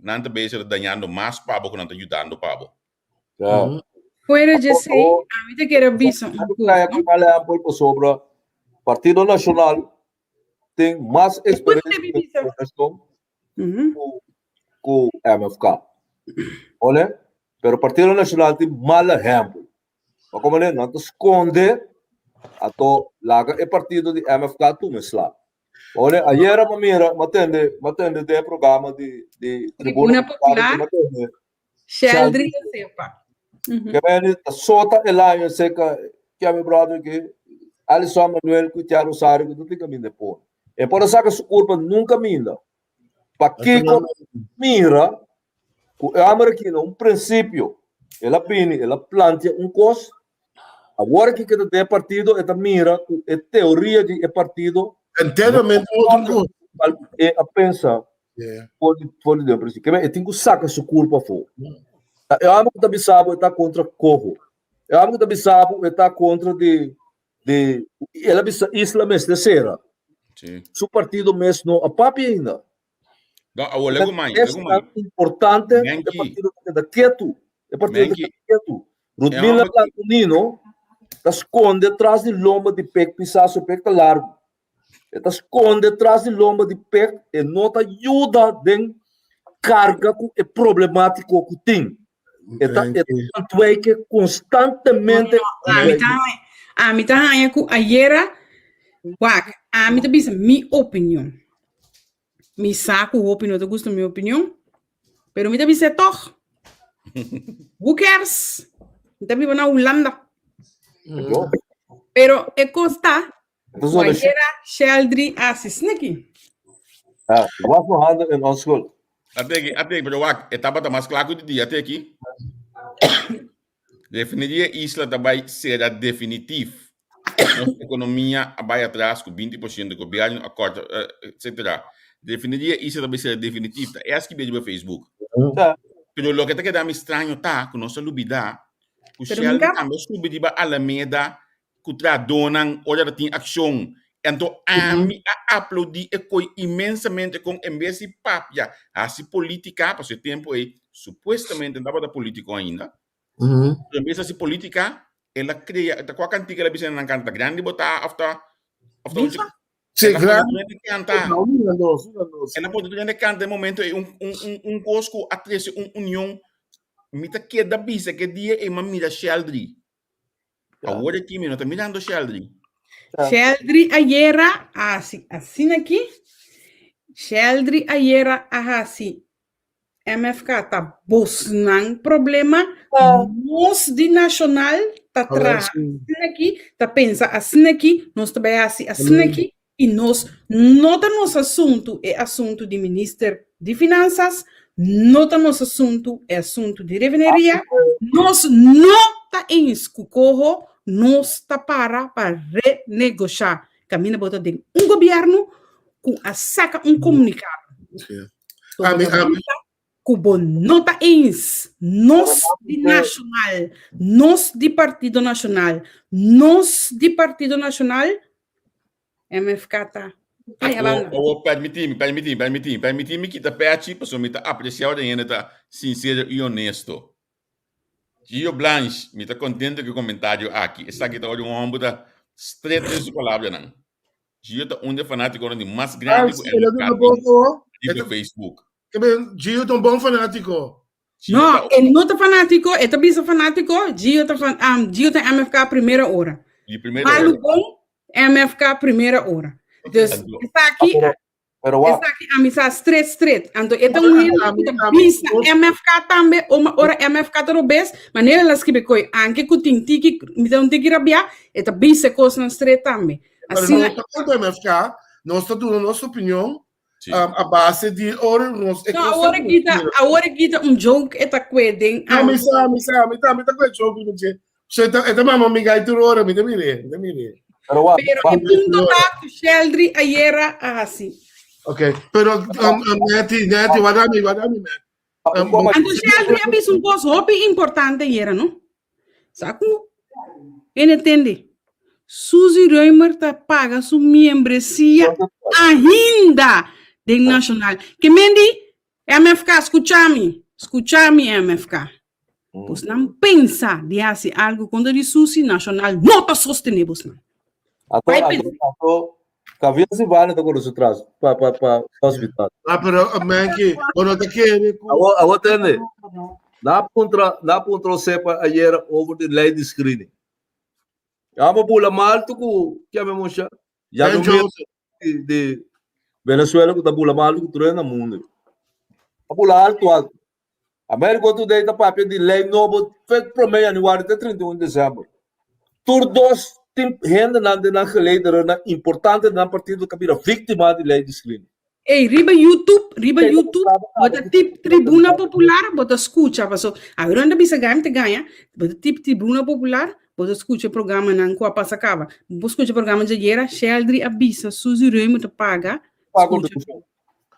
nan ta bezig ta dañando mas pa bo ku nan ta yudando pa bo. Ja. Mhm. Fuera dje esei, ami ta kere bisa un kos, Kaya no? ku mal ehempel pasobra Partido Nacional tin mas Despues experiencia debe den bisa. gobernashon Mhm. ku ku MFK. Ole? Pero Partido Nacional tin mal ehempel. Pa como ne, nan ta skonde ato laga e partido di MFK tuma e sla. Ole, ayera ma mira, ma tende, ma tende den e programa di di Tribuna Tribuna Popular, Popular, ma tende Sheldry Sheldry Josefa. Mhm. Que bene, ta sota el año seca que a mi brother que Alisson Manuel cu Tia Rosario que no tin caminda por. E por saca su curpa nunca minda. Pakiko mira cu e homber aki na un principio el a bini, el a plantea un cos, awor aki que ta den e partido e ta mira cu e teoria di e partido Enteramente otro cos. E a pensa Yeah. for di for di den principio. Ke men e tin ku saka su kurpa afó. E homber ku ta bisa bo e ta kontra koho. E homber ku ta bisa bo e ta kontra di di el a bisa isla mester sera. Sí. Su partido mes no a papia ainda. No, awor lego mai, Es lego mai. tan importante e Menki. partido ta keda ketu. E partido ta Menki, ketu. e Rudmila homber ki Blantonino ta skonde tras di lomba di Pek Pisas, su Pek ta largu. E ta skonde tras di lomba di Pek, e no ta yuda den karga ku e problemátiko ku tin. E ta e ta ontwijken konstantemente. Ami ta ami ta haña ku ayera wak ami ta bisa mi opinion. Mi sa ku hopi no ta gusta mi opinion, pero mi ta bisa tòg. Who cares? Mi ta biba na Hulanda. Pero e kos ta ku ayera Sheldry a hasi sneki. Ah, was mijn handen in onschuld. Ateki, ateki, pero wak, e tabata mas kla ku di dia, ateki. Refineria Isla ta bai sera definitif. Nos ekonomia a bai atras ku 20%, gobièrnu a kòrta, etsetera. Refineria Isla ta bai sera definitif, ta e a skibi riba Facebook. Pero loke ta keda mi straño ta ku nos a lubidá ku Pero Shell mi ka tambe a subi riba Alameda ku trahadónan ora ta tin akshon. Anto ami a aplaudí e koi inmensamente kon en bes di papia hasi polítika, pasobra e tempu ei supuestamente no tabata polítiko ainda, pero en bes di hasi polítika el a krea, ta kua kantika el a bisa nan kanta? Grandi bo ta òf ta òf ta Viva? Sí, El a pone grandi. tur hende kanta. No, una dos, una dos. El a pone tur hende kanta e momento ei un un un un kos ku a trese un union. Mi ta keda bisa ke dia ei mi a mira Sheldry. Awor aki mi no ta mirando Sheldry. Sheldry ayera a hasi asina aki. Sheldry ayera a hasi MFK ta bosnan problema. Nos di Nacional ta traha asina aki, ta pensa asina aki, nos ta bai hasi asina aki i nos no ta nos asuntu e asuntu di minister di Finanzas, no ta nos asuntu e asuntu di refineria, nos no ta eens ku koho, nos ta para pa renegosha. Kaminda bo ta den un gobièrnu ku a saka un komunikado. Ami, ami. Ku bo no ta eens, nos di Nashonal, nos di Partido Nashonal, nos di Partido Nashonal, MFK ta aya banda. Awor, permití mi, permití mi, permití mi, permití mi kita pechi, pasobra mi ta apresiá ora hende ta sinsero i honesto. Gio Blanche, mi ta kontento ku e komentario aki. Esaki ta ora un hòmber ta stret den su palabranan. Gio ta un di e fanátikonan di mas grandi ku MFK tin riba Facebook. Gio ta un bon fanátiko. No, e no ta fanátiko, e ta bisa fanátiko, Gio ta fan, um, Gio ta MFK primera ora. Di primera ora. Malu bon, MFK primera ora. Dus, esaki, Pero wak. esaki a mi sa stret stret. Anto e ta un hende ku ta bisa MFK tambe, oma ora MFK ta robes, manera el a skibi koi, anke ku tin tiki, mi ta un tiki rabiá, e ta bisa kosnan stret tambe. Pero Asina, nos ta kontra MFK, nos ta duna nos opinion a base di ora nos e No, kos awor ta aki ta, awor aki ta un joke e ta kue den No, mi sa, mi sa, mi ta, mi ta kue joke mi dje. So e ta, e ta mama mi gai tur ora, mi ta mire, mi ta mire. Pero wak, Pero wak. e punto ta ku Sheldry ayera a hasi. Ok, pero um, um, Nettie, Nettie, wada mi, wada mi, Nettie. Um, Anto Sheldry a bisa un kos hopi importante ayera, no? Sa ku Ene tende. Suzy Römer ta paga su miembresia ainda den Nacional. Ke men di, MFK, skucha mi, skucha mi MFK. Bosnan pensa di hasi algu kontra di Suzy, Nacional no ta sostené bosnan. Ato, Bai ato, pensa. ato, Javier Silvano ta kore su tras pa pa pa hospital. Ah, pero uh, Menki, bo no ta kere ku... Awo, awo tende. Na puntra, na puntra Osepa ayer over de lei di screening. Ya mo bula malto ku kia me mosha. Ya Ben no mira Joseph. di, di Venezuela ku ta bula malto ku tur na mundo. A bula alto alto. America Today ta papia di lei nobo fet prome januari te 31 december. Tur dos tin hendenan den nan geleiderennan importante den nan partido ta bira víctima di lei di screening. Ey, riba YouTube, riba YouTube, bo ta tip Tribuna Popular, bo ta scucha, paso, awor nan ta bisa gami ta gaña, bo ta tip Tribuna Popular, bo ta scucha e programanan cu a pasa caba. Bo scucha e programa djayera, Sheldry a bisa Suzy Römer ta paga, scucha.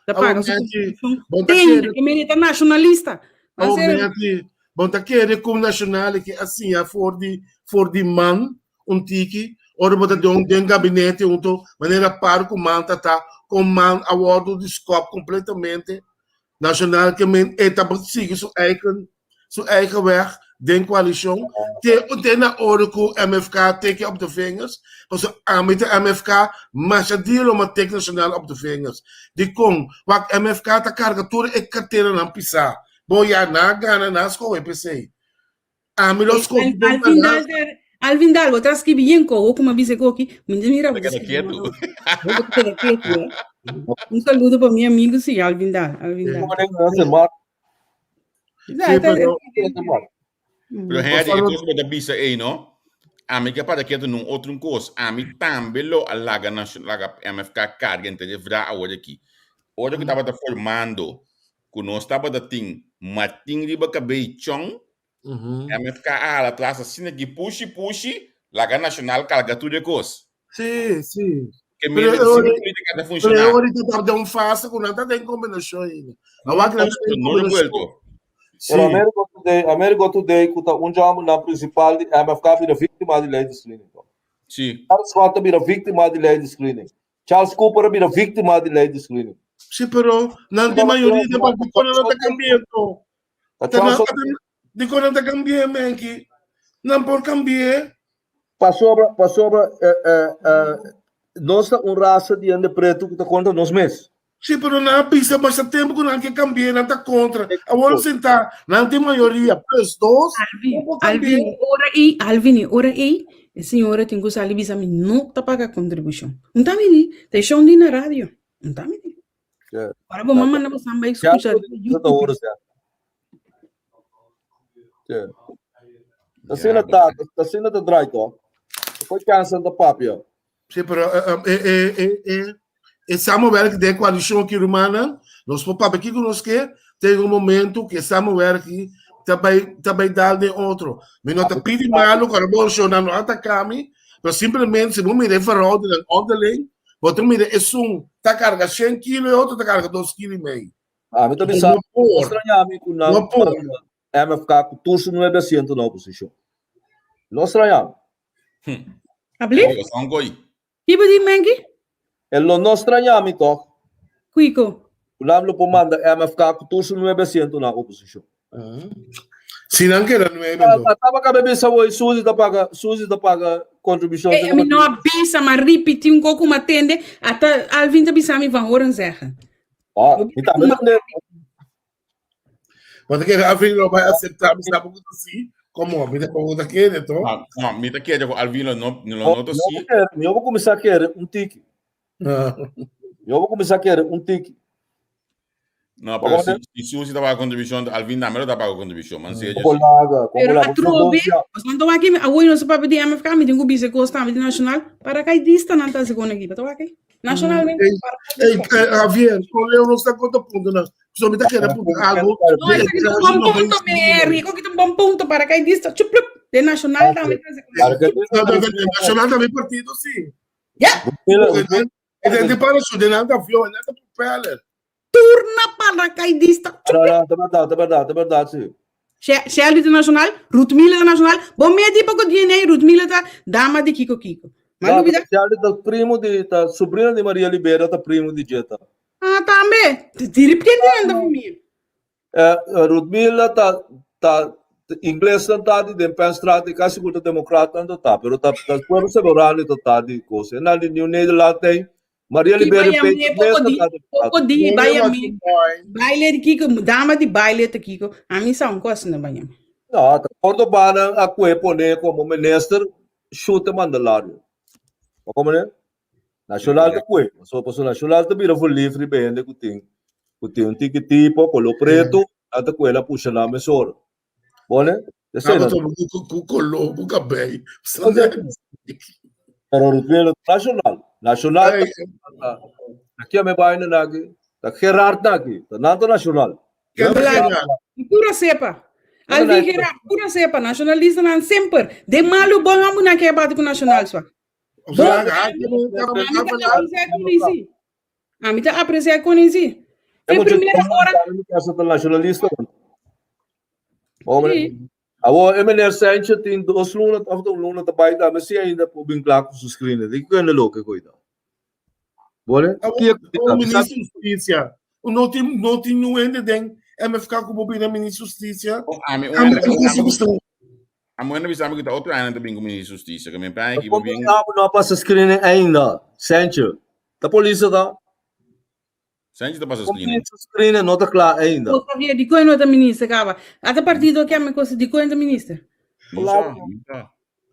Ta paga su contribucion. Tende, que mene ta nacionalista. Oh, Menti, bon ta kere ku nacional ke a siña for di for di man un tiki, ora bo ta den den gabinete unto manera par ku man ta ta kon man a wordo di skop completamente. Nacional ke men e ta sigui su eigen. su eigen weg den koalishon te te na ora ku MFK teken op de vingers. Pasobra ami ta MFK, masha dia lo mi tek Nacional op de vingers. Dikon? Wak MFK ta karga tur e karteranan pisá. Bo ya nan a gana, nan a skohe p'esei. Ami lo skohe Al, bon al fin pa dal, ter, Alvin Dal, bo ta skibi yen ko, kuma bisa koki, mi ta mira bo Ta ta keda skibi ketu. no. Bo ta keda ketu, eh. Un saludo pa mi amigo, sí, Alvin Dal, Alvin Dal. Como nem nós, Mark. Sí, Sa, ta, pero Pero Henry, e kos ku bo ta bisa ei no, ami ke para ketu nun otro un kos. Ami tambe lo a laga nashon, laga MFK karga henter e vra awor aki. Ora ku tabata formando ku nos tabata tin Martin riba kabei chon, MFK a hala atras asina ki pushi pushi laga Nacional karga tur e kos. Sí, sí. Ke Pero mende e ora, asina polítika ta pero e funshoná. ora ta tabata un fase ku nan ta den kombinashon ainda. Awor ku nan ta den No kombinashon. revuelto. Pero Sí. America Today, America Today ku ta un djòmbernan prinsipal di MFK bira víktima di lei di screening. Sí. Charles Scott a bira víktima di lei di screening. Charles Cooper a bira víktima di lei di screening. Sí, pero nan tin mayoria den partido dikon nan no ta kambia anto? Ta Ta nan, Charles dikon nan ta kambia menki? Nan por kambia. Pasobra, pasobra eh, eh, eh, nos ta un rasa di hende pretu ku ta kontra nos mes. Sí, pero nan a bisa basta tempu ku nan ke kambia, nan ta kontra. Awor sentá, nan tin mayoria plus dos, Alvin, nan por kambia. Alvin, ora ei, Alvin, e ora ei, e señora tin ku sali bisa mi no ta paga kontribushon. Un ta mini, ta e shon di na radio. Un ta mini. Yeah. Ora bo mama manda bo samba Ya, escucha ta YouTube. ora sea. Yeah. Ta asina ta, ta asina ta draai toch? Foi cansa ta papia. Sí, pero eh, eh, eh, eh, eh, e samenwerking den coalition ki rumannan, nos por papia kiko nos ke, ten un momento ku e samenwerking ta bai ta bai dal den otro. Mi no ta pidi malo, ku bo shona no ataka mi, pero simplemente si bo mira e verhoudingen onderling, bo ta mira esun ta karga 100 kilo e otro ta karga 2 kilo i mei. Ah, mi ta bisa, No por. extraña mi ku nan No por. MFK ku tur su nuebe asiento na oposishon. No extraña mi. Abli? Oye, son koi. Kibo di Menki? E lo no extraña mi toch? Kiko? Ku nan lo por manda MFK ku tur su nuebe asiento na oposishon. Si nan keda nuebe no. Taba kabe bisa hoy Suzy ta paga Suzy ta paga contribucion. Eh, mi no a bisa, ma ripiti un koko ma tende, ata Alvin ta bisa mi van horen zeggen. Ah, mi tambe tende. Want ik Alvin lo bai acepta, mi sabe ku si, como mi ta pongo ta kere to. No, no, mi ta kere ku Alvin lo no lo no ta si. Mi obo kuminsá kere un tiki. Mi obo kuminsá kere un tiki. No, pero si, si Susi ta paga contribución, Alvin tambe lo ta paga contribución, man. Si Como laga, como Pero laga. atrobe, nos nan aki, awor nos papia di MFK, mi tin ku bisa kos tambe di Nacional, paracaidista nan ta segun aki, ta wak Nacionalmente, Ei, ei, eh, Javier, con Leo no está conta punto na. So mi ta kere punta algo. No, esaki ta un bon punto, me Rico, ki ta un bon punto, paracaidista, chup, plup, de Nacional tambe ta segun. Nacional tambe partido, sí. Ja. E den di parachute, den nan ta avion, den nan ta propeller. Turna paracaidista. No, no, ta berdad, ta berdad, ta berdad, sí. Shelby ta nacional, Ruthmila ta nacional. Bo me di poko DNA, Ruthmila ta dama di Kiko Kiko. Ma No, lubida. Shelby ta primo di, ta sobrino di Maria Libera, ta primo di Jetta. Ah, tambe. Di repente nan ta familia. Eh, Ruthmila ta, ta, inglesnan ta di den Penstraat, e kasi ku ta demokratnan ta ta, pero ta, ta pueblo soberano ta ta di kos. E nan di Nieuw Nederland ei, Maria Ki Libera bai Peter amé poko Mesa di, ta poko demokrat. di bai amé. Baile di Kiko, dama di baile ta Kiko. A mi sa un kos na bai amé. No, ta Cordobanan a kue pone komo minister, shute mandalario. Bo komprende? Nacional ta kue, pasobra pasobra Nacional ta bira verlief riba hende ku tin ku tin un tiki tipo, kolo pretu, nan ta kue la pusha nan mesora. Bone? Esei Abo nan. toma ku ku kolo, ku kabei. Pero Rutvelo ta Nacional. Nacional ta ta ta kia me baina nan aki, ta Gerard nan aki, ta nan ta Nacional. Ken ta Claro. Gerard? Pura sepa. Alvin Gerard, pura sepa, nacionalista nan semper. Den malu bon amu nan ke bati ku nacional swa. Ami ta apreciar con isi. É Em primeira hora. Casa nacionalista. Hombre. Awo, e meneer Sanchez tin dos luna of un luna ta bai dame si ainda por bin klaar ku su screen. Di ku ende loke koida. Bole? O ministro de Justicia, no tin no tin nu ende den. MFK ku bo bira minister hustisia. Oh, ami un Ami ene ta ami gusta. ami un ene bisa mi ku ta otro aña ta bin ku minister hustisia ke mi plan aki bo bin. Abo no a pasa screening ainda, Sancho. Ta polisa ta? Sancho ta pasa screening. Minister screening no ta kla ainda. Bo sabia di koe no ta minister kaba. Ata partido ke ami kosa di koe no ta minister. No sa, no sa.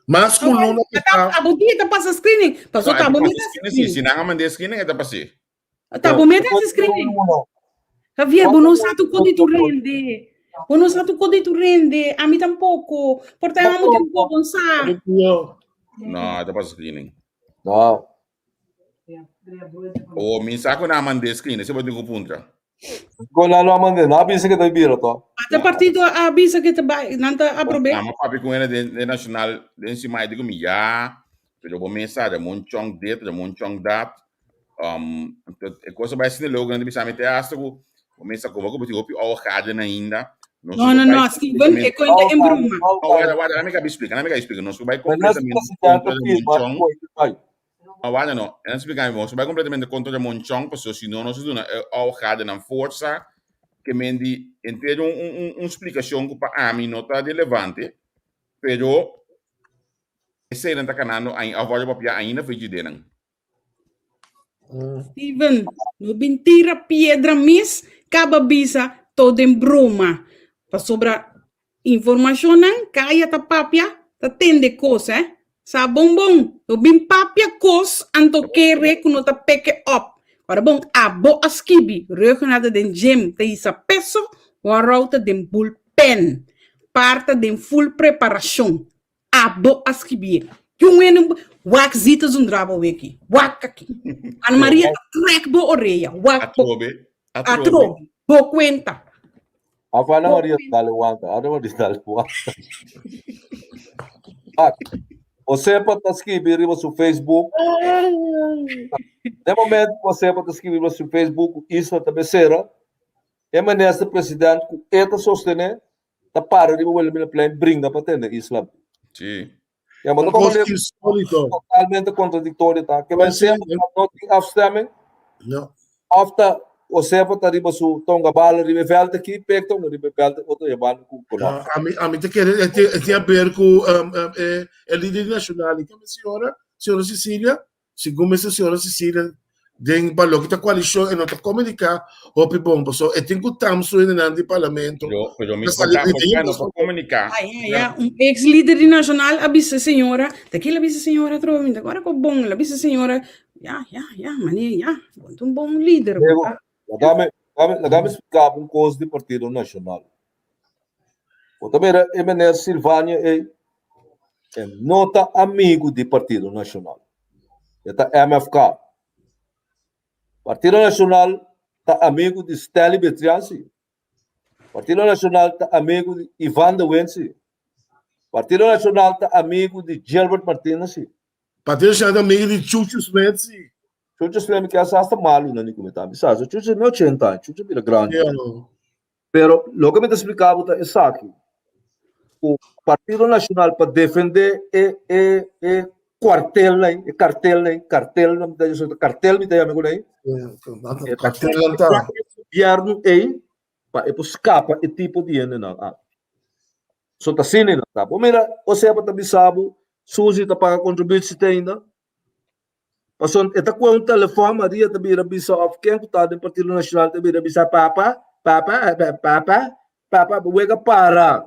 Mas ku luna pasá. Abo dia ta pasa screening. Paso No, ta bo e ta meta pasa screening si. Si nan a mand'é screening e ta pas'é. Ta bo meta hasi screening. Javier, bo no sa tu kodi tu rende. Bo no sa tu kodi tu rende. Ami tampoko. Por ta amo tin poco sa. No, e ta pasa screening. No. O mi sa ku nan a mand'é screening, esei bo tin ku puntra. Kon nan lo a mand'é? Nan a bisa ke ta bira to. Ata partido a bisa ke ta bai, nan ta aprob'é. Nan a papia ku hende den den nacional den simai di ku mi ya, pero bo mes sa Ramon Chong dit, Ramon Chong dat. Um, anto e cosa bai asina logo nan ta bisa mi te hasta ku bo mes sa komo ku bo tin hopi ouwe garden ainda. Nos No, por no, bai no, Steven, e completamente cuenta en broma. No, warda, warda, laat me gabi explica, laat me gabi explica. Nos por bai Minister completamente presidente contra Ramon firma Chong. koe di bai. No, warda no. En explica mi, nos por bai completamente contra Ramon Chong, pasobra si no nos a duna e ouwe gardennan forsa ke men di henter un un un un splicacion ku pa ami no ta relevante, pero eseinan ta kanando ain of warda papia ainda for djidenan. Steven, no bin tira piedra mes, kaba bisa to den broma. Pasobra informashonnan kaya ta papia, ta tende kos, eh. Sa bon bon, no bin papia kos anto kere ku no ta peke op. Ora bon, abo a skibi, Reugenhard ta den gym ta hisa peso, Warau ta den bullpen. Par ta den full preparashon. Abo a skibié. Ki un hende wak zita zundra bo weki. Wak aki. Ana Maria ta trek bo orea. Wak bo. Atrobe. Atrobe. Atrobe. Bo kuenta. Of Ana Bo Maria kuenta. dale wanta. Ana Maria dale wanta. Wak. Josepa ta skibi riba su Facebook. Den momento ku Josepa ta skibi riba su Facebook ku Isla ta besera, e minister president ku e ta sostené ta para riba Wilhelminaplein bringa pa tende Isla. Sí. Ja, maar Un dan kos kom insólito. totalmente contradictorio ta. Ke men Sí, sema no tin afstemming. No. Of ta Osefa ta riba su tonga bala riba e veld aki, pek tonga riba e veld otro e bala ku ku no. Ah, ami, ami te kere, e te, e te a ber ku um, um, e, e líder nacional. E kame señora, señora Cecilia, Segun mester señora Cecilia den pa loke ta koalishon e no ta komuniká hopi bon paso e tin ku tam su hendenan di parlamento Pero, pero mi ta sali por grita no por komuniká. Ai, ai, ai, un ex líder di Nacional a bisa señora, ta ki la bisa señora atrobe, mi ta kòrda ku bon, la bisa señora, ya, ya, ya, mane, ya, bo ta un bon líder, bo Diego, ta. lagami, lagami, lagami splika bo un kos di Partido Nacional. Bo ta mira e meneer Silvania ei, e no ta amigu di Partido Nacional. E ta MFK. Partido Nacional ta amigu di Stanley Betriansi. Partido Nacional ta amigu di Ivan de Winsi. Partido Nacional ta amigu di Gilbert Martinez. Partido Nacional ta amigu di Chucho Smith si. Chucho Smith mi kier sa hasta malu na ni ku mi ta bisa. Chucho Smith 80 aña, Chucho bira grandi. Yeah. Pero loke mi ta splika bo ta esaki, ku Partido Nacional pa defende e e e kuartelnan, e kartelnan, kartelnan mi ta yama, kartel mi ta yama ku nan, e ta Kartelnan ta. gobièrnu ei pa e por skapa e tipo di hendenan aki. So ta asina nan ta. Bo mira, Osepa ta bisa bo, Suzy ta paga kontributie te ainda. Pasobra e ta kohe un telefòn, Maria ta bira bisa òf ken ku ta den Partido Nashonal ta bira bisa papa, papa, papa, papa, bo wega para.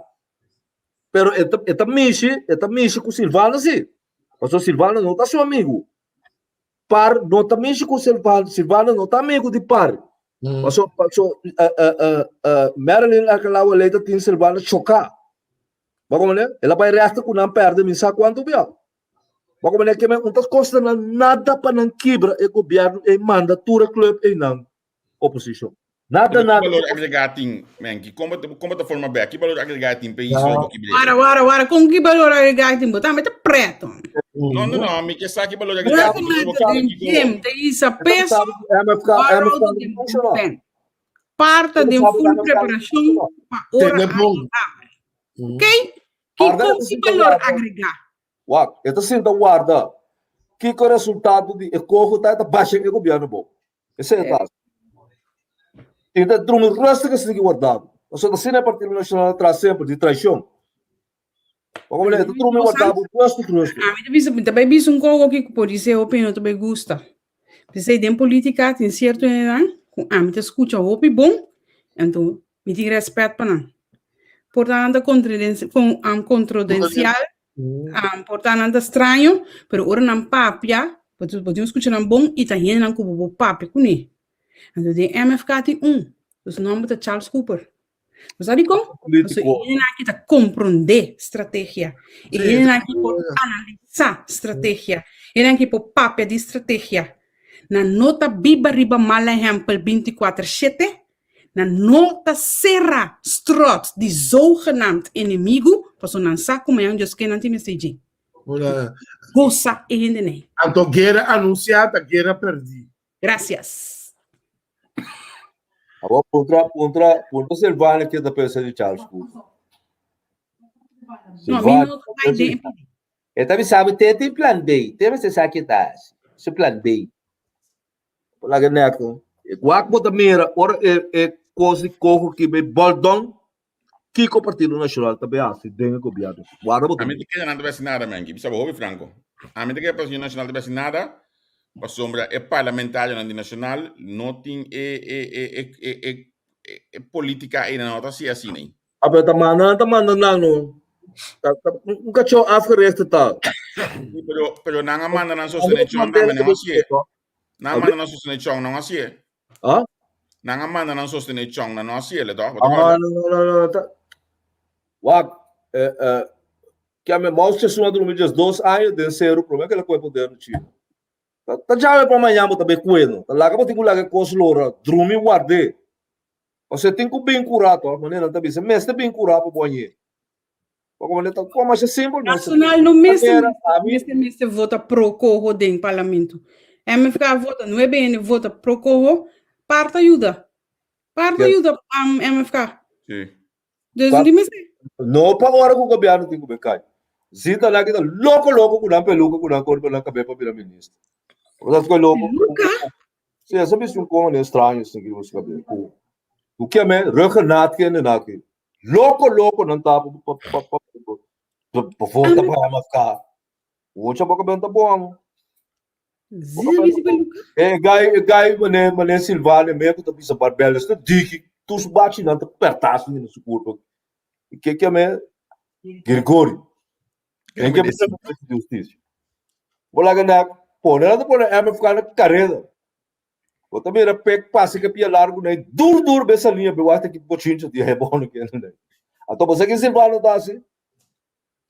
Pero e ta e ta mishi, e ta mishi ku Silvano si. Pasobra Silvano no ta su amigu. Par no ta mishi ku Silvano, Silvano no ta amigu di Par. Pasobra pasobra Marilyn Alcalá Waley ta tin Silvano choká. Bo komprende? El a bai rèkta ku nan pèrdè mi sa kuantu bia. Bo komprende ke men un ta kosta nan nada pa nan kibra e gobièrnu ei manda tur e club einan oposishon. Nada Ki nada. balor agregá tin, Menki? Kon bo ta kon bo ta forma bèk? Ki balor agregá tin pa e isla bo kibr'é? Wara, wara, wara, kon ki balor agregá tin? Bo tambe ta preto. No, no, no, mi ke sa ki balor agregá tin. Reugenhard ta den gym, ta hisa peso, MFK, Warau MFK ta den funciona. bullpen. Parta den full preparashon pa ora Tene bon. aña abre. Ok? Kiko ki balor agregá? Wak, e ta sinta warda kiko resultado di e koho ta, e ta basha e gobièrnu bo. Esei e ta hasi. Tin ta drumi rustig asina ki wardabo. Pasobra ta asina e Partido Nacional a traha semper, di traicion. Bo como ta drumi wardabo rustig rustig. Ami ta bisa, mi ta bai bisa un koko aki ku por dise hopi no ta bai gusta. P'esei den politica tin cierto hendenan ku ami ta skucha hopi bon, anto mi tin respet pa nan. Por ta nan ta controdensial, por ta nan ta straño, pero ora nan papia, bo tin ku skucha nan bon i ta hendenan ku bo por papia kuné. Anto den MFK tin un, su nomber ta Charles Cooper. Bo sa dikon? Pasobra e hendenan aki ta komprondé strategia. E hendenan aki por analisá strategia. E hendenan aki por papia di strategia. Nan no ta biba riba mal ehèmpel bintikuater shete. Nan no ta sera stròt di zogenaamd enemigu, pasobra nan sa ku mañana Dios ke nan tin mester dje. Gosa e hendenan. Anto guera anunsiá ta guera pèrdí. Gracias. Awor puntra, puntra, puntra Silvana ke ta pensa di Charles Cooper. No, mi no ta bai den. E ta bisa mi te tin plan B. Te mester sa ke ta hasi. Su plan B. Laga nek no. Wak bo ta mira ora e e kos di koho ki bay boldon kiko Partido Nacional ta bay hasi den e gobierno. Warda bo ta Ami ta kere nan ta bay hasi nada menki. Bisa bo hopi franco. Ami ta kere Partido Nacional ta bay hasi nada pasobra e parlamentarionan di Nacional no tin e e e e e e e politica ei nan no ta hasi asina ei. A pero ta manda nan ta manda nan no. Ta ta un kachó afgericht ta. Sí, pero pero nan a manda nan sostené Chong tambe nan hasié. Nan a manda nan sostené Chong nan hasié. Ah? Nan a manda nan sostené Chong nan no hasié le toch? Bo ta Ah, kòrda? no, no, no, no. Ta... Wak, eh, eh, ke me Mao Zedong a drumi 12 aña den seru promé ke el a kohe poder na China. Ta, ta djawe pa mañan bo ta bay kueno. Ta laga bo tin ku laga e kos lora, drumi ward'é. Pasobra e tin ku bin kurá toch, manera nan ta bisa, mester bin kurá pa bo añ'é. Bo komo ta como masha simpel mester. Nacional no mester Manera, ami- mester mester vota pro coho den parlamento. MFK vota nueve hende vota pro coho, parta ayuda. Parta Ja. ayuda am MFK. Sí. Dus Pa- di mester No pa ora ku gobierno tin ku be kai. Zita nan kita loko loko ku nan peluka ku nan korpo nan kabe pa bira minister. Bo sa ku loko. Peluka? Sí, esa bisti un komo extraño sin ki bo kabe. Ku ku ke me ruggengraat ke na ki. Loko loko nan ta pa pa pa pa pa pa vota pa MFK. Ocha boka benta bom. Zita bisti peluka? E gai e gai mane mane Silvane me ku ta bisa barbel esta diki tur su bachi nan ta pertas ni na su kurpa. Ke ke me Gregory. En ke me justicia. Bo laga na pone nan ta pone MFK na kareda. Bo ta mira pek pasa ke pia largu nei dur dur be salinha be wak ta ki bochincha di hebono ke nei. Anto bo sa ki Silvano ta hasi?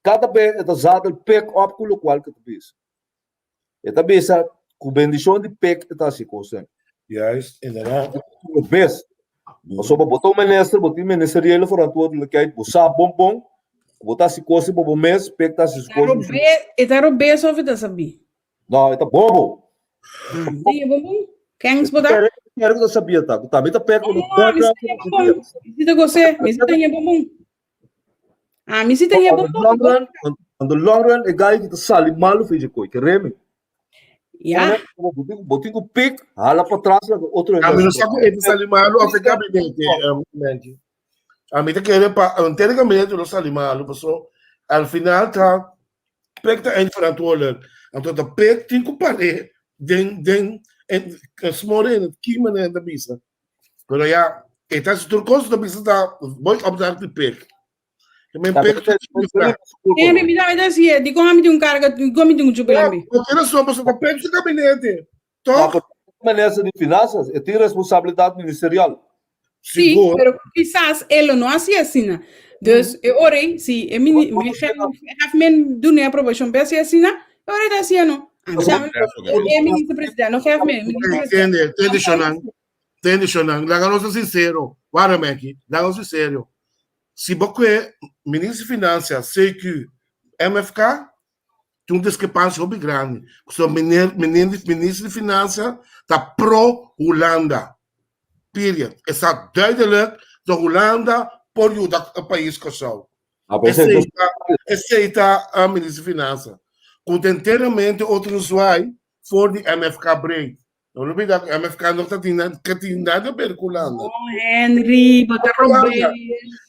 Kada be e ta zadel pek op ku lokual ke ta bisa. E ta bisa ku bendishon di pek e ta hasi kos ei. Juist, inderdaad. Bes. Pasobra bo ta un minister, bo tin ministeriële verantwoordelijkheid, bo sa bon bon ku bo ta hasi kos riba bo mes, pek ta hasi su kos. E ta robes of e ta sabí? No, e ta bobo. Di e bobo? Kens bo ta? Kere ku ta sabia ta, ku tambe ta pek ku No, mi si ta bobo. Mi si ta gose, mi si ta nye bobo. Ah, mi si ta nye On the long run, on the long run, e gai ki ta sali malu fe je koi, kereme. Ja. Bo tin ku pik, hala pa tras, laga otro A mi no sa ku e ta sali malu of e gabinete, Menchi. A mi ta kere pa entero gabinete lo sali malu, paso al final ta Pek ta eindverantwoordelijk. Anto ta Pek tin ku par'é den den en smore in het kiemen en ta bisa. Pero ja, e ta tur kos ta bisa ta boy opdracht di Pek. E men Pek ta Henry, mi ta mi ta di kon ami tin un karga, di kon mi tin un chupelambi. Bo tin rason, pasobra ta Pek su gabinete. Toch? Minister di Finanzas, e tin responsabilidad ministerial. Sí, pero quizás él lo no hacía asina. Dus e ora ei, si e mini, mi gef men duna e aprobacion pe hacía asina, e ora ei ta hacía no. Ah, sa, e minister presidente, no gef men, minister presidente. Tende, tende shonan, tende shonan, laga nos ta sincero, wara meki, laga nos sincero. Si bo kue minister di Financia, CQ, MFK, Tin un diskrepansia hopi grandi. Pasobra meneer, meneer di, minister di Finansia ta pro Hulanda. Period. E sa duidelijk dat Hulanda por yuda e pais Kòrsou. Ah, pero esei Esei ta, esei ta a minister di Finansa. Ku ta enteramente otro zwaai for di MFK breed. No lubida ku MFK no ta tin ke tin nada ber ku Hulanda. No, Henry, bo ta robes.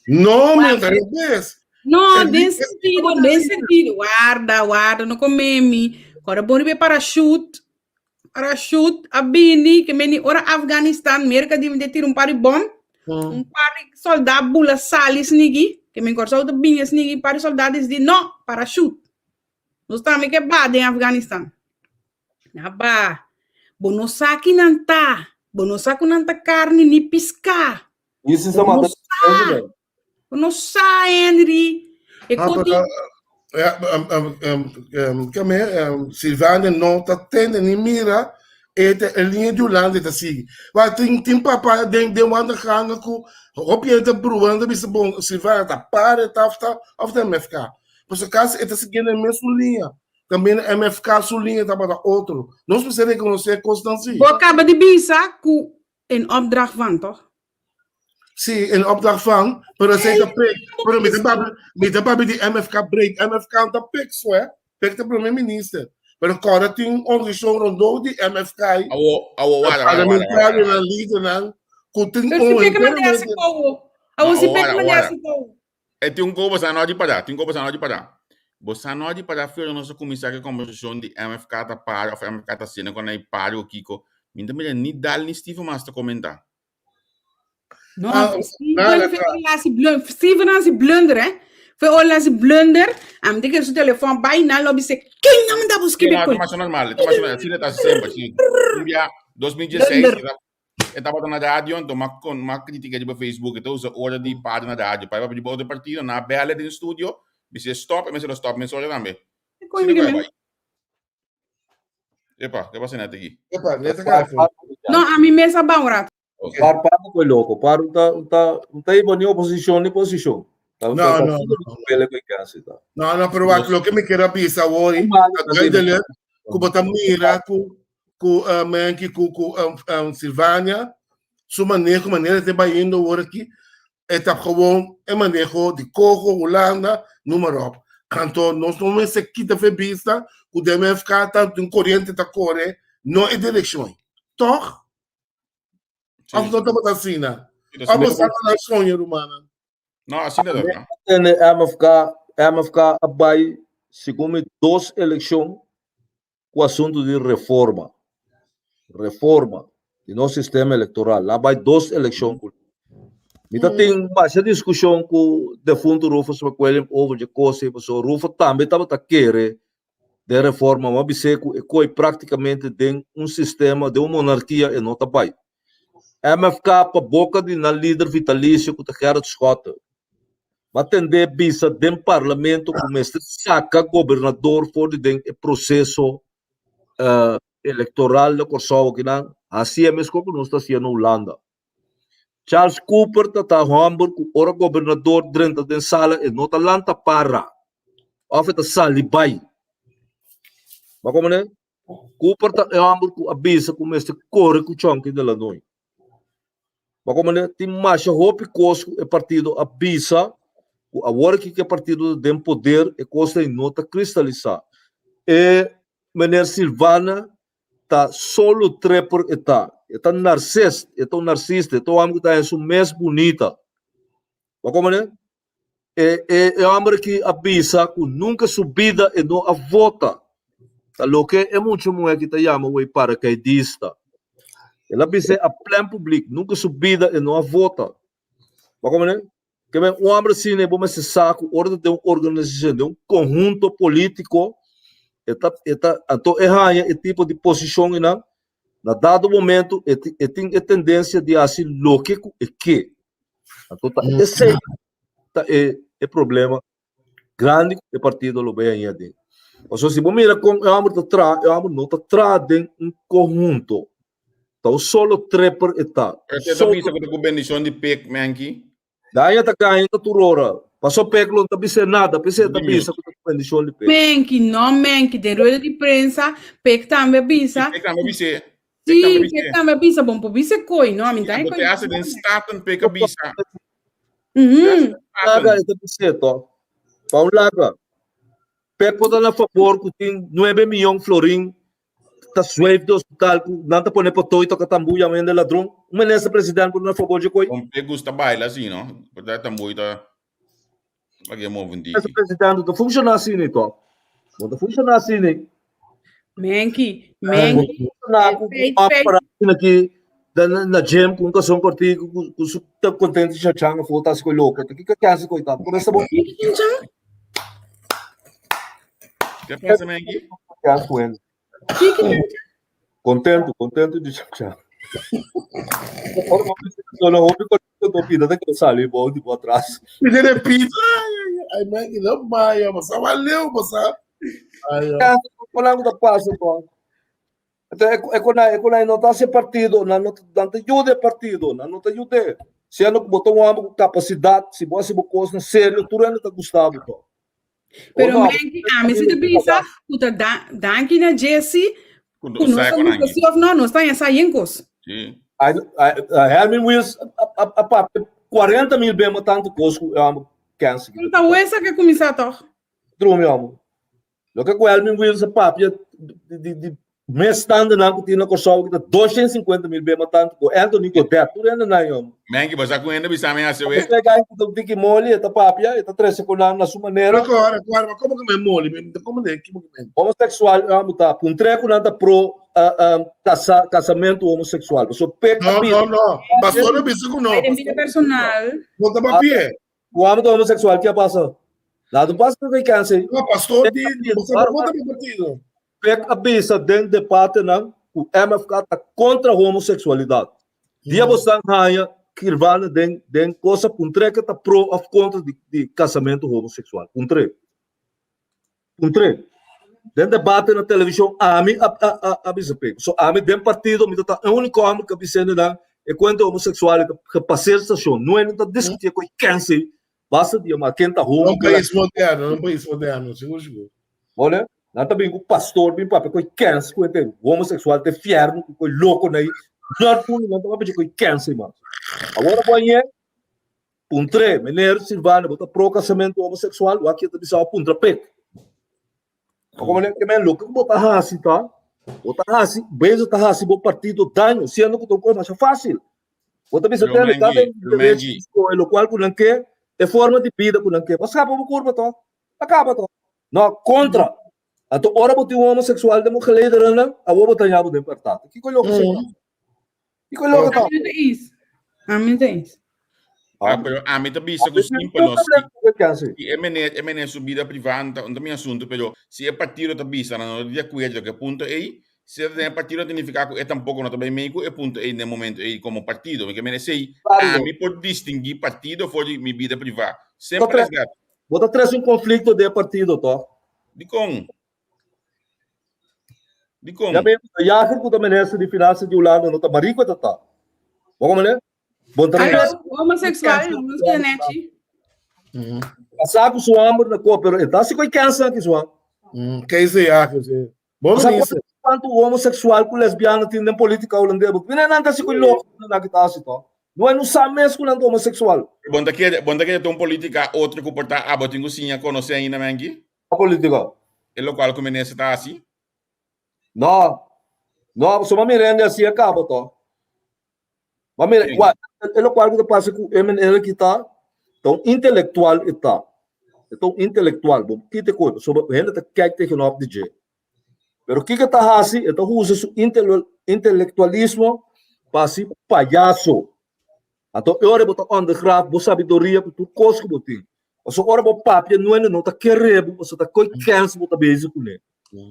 No, mi ta robes. No, den sentido, den sentido. Warda, warda, no come mi. Ora bo riba parachute, parachute a bini, ke meni ora Afghanistan, Merka di de tira un par di bom, un par di soldado bula sali snigi, ke men Kòrsou ta bini snigi, un par di soldado di no, parachute. Nos tambe ke ba den Afghanistan. Na ba, bo no sa ki nan ta, bo no sa ku nan ta karni ni piská. Isso Bo no sa, bo no sa, Henry. E Ah, koti, pero, ja, kame, Silvania no ta tende ni mira e ta e linea di Hulanda ta sigui. Wa tin tin papa den den wanda ganga ku hopi hende ta brua nan ta bisa bon Silvania ta para ta of ta of ta MFK. Por si acaso e ta siguiendo e mesun linea. Tambe na MFK su linea tabata otro. Nos mester rekonosé kosnan si. Bo a kaba di bisa ku in opdracht van, toch? Sí, in opdracht van, pero esei ta pek. Pero mi ta papia, mi ta papia di MFK breed. MFK no ta pek so, hè. Pek ta prome minister. Pero kòrda tin un organisashon rondó di MFK. Awo, awo, wara, wara, wara, Parlamentarionan, lidernan, ku tin Pero si un pek manda enteramente hasi kowo. Awo No, si awo, pek wara, manda wara. hasi kowo. E tin un ko bosa no di para, tin un ko bosa no di para. Bosa no di para fero nos a kuminsá ku e kombersashon di MFK ta para òf MFK ta asina kon ei para o kiko. Mi ta mira ni Dal ni Steven mas ta komentá. No, Ah, Steven nada, fe ora hasi blunder, Steven hasi blunder, hè. Fe ora hasi blunder, am de su telefon bai na lobby se ken na manda bo Sí, skibe no, koi. ta masha normal, ta masha normal. Asina ta semper, sí. Un bia, 2016, Blunder. e ta- e tabata na radio, anto m'a con m'a critica riba Facebook, e ta usa ora di para na radio. Pai papia di otro partido, na bel den studio, bis'é stop, e mester a stop mesora tambe. Koi Asina mi ku ke a men. bai. Epa, ke pasa net aki? Epa, net a kai afó. No, a mi mes a ba un rato. Ok. Par par ta loko, par un ta un ta un ta iba ni oposishon ni posishon. Ta No, ta no, ta pele ku kasi ta. No, no, pero wak, loke mi kier a bisa awor, Un malo ta ta asina. duidelijk ku bo ta mira ku ku uh, Menki, ku ku um, um, Silvania, su maneho, manera te bayendo awor aki, e ta gewoon e maneho di Coho, Hulanda, noem maar op. Anto nos no mester kita fe bista ku de MFK ta un corriente ta kore no e direkshon. Toch? Of no tabata asina? Of bo sa na soño, rumannan? No, asina ta. No. Tene MFK, MFK a bai segun mi dos elekshon ku asuntu di reforma. Reforma di nos sistema elektoral. A bai dos elekshon ku. Mi ta tin masha diskushon ku defuntu Rufus McWilliam over dje kos ei, pasobra Rufus tambe tabata kere den reforma, mi a bis'é ku e koi praktikamente den un sistema, den un monarkia e no ta bai. MFK pa boka di nan lider vitalisio ku ta Gerrit Schotte, M'a tendé bisa den parlamento ku mester saka gobernador for di den e proseso elektoral na Kòrsou akinan, hasié meskos ku nos ta hasié na Hulanda. Charles Cooper ta ta hòmber ku ora gobernador drenta den sala e no ta lanta para òf e ta sali bai. Bo a komprendé? Cooper ta e hòmber ku a bisa ku mester kore ku Chonky de Lanoy. Bo komprendé? Tin masha hopi kos ku e partido a bisa ku awor aki ku e partido ta den poder e kosnan ei no ta kristalisá. E meneer Silvana ta solo trepper e ta. E ta narsist, e ta un narsista, e ta un hòmber ku ta haña su mes bunita. Bo komprendé? E e e hòmber aki a bisa ku nunka su bida e no a vota. Ta loke e mucha muhé aki ta yama wei parakaidista. El a bis'é a plen publik, nunka su bida e no a vota. Bo komprendé? Ke men un hòmber asina bo mester sa ku ora ta den un organisashon, den un konhunto polítiko, e ta e ta anto e haña e tipo di posishon einan, na dado momento e e tin e tendensia di hasi loke ku e ke. Anto ta esei ta e e problema grandi ku e partido lo bai haña aden. Pasobra si bo mira kon e hòmber ta traha, e hòmber no ta traha den un konhunto. Ta un solo trepper e ta. E ta bisa ku ta ku bendishon di Pek, Menki. Gaña ta gaña ta tur ora. Paso Pek lo no ta bisa nada, p'esei e ta bisa ku ta ku bendishon di Pek. Menki, no Menki, den rueda di prensa Pek tambe a bisa. Pek tambe a bis'é. Sí, Pek tambe a bisa, bon por bisa koi, no, ami ta Bo te hasi den Staten Pek a bisa. Laga e ta bis'é to. Pa un laga. Pek por ta na fabor ku tin nuebe miyon florin. ta zweef di hospital ku nan ta pone potoi toka tambú yama hende ladron. Un minister president por na fabor dje koi. Kon pe gusta baila así, no? Por ta tambú ta lag'é move un tiki. Minister president no ta funciona asina to. No ta funciona asina. Menki, menki. Feit, feit. Aki na na gym ku un kason kortiku ku ku su ta kontento chachanga afó ta hasi koi loko. Ta kiko ke hasi koi ta? Por esta bo. Menki chinchang? Ke pasa Menki? Kiko chinchang? Kontento, kontento di chachanga. Ora bo bisa solo hopi kontento to pida ta keda sali bou di bo atras. Pida de pizza. Ai, Menki, no maya, basta valeu, basta. Konan ku ta pasa to. Anto e konan e konan no ta hasi partido, nan no nan ta yuda e partido, nan no ta yud'é. Siendo ku bo ta un hòmber ku kapasidat, si bo hasi bo kosnan serio, tur hende ta gusta bo to. Pero Menki, ami si ta bisa ku ta da danki na Jesse ku nos ta gusta si òf no, nos ta haña sa yen kos. Sí. Herman Wills a papia 40.000 bema tantu kos ku e hòmber kènsi. Ta wesa ke kuminsá tòg. Drumi homo. Loke ku Elvin Wills a papia di di mes standanan ku tin na Kòrsou ku ta 250 mil bema tantu ku Anthony Godett tur hende nan homo. Menki bo sa ku hende bisa mi hasi we. Esei gai ku ta diki moli e ta papia e ta trese ku nan na su manera. Rekòrda rekòrda ma komo ku mi moli mi ta komo den kiko ku mi. Homoseksual homo ta puntr'é ku nan ta pro kasa kasamentu homoseksual pasobra pek a No bisa. no no pastor no bisa ku no. Bai den bida personal. No ta papia. Ku amo ta homosexual ke a pasa? Nada pasa ku e kanse. No, pastor di bo sa bo ta partido. Pek a bisa den debatenan ku MFK ta kontra homosexualidad. Dia bo san haña Kirvana den den kosa puntr'é ke ta pro of kontra di di kasamentu homosexual. Puntr'é. Puntr'é. Den debate na televishon ami a a a bisa p'e. So ami den partido mi ta ta e úniko hòmber ku a bisa hendenan e kuenta homoseksual e ta gepasseer stasjon. No hende ta diskutié ku e kènse basta dia ma ken ta homo. Un pais moderno, un pais moderno, sigur sigur. Bole, nan ta bin ku pastor bin papia ku e kènse ku hende homoseksual ta e fièrnu ku e loko na ei. Nòt mundu nan ta papia ku e kènse mas. Awor bo a ñe Puntr'é, Meneer Silvano, bo ta pro kasamentu homoseksual? Wak e ta bisa, Puntra pek. Ma komo ke men loke ku bo ta hasi ta, bo ta hasi, bezig ta hasi bo partido daño, siendo ku ta un kos masha fásil. Bo ta bisa Pero tende, kada Mengi, un pero derecho Mengi. di skohe lokual ku nan ke, e forma di bida ku nan ke. Bo skapa bo kurpa to, a kaba to. No, kontra. Anto ora bo tin un homoseksual den bo gelederennan, awor bo ta haña bo den pèrtata. Kiko loke esei ta? Kiko loke ta? Ami no ta eens. Ami no ta eens. Ah, pero ami ta bisa ku simple no. Si, si e meneer, e meneer su bida privá no ta, no ta mi asunto, pero si e partido ta bisa nan no ta di akuerdo ku e punto ei, si e ta den e partido ta nifiká ku e tampoko no ta bai mei ku e punto ei den e momento ei komo partido. Mi ke meen esei, ami por distinguí partido for di mi bida privá. Simple as that. Bo ta trese un konflikto den e partido, tòg? Dikon? Dikon? Ya ben, de jager ku ta minister di finansa di Hulanda no ta marico ta ta. Bo komo ne? Bon ta Aló, homoseksual, nos keda nechi. Pasá ku su hamber na ko, pero e ta si koi kensa aki su ham. Kees de Jager, sí. Bon Sa minister. kuantu homoseksual ku lesbiana tin den politika hulandes, bo pina nan ta si koi loko nan ki ta hasi to. No e no sa mes ku nan ta homoseksual. Bon ta kere, bon ta kere ta un politika otro ku por ta abo tin ku siña konosé ainda menki? A politika. E lokual ku minister ta hasi? No. No, pasobra mi rende hasi a kaba to. Ma mira, wa, e lokual ku ta pasa ku e meneer aki ta, ta un intelektual e ta. E ta un intelektual, bo kita e kos, pasobra hende ta kijk tegenop di dje. Pero kiko e ta hasi? E ta usa su intelektualismo pa hasi payaso. Anto e ora bo ta ondergraaf bo sabiduria ku tur kos ku bo tin. Pasobra ora bo papia nuende no ta kere bo, pasobra ta koi kens bo ta bezig kuné.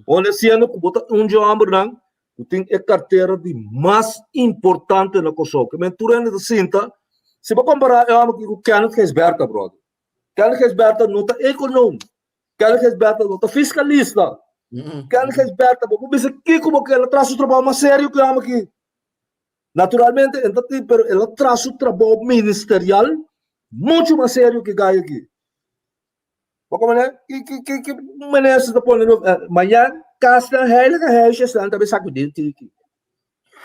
Ora siendo ku bo ta un dje hòmbernan ku tin e kartera di mas importante na Kòrsou. Ke men tur hende ta sinta, si bo kompará e hòmber aki ku Kenneth Gijsbertha, bròder. Kenneth Gijsbertha no ta ekonoom. Kenneth Gijsbertha no ta fiskalista. Kenneth Gijsbertha, bo por bisa kiko bo ke, el a traha su trabou mas serio ku e hòmber aki. Naturalmente, el ta tin, pero el a traha su trabou ministerial mucho mas serio ku e gai aki. Bo komprende? Ki, ki, ki, ki minister ta pone no, eh, mañan kasnan heilige huisjesnan ta be sakudí un tiki.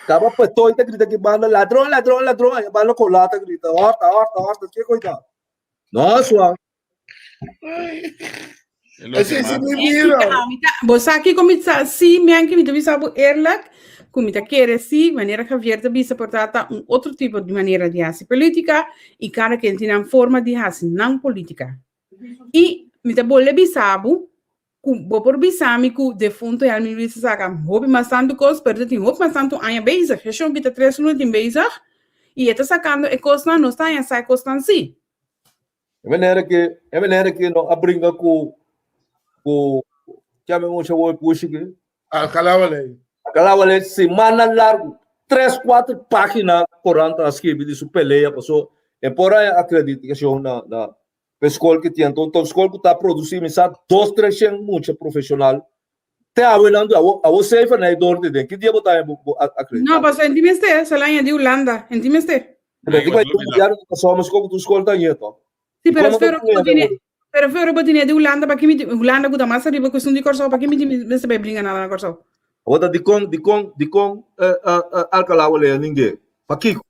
Taba petoy ta grita ki banda ladron, ladron, ladron, ay banda kolá ta grita, horta, horta, horta, ke koi ta? No, swa. Esei si mi mira. Bo sa kiko mi sa si Menke mi ta bisa bo eerlijk ku mi ta kere si manera Javier ta bisa por ta ta un otro tipo di manera di hasi politica i kada ken tin nan forma di hasi nan politica. I mi ta bolbe bisa bo ku bo por bisa mi ku defunto Helmin Luis a saka hopi mas tantu kos pero ta tin hopi mas tantu aña bezig. Shon ki ta tres luna tin bezig i e ta sakando e kosnan nos ta haña sa e kosnan si. E manera ke e manera ke no a bringa ku ku chame un shawo pushi ke. Alcalá Waley. Alcalá Waley semana largu tres kuater página korant a skibi di su pelea paso e por a akreditashon na na pe skol ke tin anto ta un skol ku ta produsi mi sa dos tres shen mucha profeshonal te awe nan awo awo sefer na e dor di den ki dia bo ta bo akreditá. No paso enti mester sala di Hulanda enti mester. Pero di bai diario di Kòrsou mes komo tur skol ta ñeto. Sí, pero espero ku bo tene, pero espero bo tene di Hulanda pa kimi Hulanda ku ta mas ariba ku esun di Kòrsou pa kimi mester bai bringa nada na Kòrsou. Awor ta dikon dikon dikon Alcalá a lea ninge? Pakiko?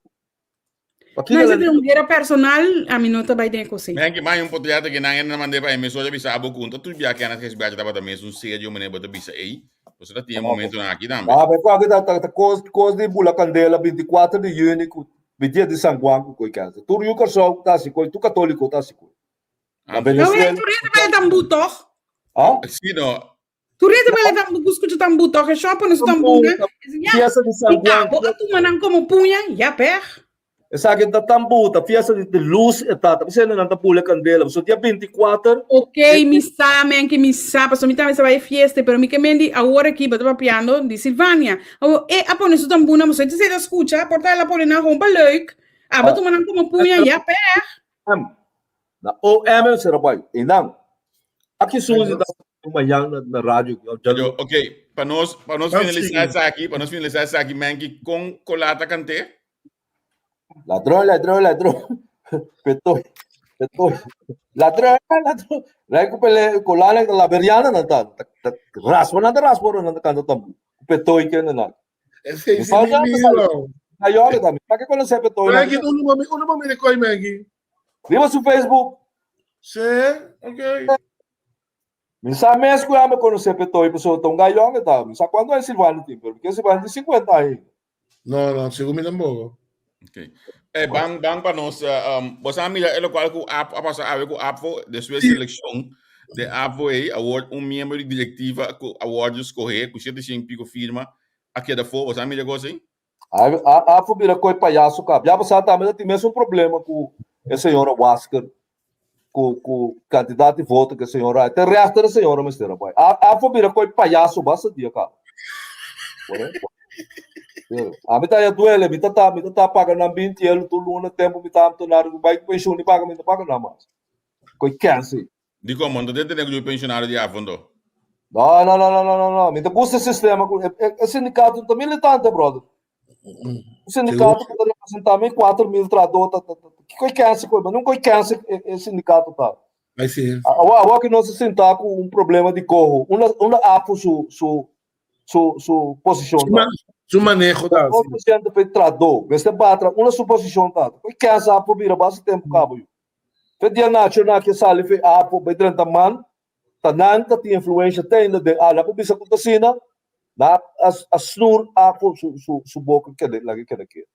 Pakiko? No, esei ta un guera personal, ami no ta bai den e kos ei. Menki mai un potriata ke nan ena mande pa e mes ora bisa abo kunta tur bia ke ana kes biacha tabata mes un serio mane bo ta bisa ei. Boso ta tin e momentonan aki tambe. Ah, pero aki ta ta kos kos di bula kandela 24 di yüni ku di dia di San Juan ku koi kènsa. Tur yu Kòrsou ta hasi koi, tur katóliko ta hasi koi. Na Ah, No, Venezuela. tur hende bai tambú tòg. Ah? Sí, no. Tur hende bai tambú ku skucha tambú tòg. E shò pone su tambú, ne? Ya, Fiesta di San i Juan. abo a tuma nan komo puña, ya pèg. Esaki ta tambú, ta fiesta di lus e ta. Ta bisende nan ta bula kandela. Pasobra dia 24. Ok, mi sa, men ke mi sa, pasobra mi tambe sa bai e fiesta, pero mi ke men di awor aki bo ta papiando di Silvania. Awor, e a pone su tambúnan, pasobra e ta seta skucha, por ta el a pone nan gewoon pa leuk. Abo a tuma nan komo puña, ya pèg. M. Na OM sera bai. Einan. Aki Suzy ta mañan na, na radio. Yo, ok, pa nos, pa nos finalisá esaki, pa nos finalisá esaki, Menki, kon Colata kanté? Ladrón, ladrón, ladrón. Petoy, petoy. Ladrón, ladrón. Rai ku pele kolana la beriana nan ta. Raspa nan ta raspa nan ta kanta tambu. Petoy ke nan. Ese sí mi miro. Ayore tambe. Pa que conoce Petoy? Maggie, uno mami, uno mami de koi Maggie. Riba su Facebook. Sí, ok. Mi sa mes ku ame conoce Petoy, pasobra ta un gayong e ta. Mi sa cuando ay Silvano tin, pero porque Silvano tin 50 aña. No, no, segun mi tampoco. Ok. Eh, ban, ban pa nos, uh, um, bos a mira e locual ku AP a pasa awe ku APFO, después de selección de APFO ei, awor un miembro di directiva ku awor yo escoge, ku 700 pico firma, a keda fo, bos a mira cosa ei? A, a, APFO bira koi payaso kap. Ya pasá tambe ta tin mes un problema ku e señora Wasker, ku, ku kantidat di voto ku e señora hay. Te rechter e señora mester a bai. A, APFO bira koi payaso basta dia kap. Ami ta ya duele, mi ta ta, mi ta ta paga nan 20 elo tur luna, tempo mi ta ambtenario, mi bai ku pensioen di paga, mi ta paga nan mas. Koi kensi. Di kon, bo no ta tene ku yu pensionario di AFO anto? No, no, no, no, no, no, no. Mi ta gusta e sistema ku e, e, e sindikato ta militante, brother. Un sindikato ku ta representá mi 4.000 trahadó ta, ta, ta, ki koi kensi koi, ma nun koi kensi e, e sindikato ta. Ai sí. Awa, awa ku nos a sintá ku un problema di koho. Unda, unda AFO su, su, su, su posishon ta. Su maneho ta. Su presidente pe trahadó. Mester batra, unda su posishon ta. Koi kensi AFO bira basta tempu kabo yu. Fe dia nacho na ke sali fe AFO bai drenta man, ta nan ta tin influensha te ainda den ala por bisa ku ta asina, na a, a snur AFO su, su, su boka keda, laga keda keda.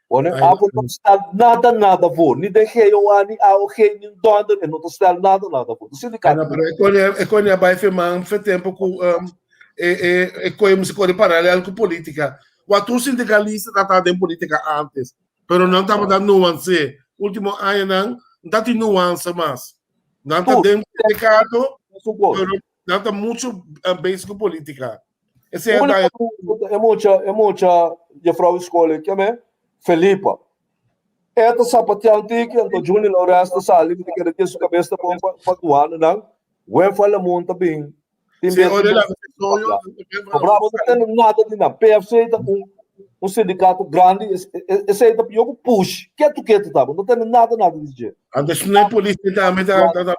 Pone AFO no stel nada nada voor, ni den GOA, ni AOG, ni un donder, e no ta stel nada nada voor. De sindicato. No, pero e kone, e kone a bai fe man fe tempo ku um, e, e, e koe musi kore paralel ku politica. Wa tur sindicalista ta ta den politica antes, pero nan tabata nuance. Ultimo añanan, no ta tin nuance mas. Nan ta den sindicato, pero nan ta mucho uh, bezig ku politica. Ese Una e mucha, e mucha juffrouw school, ke me? Felipa. E ta sapatea un tiki, anto Juni Laurens ta sali, mi ta kere tin su kabes ta bon pa pa duana nan. Wen fa Lamon ta bin. Tin Sí, bes ora la papia. Bravo no tende nada di nan. PFC ta un un sindicato grandi, esei ta pior ku push. Ketu ketu ta, bo no tende nada nada di dje. Antes no policía tambe ta ta ta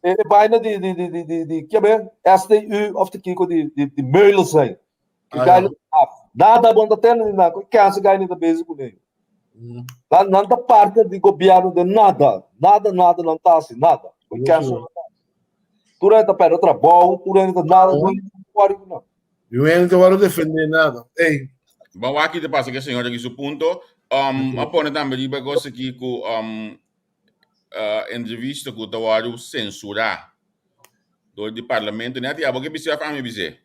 E, e vaina di di di di di di ke be STU of di kiko di di di Meulen zijn. Ki Ah, gai ja. af. Nada bon ta tende di nan. Kense gai ni ta bezig kuné. Nan nan ta parte di gobierno de nada. Nada nada nan ta hasi nada. Kense. Tur hende ta perde trabou, tur hende ta nada, no worry ku nan. Niun hende ta wòrdu defendé nada. Ey. Bon, wak ki ta pasa ku e señor aki su punto. Um, a pone tambe riba e kos aki ku um, uh, entrevista ku ta wòrdu sensurá dor di parlamento. Nèt i abo ke bis'é òf ami bis'é?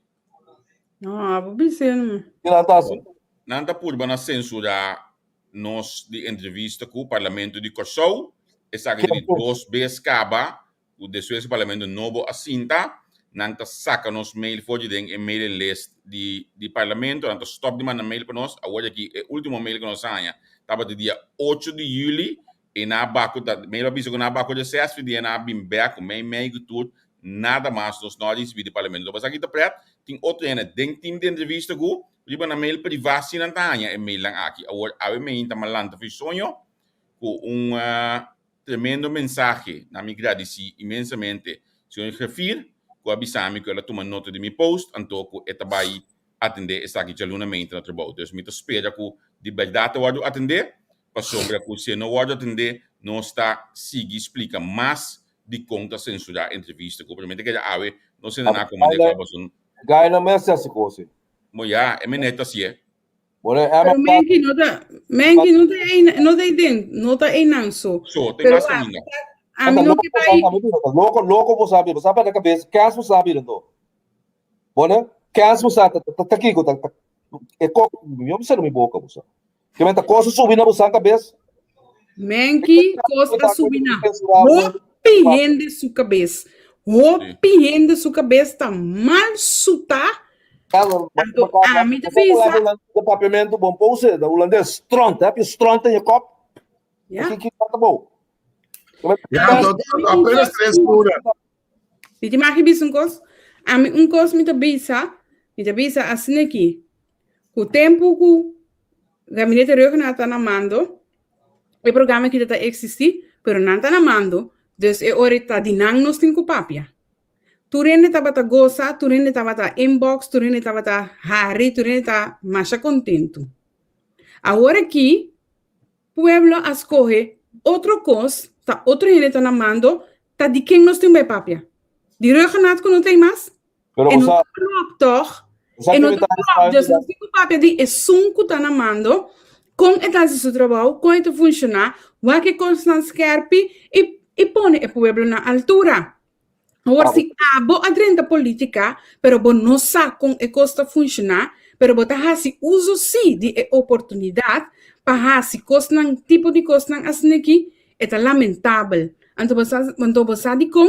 No, abo bis'é numa. Nan ta hasi? Nan ta purba na sensurá nos di entrevista ku Parlamento di Kòrsou. Esaki ta di dos bes kaba ku despues ku Parlamento nobo a sinta, nan ta saka nos mail for di den e mailing list di di Parlamento. Nan ta stòp di manda mail pa nos. Awor aki e último mail ku nos haña tabata dia ocho di yüli e nan a baku ta mail a bisa ku nan a baku reses fi dia nan a bin bèk ku mei mei ku tur nada mas nos no a risibí di Parlamento. Esaki ta prèt tin otro hende den tim di entrevista ku Riba nan mail privá si nan ta haña e mailnan aki. Awor awe meinta m'a lanta for soño ku un tremendo mensahe. Na mi gradisí inmensamente señor Greffier ku a bisa mi ku el a tuma nota di mi post anto ku e ta bai atendé esaki djaluna meinta na trabou. Dus mi ta spera ku di bèrdat ta wòrdu atendé pasobra ku si e no wòrdu atendé nos ta sigui splika mas dikon ta sensurá entrevista ku mi ta kere awe no sende na komand'é kaba pasobra. Guy no mester hasi kos ei. Mo ya, e meneer ta hasié. Bueno, e Pero Menki no ta, Menki no ta ei, no ta ei den, no ta einan so. So, tin Pero mas a, kaminda. a mi no ke bai, Loko, loko bo sabi, bo sabi na kabes, kens bo sabi anto. Bueno, kens bo sa, ta, ta, ta kiko, ta, ta, e kok, mi no bisa na mi boka bo sa. Ke men ta kos a subi na bo san kabes. Menki kos a subi na hopi hende su kabes. Hopi hende su kabes ta mal sutá. Anto ami ta bisa. De papiamento bon pose, da holandês, stront, heb je stront in je kop? Ja. Ki ki ta bo? Ja, dat apenas tres luna. Mi tin maki bisa un kos? Ami un kos mi ta bisa, mi ta bisa asina aki, ku tempu ku Gabinete Rhuggenaath ta na mando, e programa aki ta ta eksistí, pero nan ta na mando, dus e ora ta di nan nos tin ku papia. Tur hende tabata gosa, tur hende tabata inbox, tur hende tabata hari, tur hende ta masha kontentu. Awor aki, Pueblo a scoge otro cos, ta otro hende ta na mando, ta di ken nos tin bay papia? Di Rhuggenaath cu no t'ey mas? Pero E no bo sa, ta klopt toch? bo sa E ke no mi ta ta klopt, dus nos tin cu papia di esun cu ta na mando, con e ta haci su trabao, con e ta funciona, wak e cosnan skerpi y y pone e pueblo na altura. Awor si abo a drenta politica, pero bo no sa con e cos ta funciona, pero bo ta haci uso si di e oportunidad pa haci cosnan, tipo di cosnan asin'aki, e ta lamentabel. Anto bo sa, anto bo sa dicon?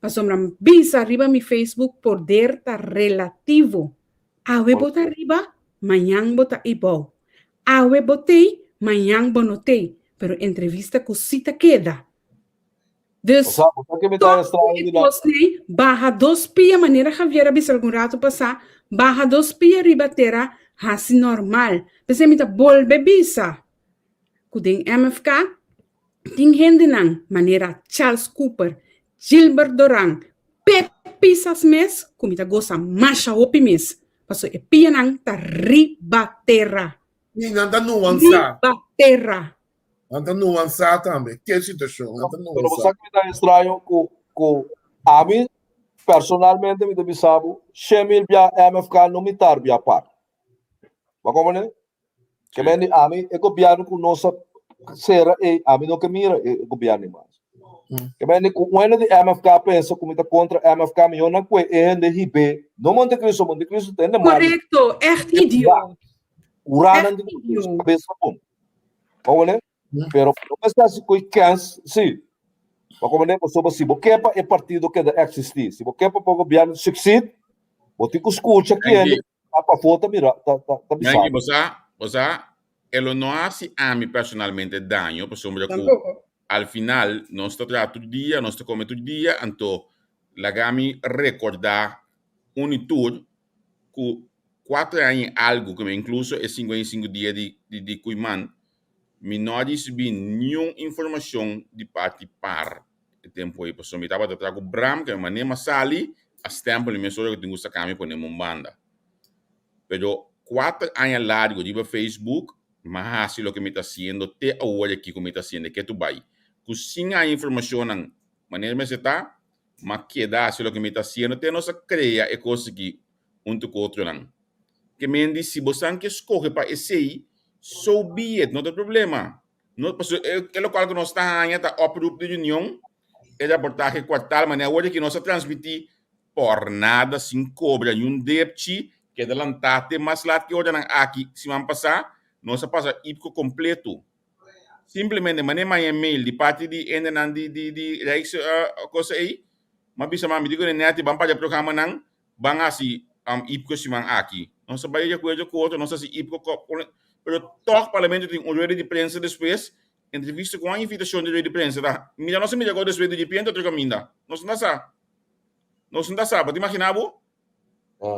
Pasobra bisa riba mi Facebook poder ta relativo. Awe bo ta riba, mañan bo ta ebou. Awe bo t'ey, mañan bo no t'ey. Pero entrevista cu si ta keda. Dus, toch e kosnan baha dos pia, manera Javier a bisa algun rato pasá, baha dos pia riba tera, hasi normal. P'esei mi ta bolbe bisa ku den MFK tin hendenan manera Charles Cooper, Gilbert Doran, Pep Pisas mes ku mi ta gosa masha hopi mes, pasobra e pianan ta riba tera. I nan ta nuansá. Riba tera. Nan ta nuansá tambe. Ke situashon? Nan ta Pero bo nuansá. sa ku mi ta extraño ku ku ami personalmente mi ta bisa bo 100.000 bia MFK no mitar bia par. Bo a komprende? Ke men di ami e gobièrnu ku nos a sera ei ami no ke mira e gobièrnu ei mas. Ke men di ku un hende di MFK pensa ku mi ta kontra MFK mihor nan kue e hende hib'é no Montecristo, Montecristo ta hende malu. Korekto, ègt idioot. Uranan Ègt di idioot. kabesa bon. Bo Pero no mester hasi ku e kens, sí. Bo komprendé? Pasobra si bo ke pa e partido keda eksistí, si bo ke pa bo gobièrnu succeed, bo tin ku skucha Yankee. kende ta pafó ta mira, ta, ta, ta bisa Yankee, bo. bo sa, bo sa, e lo no hasi ami personalmente daño, pasobra ku Tampoco. al final nos ta traha tur dia, nos ta kome tur dia, anto laga mi rekordá un i tur ku kuater aña i algu, ku inkluso e 55 dia di di di Koeiman, mi no a risibí niun informashon di parti par e tempu ei, pasobra mi tabata traha ku Bram, ku e manera mi a sali, a stèmpel mi mesora ku tin ku saka mi pone mi un banda. Pero kuater aña largu riba Facebook, mi a hasi loke mi ta hasiendo te awor aki ku mi ta hasiendo, ke tu bai ku sin haña informashonnan manera mester ta. M'a keda hasi loke mi ta hasiendo te nos a krea e kos aki huntu ku otronan. Ke men di si bosan ke skohe pa esei, so be it, no ta problema. No, pasobra e, e lokual ku nos ta haña ta oproep di reunion, e raportahe kuartal, manera awor aki nos a transmití por nada sin kobra niun depchi, keda lantá te mas lat ke oranan aki siman pasá, nos a pasa IPKO kompleto. Simplemente manera maña mail di parti di hendenan di di di Rijks uh, cosa ei, m'a bisa mami di ku neti ban para programanan, ban hasi um, IPCO siman aki. Nos a bai di akuerdo ku otro, nos hasi IPCO ko, pero toch parlamento tin un rueda di prensa despues, entrevista ku un invitashon di rueda di prensa ta mira nos a mira ko despues di repente otro kaminda. Nos no ta sa. Nos no ta sa, bo ta imagina bo?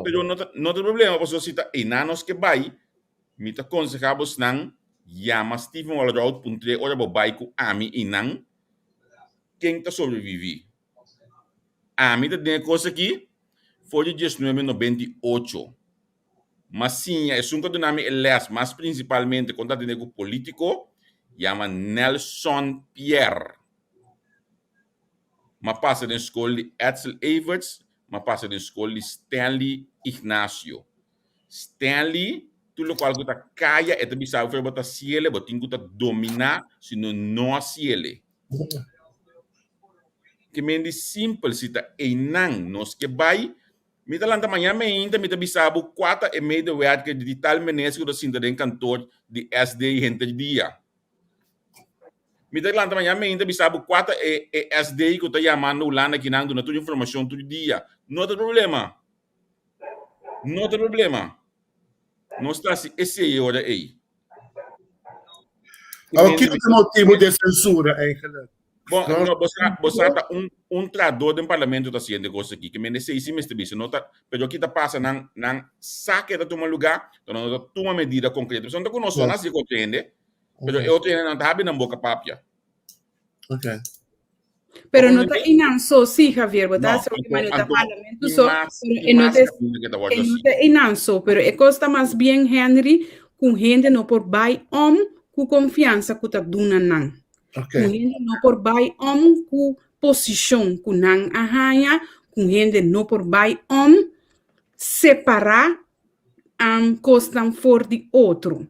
Pero no ta no ta problema pasobra si ta einan nos ke bai, Mi ta konsehá bosnan yama Steven Walroud puntr'é ora bo bai ku ami i nan, ken ta sobreviví? Ami ta den e kos akí for di diesnuebe 98. M'a siña esun ku a duna mi e lès mas prinsipalmente kon ta atendé ku polítiko yama Nelson Pierre. M'a pasa den skol di Edsel Everts, m'a pasa den skol di Stanley Ignacio. Stanley, tur lokual ku ta kaya e ta bisa bo bo ta siele, bo tin ku ta dominá, sino no a siele. Ke men di simpel, si ta einan nos ke bai, mi ta lanta mañana meinta mi ta bisa bo kua ta e medewerker di tal minister ku ta sinta den kantor di SD henter dia. Mi ta lanta mañana meinta bisa bo kua ta e e SD ku ta yamando Hulanda kinan duna tur informashon tur dia. No ta problema. No ta problema. Nos ta hasi esei e ora ei. Awor, kiko ta e motibu di e sensura eigenlijk? Bon, no, bo sa, bo sa ta un, un trahador den parlamento ta hasiendo e kos aki. Ke men esei si mester bisa. No ta, pero ki ta pasa nan, nan sa ke ta tuma lugá, pero nan no ta tuma medida konkreto. Pasobra no ta ku nos so nan hasi e kos hende, pero e otro hendenan ta habri nan boka papia. Okay. Pero no ta inan so, sí, Javier, bo ta haci hopi manera ta parlamento so, pero e no ta e no ta inan so, pero e cos ta mas bien, Henry, cu hende no por bai om cu confiansa cu ta duna nan. Okay. Cu hende no por bai om cu posicion cu nan a haña, cu hende no por bai om separa um, kosnan for di otro.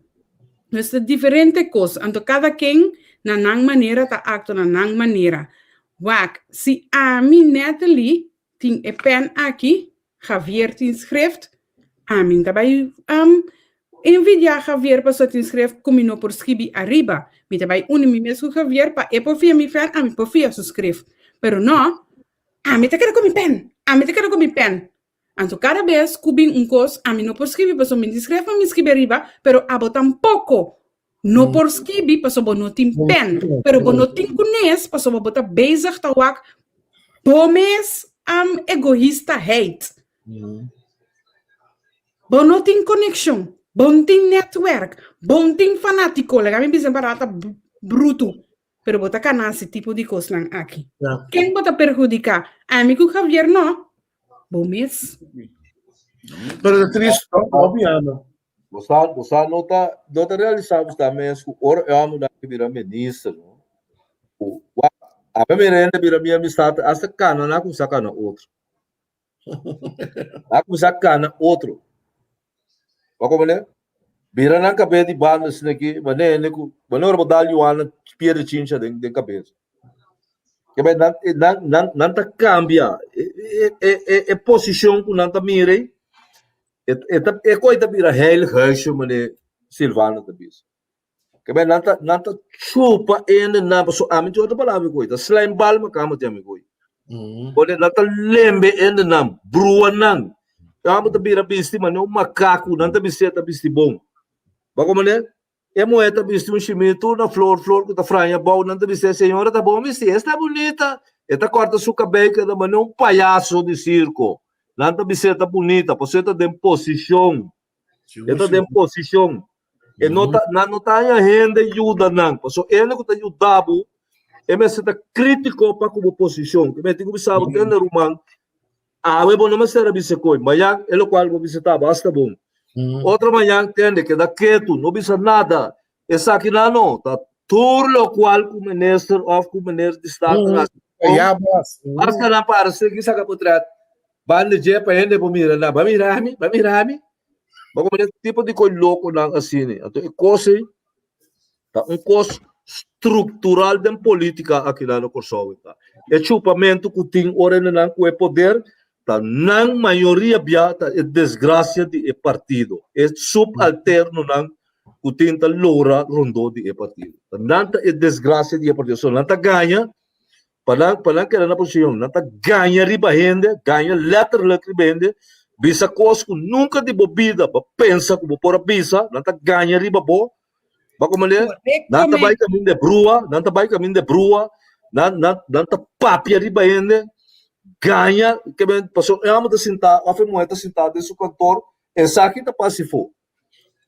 Dus ta diferente kos. Anto kada ken na nan manera ta aktua na nan manera. Wak, si ami, Natalie, tin e pen aki, Javier tin schrift, ami ta bai um, envidia Javier pasobra tin schrift ku mi no por skibi ariba. Mi ta bai uni mi mes ku Javier pa e por fia mi pen, ami por fia su schrift. Pero no, ami ta keda ku mi pen, ami ta keda ku mi pen. Anto kada bes ku bin un kos, ami no por skibi pasobra mi tin skref pa mi skibi ariba, pero abo tampoko no por skibi pasobra bo no tin pen. Pero bo no tin kunes pasobra bo ta bezig ta wak bo mes egoïstaheid. Bo no tin konekshon, bo no tin netwerk, bo no tin fanátiko, laga mi bisa barata brutu. Pero bo ta kana hasi tipo di kosnan aki. Ja. Ken bo ta perhudiká? Ami ku Javier no. Bo mes. Pero ta triste, no? No piano. Bo sa, bo sa no ta, no ta realisá bo sta mes ku ora e hòmber nan bira minister, no? Ku wak, ami mira hende bira mi amistad hasta kana nan a kuminsá kana otro. A kuminsá kana otro. Bo komprendé? Bira nan kabes di banda asina aki, manera hende ku, manera ora bo dal yuana pierde chincha den den kabes. Ke bai nan nan nan nan ta kambia e e e e posishon ku nan ta mira ei, e e ta e koi ta bira heilig huisje manera Silvano ta bisa. Ke bai nan ta nan ta chupa hende nan paso ami tin otro palabra ku ta slijmbal makamba tin ami ku Pone nan ta lembe hende nan brua nan amo ta bira bisti manera un makaku nan ta bisti ta bisti bon bo komprende e muher ta bisti un shimi tur na flor flor ku ta franja abou nan ta bisti e señora ta bon bisti esta bunita e ta korta su kabei keda manera un payaso di sirko nan ta bisti ta bunita pasobra e ta den posishon E ta den posishon. E no ta, nan no ta haña hende yuda nan. Paso hende ku ta yuda bo, e mester ta krítiko pa ku bo posishon. Ke mester ku bisa bo, tende ruman, awe bo no mester a bisa koi, mañan e lokual bo bisa ta basta bon. Otro mañan, tende, keda ketu, no bisa nada. Esaki nan no, ta tur lokual ku minister òf ku meneer di staten hasi. Ya, bas. Basta nan para sigui saka potret. Banda dje pa hende por mira nan. Ba mira mi, ba mira mi. Ba como tipo di koi loko nan asina. Anto e kos ei ta un kos struktural den politika aki na Kòrsou ta. E chupamentu ku tin ora nan ku e poder ta nan mayoria bia ta e desgrasia di e partido. E subalternonan ku tin ta lora rondó di e partido. Ta nan ta e desgrasia di e partido. So nan ta gaña pa nan pa nan keda na posishon, nan ta gaña riba hende, gaña letterlijk riba hende, bisa kos ku nunka di bo bida bo pensa ku bo por a bisa, nan ta gaña riba bo. Bo komprendé? Nan ta bai kaminda e brua, nan ta bai kaminda e brua, nan nan nan ta papia riba hende, gaña, ke men pasobra e hòmber ta sintá òf e muhé ta sintá den su kantor, esaki ta pasa afó.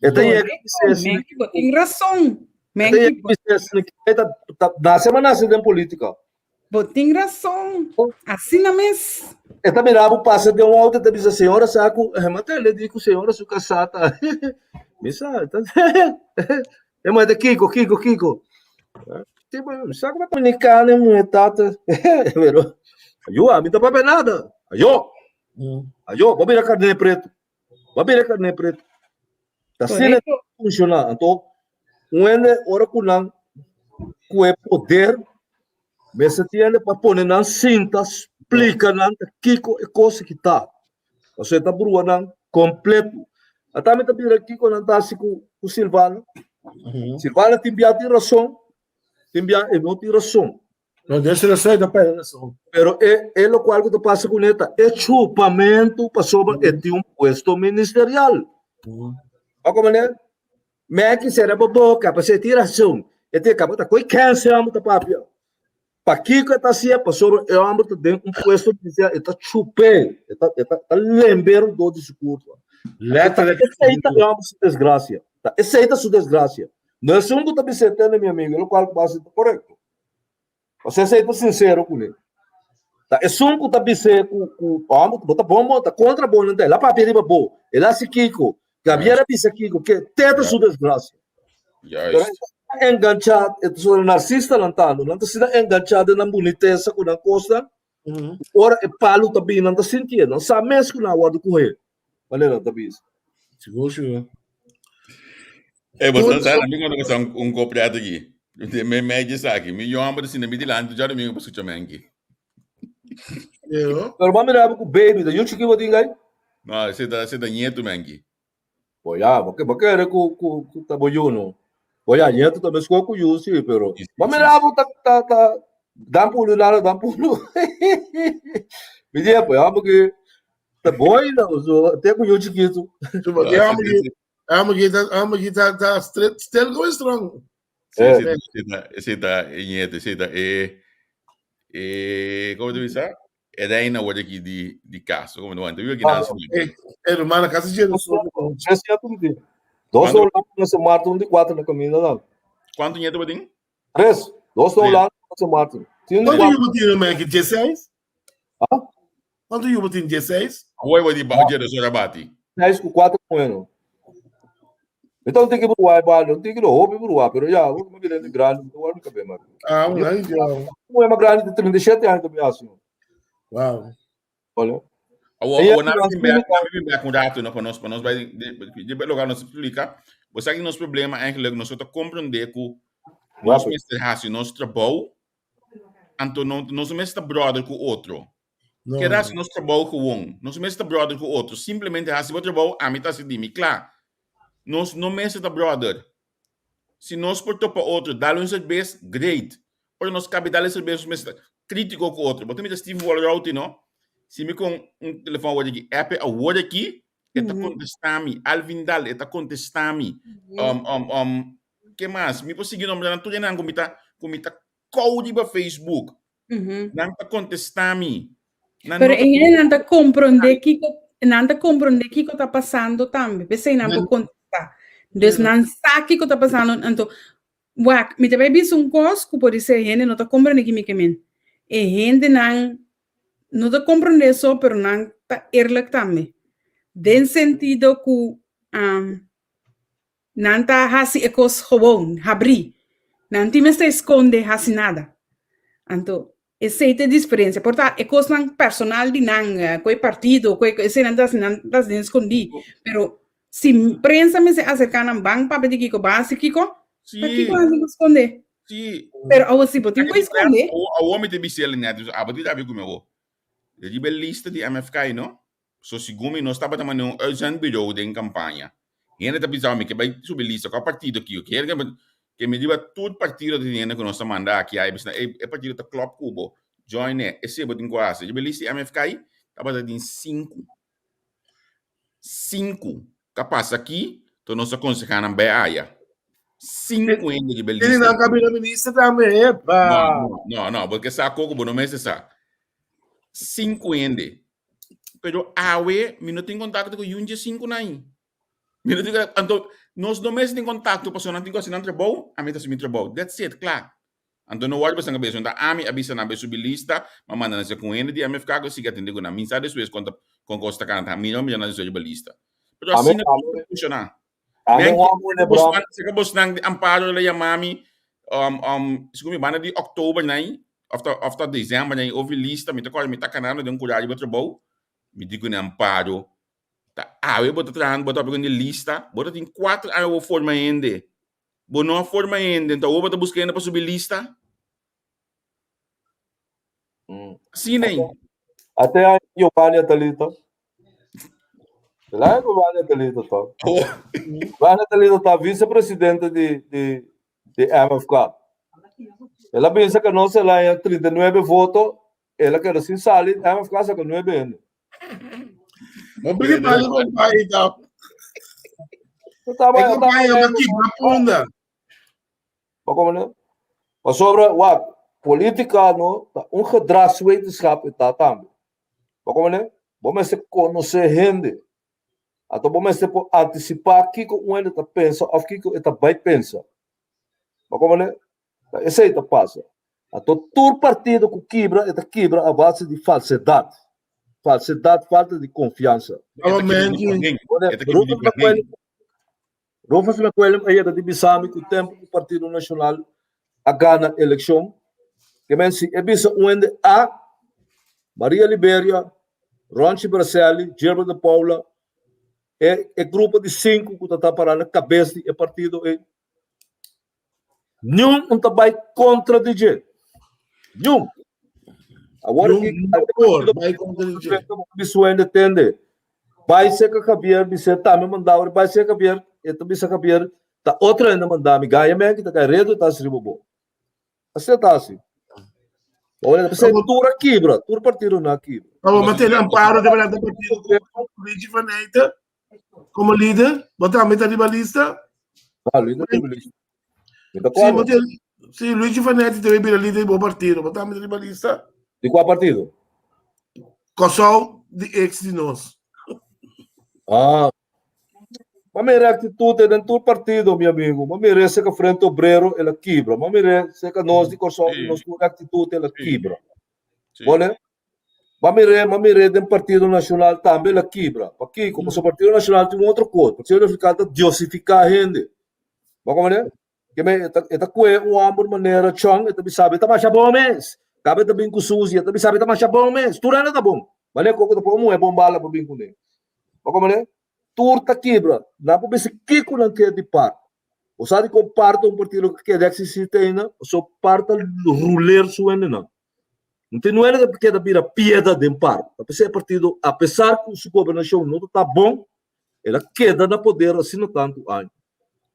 E ta yega Correcto, Menki, bo tin rason. Menki, bo... Nase ma nase den politica. Bo tin rason. Asina mes. E ta mira bo pasa den un auto, e ta bisa, señora sa ku, eh, ma tende di ku señora su kasá ta. Mi sa, ta. E muhé ta kiko, kiko, kiko. Tipo, mi sa ku ta dominicana e muhé tata. Pero, ayo, ami ta papia nada. Ayo. Ayo, bo bira karné pretu. Bo bira karné pretu. Ta asina Correcto. funciona. Anto, un hende ora ku nan ku e poder mester tiene pa pone nan sinta splika nan ta kiko e kos ki ta. Pasobra e ta brua nan kompleto. Ata mi ta bira kiko nan ta hasi ku ku Silvana. Silvana tin bia tin rason, tin bia e no tin rason. No, Dios lo sabe, pa razón. Pero e, e lo cual que te pasa con esta, e chupamento pasobra e tin un puesto ministerial. O como ne? Me quisiera bo boca, pa se tin razón. E te cabo ta coi cancer amo ta papia. Pa kiko ta hacía pasobra e hombre ta den un puesto ministerial, e ta chupe, e ta e ta, ta lember do di su curva. Letterlijk. Esei ta e hombre su desgracia. Ta esei ta su desgracia. No es un ku ta bisé tende mi amigo, lo cual ku base ta correcto. Pasobra esei ta sinsero kuné. Ta esun ku ta bis'é ku ku hòmber bo ta bon bo ta kontra bo nan ta el a papia riba bo, el a hasi kiko, Gabriel a bisa kiko, ke te ta su desgrasia. Pero Juist. e ta enganchá, e ta su narsistanan tantu, nan ta asina enganchá den nan bunitesa ku nan kosnan, ku ora e palu ta bini nan ta sintié, nan sa mes ku nan a wòrdu kohé, manera nan ta bisa. Sigur, sigur. Eh, bo sa mi cuando que un, un copriato aquí. De me me dje aki. Mi yo amo de sine mi dilante já domingo pa escucha menki. Pero, Pero bo a mira bo ku baby, ta yu chiki bo tin gai? No, ese ta ese ta nieto menki. Bo ya, bo ke bo kere ku ku ku ta bo yu no. Bo ya, nieto ta meskos ku yu si, pero bo a mira bo ta ta ta dan pulu nada dan pulu. Mi di bo ya bo ke ta boy na so te ku yu chikitu. Chupa, que amo que amo que ta amo que ta ta still going strong. Sí, Eh. ese ta ese ta ese ta e nieto, ese ta e e como te bisa? E reina word aki di di cas. Como no, anto vive aquí na Eh, eh, hermana, casi lleno solo. Tres nieto mi tin. Dos Cuánto na Holanda, un na Sint Maarten, un di cuatro na caminda nan. Cuánto nieto bo tin? Tres. Dos na Tres. Holanda, un na Sint Maarten. Tin un di Cuánto cuatro. yu bo tin, man? 16? Ah? Cuánto yu bo tin? 16? Awor bo di ba dje dos ora bati. Seis ku cuatro bueno. Então tem que bruar, vale. Não tem que no hopi bruar, pero ya, vou me grande grande, não vou me caber mais. Ah, um ano já. Como é uma grande de 37 anos também assim. Wow. Olha. Awor E awor na assim, bin back, na bin back un rato no pa nos pa nos bai de de logar nos explica. Bo sa que nos problema eigenlijk nos ta comprende ku nos mester hasi nos trabou anto no nos mester ta brother ku otro. No. Keda hasi nos trabou gewoon. Nos mester ta brother ku otro. Simplemente hasi bo trabou, ami ta hasi di mi. Kla. Nos no mester ta brother. Si nos por topa otro, dal un serbes, great. Ora nos kabi dal e serbes, nos mester ta kritiko ku otro. Bo ta mira Steve Walrauti, no? Si mi kon un telefon awor aki, app awor aki, e ta kontestá mi. Alvin Dal, e ta kontestá mi. Um, um, um, ke mas? Mi por sigui nombra nan tur esnan ku mi ta, ku mi ta kou riba Facebook. Nan ta kontestá mi. Nan Pero no ta e hendenan ta komprondé kiko, nan ta komprondé kiko ta pasando tambe. P'esei nan por kontestá. Dus nan sa kiko ta pasando. Anto, wak, mi ta bai bisa un kos ku por ser hende no ta komprondé ki mi ke men. E hendenan no ta komprondé so, pero nan ta eerlijk tambe. Den sentido ku Nan ta hasi e kos gewoon, habrí. Nan tin mester skonde hasi nada. Anto, Esei ta e diferensia. Por ta e kosnan personal di nan, ku e partido, ku e eseinan ta hasi nan ta hasi den skondí. Pero si prensa mester aserká nan ban papia di kiko, ban hasi kiko, pakiko nan tin ku skonde? Pero awor si bo tin ku skonde. Awor mi ta bisa el nèt, abo tin tabia ku mi awor. Riba e lista di MFK no, So segun mi nos tabata manda un uitzendbureau den campaña. Hende ta bisa mi ke bai subi lista kua partido ki ke hende ke mi riba tur partido tin hende ku nos ta manda aki ai bisa e e partido ta klop ku bo join e esei bo tin ku hasi. Riba e lista di MFK tabata tin sinku sinku ka pasa aki to nos a konseha nan bai aya. Sinku hende riba e Tiene lista. nan kabila minister tambe, epa. No, no, no, bo ke sa koko bo no mester sa. Sinku hende. Pero awe mi no tin contacto cu yun dje cinconan. Mi no tin anto nos no mester tin contacto pasobra nan tin cu haci nan trabou, ami ta haci mi trabou. That's it, cla. Anto no worry pasobra nan ta ami a bisa nan bay subi lista, m'a manda nan cu un hende di MFK cu a sigui atende cu nan. Mi sa despues con ta con cos ta canta. Mi no mira nan despues riba lista. Pero Ami, asina ami, ta funciona. ami Men un hombre de bro. Seka bosnan di Amparo la yama mi um, um, segun mi banda di oktober nai of ta of ta december nai ovi lista mi ta kore mi ta kanando den kura riba trabou mi di ku Amparo ta awe bo ta trahando bo ta papia di lista bo ta tin kuater aña bo forma hende bo no a forma hende enton awor bo ta buska hende pa subi lista Asina ei. Até a Giovanni Atalito. Lá Giovanni Atalito tá. Oh. Giovanni Atalito tá vice-presidente de, de, de MFK. Ela pensa que não se lá 39 votos, ela quer assim salir, MFK saca 9 ainda. Mo bili bali companhia tá. Eu tava, E eu tava, companhia aqui na punda. Maar kom ne? Pasobra, wak, politica no ta un gedragswetenschap e ta tambe. Maar kom ne? Bo mester conoce hende. Anto bo mester por anticipa kico un hende ta pensa of kico e ta bay pensa. Maar kom ne? Ta esey ta pasa. Anto tur partido cu kibra e ta kibra a base di falsedad. Falsedad, falta di confiansa. Rufus McWilliam a yega di bisa mi ku tempu ku Partido Nashonal a gana elekshon, ke men si e bisa un hende A, Maria Liberia, Ronchi Braselli, Gilbert de Paula, e e grupo di sinku ku ta ta pará na kabes di e partido ei, Niun un ta bai kontra di dje. Niun. Awor Niun no por bai kontra di dje. Bisu hende tende. Bai seka Javier, bis'é tambe mandá bai seka Javier, e ta bisa Javier, ta otro hende mandá mi, gaya men ki ta kai redo ta hasi riba bo. Asina ta hasi. Awor ta p'esei tur a kibra, tur partidonan a kibra. Awor mantene Amparo debe lanta partido ku Luigi van Eijten. Como líder, bo tambe ta riba lista? Ah, Luigi ta riba lista. Mi ta Sí, acuerdo. bo te- sí, Luigi Fanetti debe bira líder di bo partido. Bo tambe ta riba lista? Di kua partido? Kòrsou di ex di nos. Ah. Ma mira actitud den tur partido, mi amigo. Ma mira ese que Frente Obrero el a kibra. Ma mira ese que nos di Kòrsou Sí. nos tur actitud el a Sí. kibra. Sí. Bole? Ma mir'é, ma mir'é den Partido Nacional tambe el a kibra. Pakiko? Pasobra Partido Nacional tin un otro kos. Partido Nacional ta diosifiká hende. Bo komprendé? Ke men e ta e ta kue un hòmber manera chòn, e ta bisa bo e ta masha bon mes. Kabe ta bin ku susi, e ta bisa bo e ta masha bon mes. Tur hende ta bon. Manera koko ta pon un muhé bon bala pa bin kuné. Bo komprendé? Tur ta kibra. Nan por bisa kiko nan ke di par. Bo sa dikon par ta un partido ku keda eksistí te ainda? Pasobra par ta ruler su hendenan. No tin nuebe ta keda bira piedra den par. Ta p'esei e partido, apesar ku su gobernashon no ta ta bon, el a keda na poder asina tantu aña.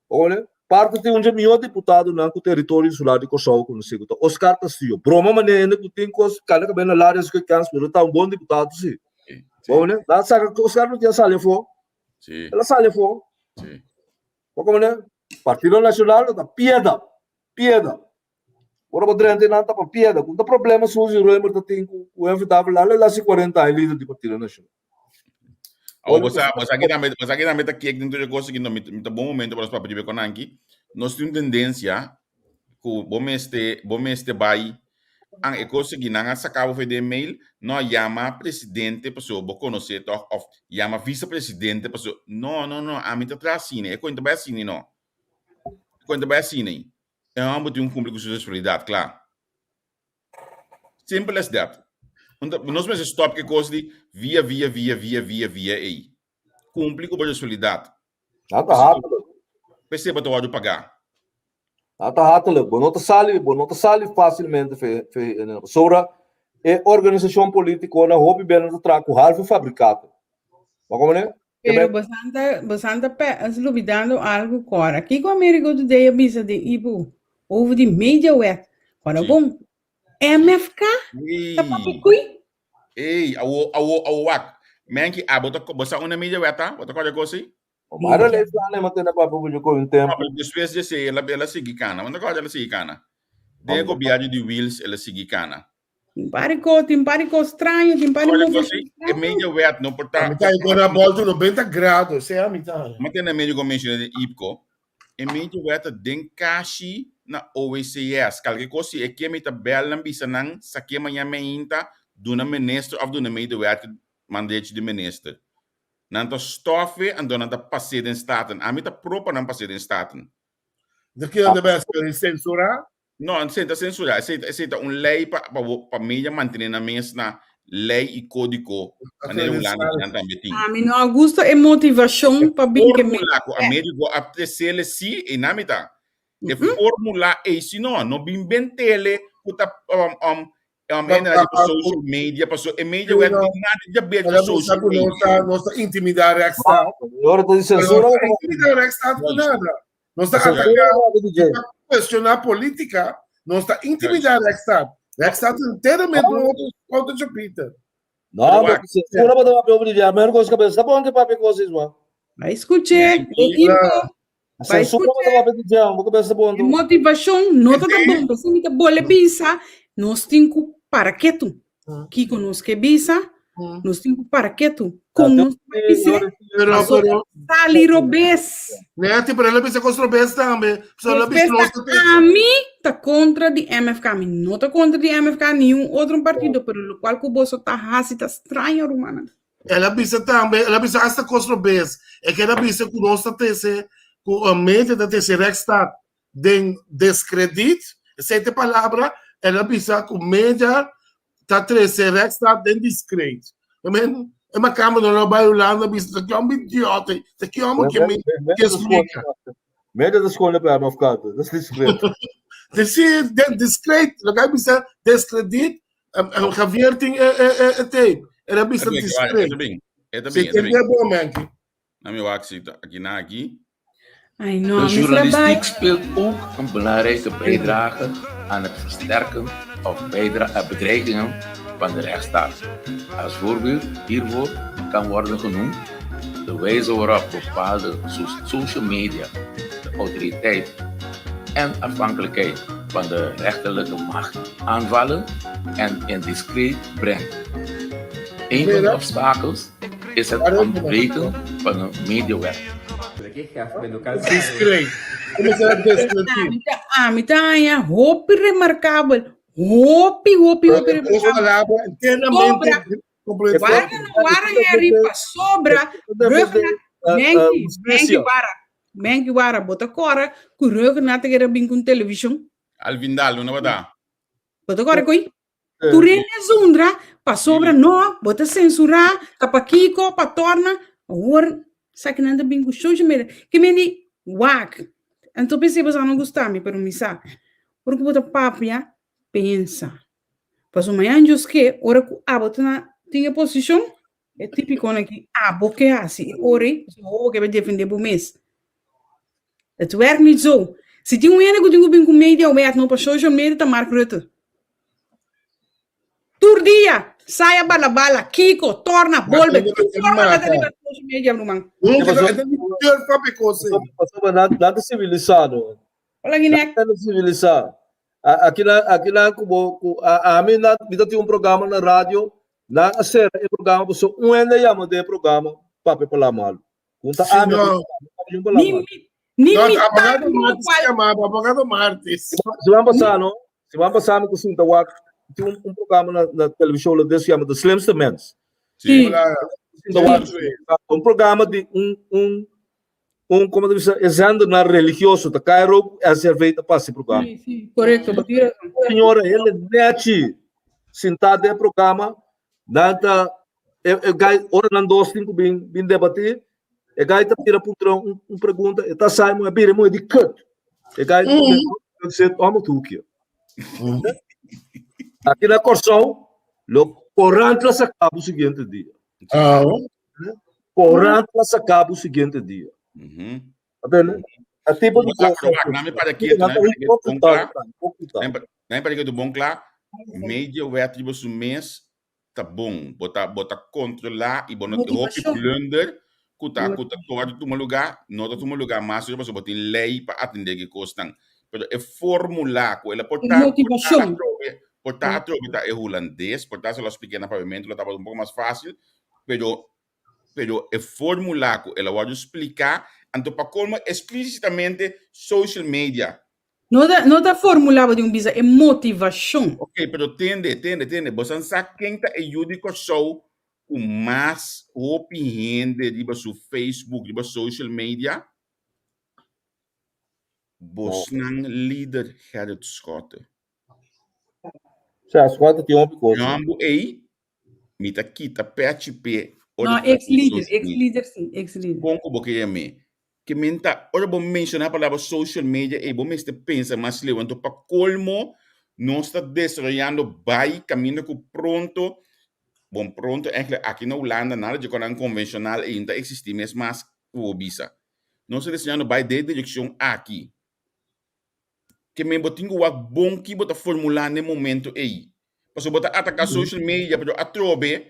Ora, par ta tin un dje mihó diputadonan ku teritorio insular di Kòrsou konosí ku ta Oscar Castillo. Broma manera hende ku tin kos kanda kabes na laria esaki kèns, pero e ta un bon diputado si. Bo nan saka Oscar no tin a sali afó. El a sali afó. Bo komprende? Partido Nashonal ta piedra, piedra. Ora bo drenta nan ta pa piedra. Ku ta problema Suzy Römer ta tin ku ku Henry Davelaar? El hasi 40 aña lider di Partido Nacional. Awo bo sa, bo sa ki tambe, bo sa ki tambe ta kiek den tur e kos aki, no, mi ta bon momento pa nos papia riba e konan aki. Nos tin un tendensia ku bo mester, bo mester bai an e kos aki, nan a saka bo for den mail, no, yama presidente pasobra bo konosé tòg, òf yama visepresidente pasobra, no, no, no, ami ta traha asina, e koin ta bai asina no. E koin ta bai asina. E hòmber tin ku kumpli ku su responsabilidat, kla. Simple as that. Nos mester stop ke kos di via, via, via, via, via, via ei. Kumpli ku bo responsabilidat. Nan ta hartelijk. P'esei bo ta wòrdu pagá. Nan ta hartelijk. Bo no ta sali, bo no ta sali fásilmente fe, fe hende. Pasobra e organisashon polítikonan hopi bes nan ta traha ku halve fabrikato. Bo komprendé? Pero bosan ta, bosan ta pe, lubidando algu kora. Kiko Amerigo Today a bisa den Ibu over di mediawet? Kora bon, MFK ta papia kui? Ey, awo, awo, awo wak. Menki, abo ta, bo sa una mediawet ta? Bo ta kòrda kos ei? Omar a lei plan e matena papia ku yo un tempu. No, pero despues di esei el a, el a sigui kana. Bo ta kòrda el a sigui kana? Den e gobièrnu di Wiels el a sigui kana. Tin pari ko, tin pari ko straño, tin pari Kòrda moveshon kos ei? E straño. mediawet no por ta. A mitad ku na bòltu 90 grado, sea a mitad. Matena medio ku menshona den IPKO, E medio wet ta den kashi na OECS. Kalke kos si e ke mi ta bel nan bisa nan sake mañan meinta duna minister of duna medewerker mandechi di minister. Nan ta stof e anto nan ta pase den Staten. Ami ta pro pa nan pase den Staten. De kinan ta bes kere censura? No, esei ta censura. Esei esei ta un ley pa pa bo pa media mantene nan mes na ley y codico manera Hulanda kinan tambe tin. Ami no a gusta e motivacion pa bin ke media. Formula ku Amerigo a tresele si, ei nan mi ta. E formula ei si no, no bin bentele ku ta um um um hende na riba social media paso e media wet tin nada di haber ku social media. Nos ta intimida rechtsstaat. Ora ta di censura. Nos ta intimida rechtsstaat ku nada. Nos ta ataká, nos ta cuestioná política, nos ta intimidá Rechtsstaat. Rechtsstaat enteramente un otro, otro chapiter. No, pero censura pa toma pio di a menos cos cabeza. Tá bom que papi cosas, man. Vai escuche, e Impo. Vai Censura pa toma pio di bo cabeza bom. E motivacion no ta ta bom, pasobra mi ta bole bisa, nos tin ku para ketu. Kiko nos ke bisa, nos tin ku para ketu. Kon nos ta bai bis'é, pasobra sali robes. Neti, pero el a bisa kos robes tambe. So el a bisa Despues nos ta ami ta kontra di MFK. Mi no ta kontra di MFK ni un otro partido, pero lokual ku boso ta hasi ta straño, rumannan. El a bisa tambe, el a bisa hasta kos robes. E keda bisa ku nos ta tese, ku media ta tese Rechtsstaat den deskrediet, esei ta e palabra, el a bisa ku media ta trese Rechtsstaat den discreet. I men, e makamba no lo bai Hulanda bisa ta ki homber idiota, ta ki homber ke me ke splika. Media ta skonde pa MFK, dat is discreet. Si, den discreet, lo a bisa deskrediet, Javier tin e e e tape, el a bisa discreet. E ta bin, e ta Si, bin, e ta bin. e bon, Menki. Nami wak si ta aki na aki. Ai no, De mi journalistiek trabalho. speelt ook een belangrijke bijdrage aan het versterken of bijdra- bedreigingen van de rechtsstaat. Als voorbeeld hiervoor kan worden genoemd de wijze waarop bepaalde social media de autoriteit en afhankelijkheid van de rechterlijke macht aanvallen en indiscreet brengt. Een van de obstakels is het ontbreken van een mediawet. Discreet. Ami ta haña hopi remarkabel. Hopi, hopi, hopi remarkabel. Palabra enteramente Wara no wara Harry pasobra Rugna Menki, Menki wara. Menki wara bo ta kora ku Rugna ta kere bin ku un televishon. Alvin Daal, no tabata? Bo ta kora kui? Tur hende zundra pasobra no, bo ta censurá, ta pa kiko, pa torna. Awor esakinan ta bin ku social media. Ke men di wak. Anto pensé boso a no gusta mi, pero mi sa. Ora ku bo ta papia, pensa. Pasobra mañana Dios ke, ora ku abo ta na tin e posishon, e típikonan ki abo ke hasi e ora ei, pasobra bo ke defendé bo mes. Het werkt niet zo. Si tin un hende ku tin ku bin ku media wet no pa social media ta Mark Rutte. Tur dia, saya bala bala, kiko, torna, bolbe, tur forma na ta riba social media ruman. Pasobra nan ta sivilisá no. Hola Guinek. Nan ta sivilisá. Aki nan aki nan ku bo ku ami na mi ta tin un programa na radio, nan a sera e programa pasobra un hende a yama den e programa papia palabra malu. Kunta Sí, ami no. un palabra Ni malu. mi ni No, mi abogado tanto Martis cual chamaba, abogado Martis. Siman pasá no, siman pasá mi ku sinta wak tin un, un programa na, na televishon lo des yama De Slimste Mens. Sí. Hola. Sinta wak un programa di un un un como ta bisa e zendernan religioso ta kai rok SRV ta pasa e programa. Sí, sí, correcto, bo tin razon. Señora hende nechi. sintá den programa, nan ta e e gai ora nan dos tin ku bin bin debatí, e gai ta tira puntra un un pregunta, e ta sai mu e bira mu e di kut. E gai mm. zit om het hoekje. Aki na Kòrsou, lo korant la saka bo siguiente dia. Ah, Korant la saka bo siguiente dia. Atende? A tipo di Wak, kos. wak, nami para quieto, Nan nami ta para quieto, bon hipókrita, kla. hipókrita. Nami pa- nami para quieto, bon kla. Media wet riba su mes ta bon. Bo ta, bo ta kontrolá i bo no hopi Motivashon. blunder ku ta ku ta toma tuma lugá, no ta tuma lugá mas pasobra bo tin lei pa atendé ki kosnan. Pero e fórmula ku el a por E ta, por ta motivashon. atrobe, por ta atrobe ta e hulandes, por ta se lo spliké na papiamentu lo tabata un poko mas fásil, pero pero e fórmula ku el a wòrdu spliká, anto pa kolmo eksplísitamente social media. No ta, no ta fórmula bo tin ku bisa, e motivashon. Ok, pero tende, tende, tende, boso sa ken ta e yu di Kòrsou ku mas hopi hende riba su Facebook, riba social media? Bosnan lider Gerrit Schotte. Sa, Schotte tin hopi kos. Yòmbu ei, Mi ta kita pechi p'e ora No, ta ex lider, social ex media. lider sí, ex lider. Kon ku bo ke yam'é? Ke men ta, ora bo menshoná palabra social media ei bo mester pensa mas leu. Anto pa kolmo nos ta desaroyando bai kaminda ku pronto, bon pronto eigenlijk aki na Hulanda nada dje konan konvenshonal ei no ta eksistí mes mas ku bo bisa. Nos ta desaroyando bai den e direkshon aki. Ke men bo tin ku wak bon ki bo ta formulá n'e momento ei. Pasobra bo ta ataká social media, pero atrobe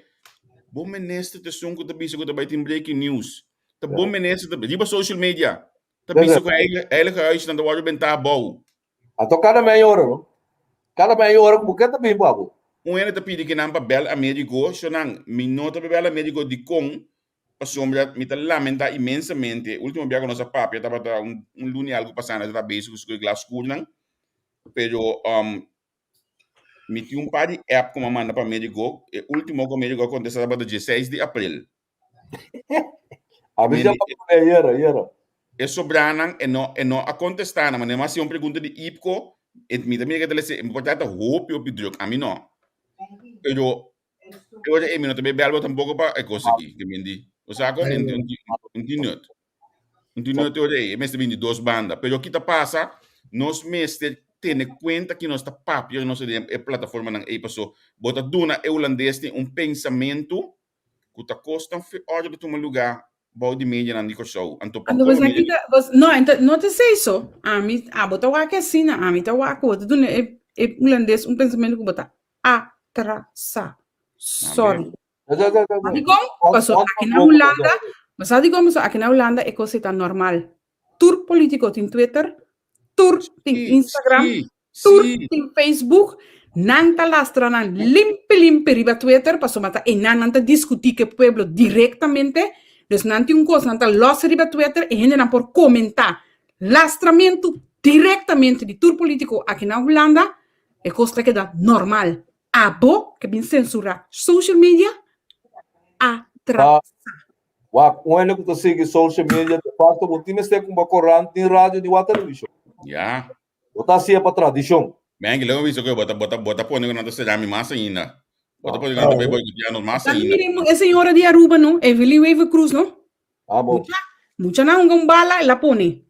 bo minister ta esun ku ta bisa ku ta bai tin breaking news. Ta bo minister ta riba social media ta bisa ku heilige huisnan ta wòrdu bentá abou. Anto kada meia ora no. Kada meia ora ku bo ke ta bin pa bo. Un hende ta pidi kinan pa bèl Amerigo, shonnan, mi no ta bèl Amerigo dikon? Pasobra mi ta lamenta inmensamente, ultimo bia ku nos a papia tabata un un luna i algu pasá, nos tabata bezig ku e glas skurnan, pero um, mi tin un par di app ku mi a manda pa Amerigo, e ultimo ku Amerigo a kontestá tabata dieseis di aprel. A mi ya papia kuné ayera, ayera. E sobranan e no e no a kontestá nan, manera mi a hasi un pregunta di IPCO, e mi ta mira ke ta lese, mi por ta hopi hopi druk, ami no. Pero E ora ei mi no ta bay bel bo tampoco pa e cos aki, ke men di. O sa con un un un tin nut. Un tin nut e ora ei, e mester bin di dos banda. Pero ki ta pasa, nos mester tene cuenta ki nos ta papia nos den e plataformanan ei paso bo ta duna e hulandes tin un pensamento ku ta kosnan fe ora ta tuma luga bou di medianan di Kòrsou. Anto pa Anto komo bos media kita, bos, no, ento, no te sei so. Ami, abo ta wak asina, ami ta wak, bo ta duna e, e hulandes un pensamento ku bo ta atrasá. Sorry. Sabi kon? Paso aki na Hulanda, ma sabi kon paso aki na Hulanda e kos ei ta normal. Tur politiko tin Twitter, tur tin Instagram, tur tin Facebook. Nan ta lastra nan limpi limpi riba Twitter pasobra ta einan nan ta diskutí ku e pueblo direktamente. Dus nan tin un kos nan ta lòs riba Twitter e hendenan por komentá lastramentu direktamente di tur politiko aki na Hulanda. E kos ta keda normal. Abo ke bin sensurá social media atrasá. Wak, un hende ku ta sigui social media de facto bo tin mester kumba korant ni radio ni wak televishon. Ya. Bo ta hasié pa tradishon. Men, leu mi bisa ku bo ta bo ta bo ta pone ku nan ta sera mi mas ainda. Bo ta pone ku nan ta bai boikoteá nos mas Tambe ainda. miremos e señora di Aruba no, Evelyn Wever Croes no. Ah, bo. Mucha, mucha nan hunga un bala, el a pone.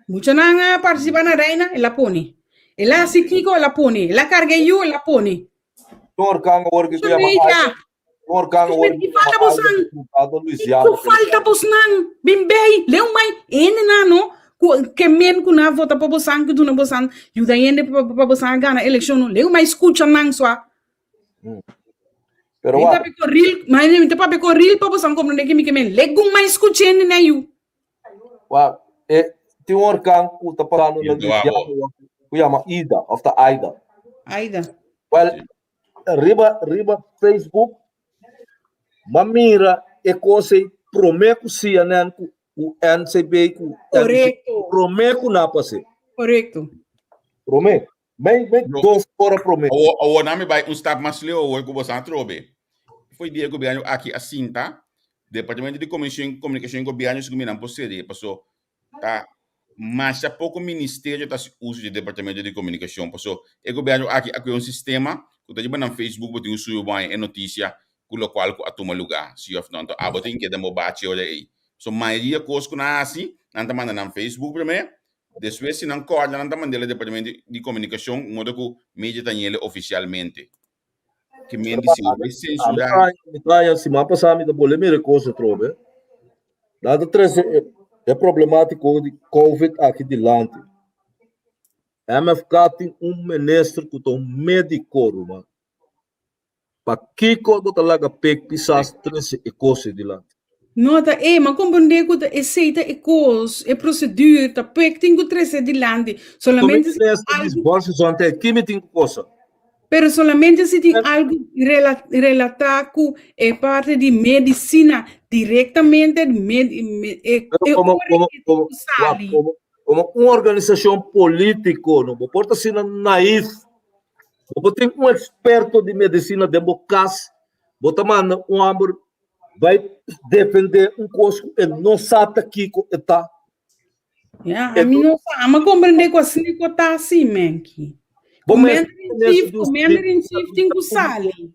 Muchanan a participa na Reina, el a pone. El a hasi kiko, el a pone. El a carga e yu, el a pone. Un orkan awor ki ku Social yama media. Aida. Un orkan awor ki Ki ku yama falta Aida bosan? ku Louisiana. Kiko falta bosnan? Bin bei, leu mai, hende na no, ku ke men ku na vota pa bosan, ku duna bosan, yuda hende pa, pa bosan a gana elekshon no. Leu mai skucha nan swa. Pero Mi wak, ta papia koril, mai mi ta papia koril pa bosan komprende ke mi ke men. Legun mai skucha hende na yu. Wak, e tin un orkan ku ta pasando na Ida, wak, Louisiana ku yama Ida of ta Aida. Aida. Well, riba riba Facebook m'a mira e kos ei promé ku CNN ku ku NCB ku NBC Korekto. promé ku nan a pas'é. Korekto. Promé. Mei mei No. dos ora promé. Awor, awor nan mi bai un stap mas leu awor ku boso a trobe. Foi dia gobièrnu aki a sinta, Departamento di Komunikashon Komunikashon Gobièrnu segun mi nan por seri paso ta. Masha poko ministerio ta hasi uso di e departamento di komunikashon paso e gobièrnu aki a krea un sistema ku ta riba nan Facebook bo tin un subi bo haña e notisia ku lokual ku a tuma lugá si òf no. Anto abo tin keda bo bachi ora ei. So mayoria kos ku nan a hasi nan ta manda nan Facebook promé, despues si nan kòrda nan ta mand'el e departamento di komunikashon modo ku media ta ñele ofisialmente. Ke men di si bo bai censurá. Mi ta haña siman pasá mi ta bolbe mira e kos atrobe. Nan ta trese e problemátiko di covid aki dilanti. MFK tin un minister ku ta un médiko ruman. Pakiko bo ta laga pek pisas trese e kos ei dilanti? No ta e, m'a komprendé ku ta esei ta e kos, e prosedur, ta pek tin ku trese dilanti. Solamente si tin algu. Volksgezondheid, ki mi tin ku kosa? Pero solamente si tin algu relatá ku e parti di medisina direktamente, e ora e tin ku sali. Komo un organisashon polítiko no bo por ta asina naïf. Bo por tin un eksperto di medisina den bo kas, bo ta manda un hòmber bai defendé un kos ku e no sa ta kiko e ta. Ya, ami no sa, ami a komprendé ku asina ku ta asi, Menki. Commander in chief, commander in chief tin ku sali.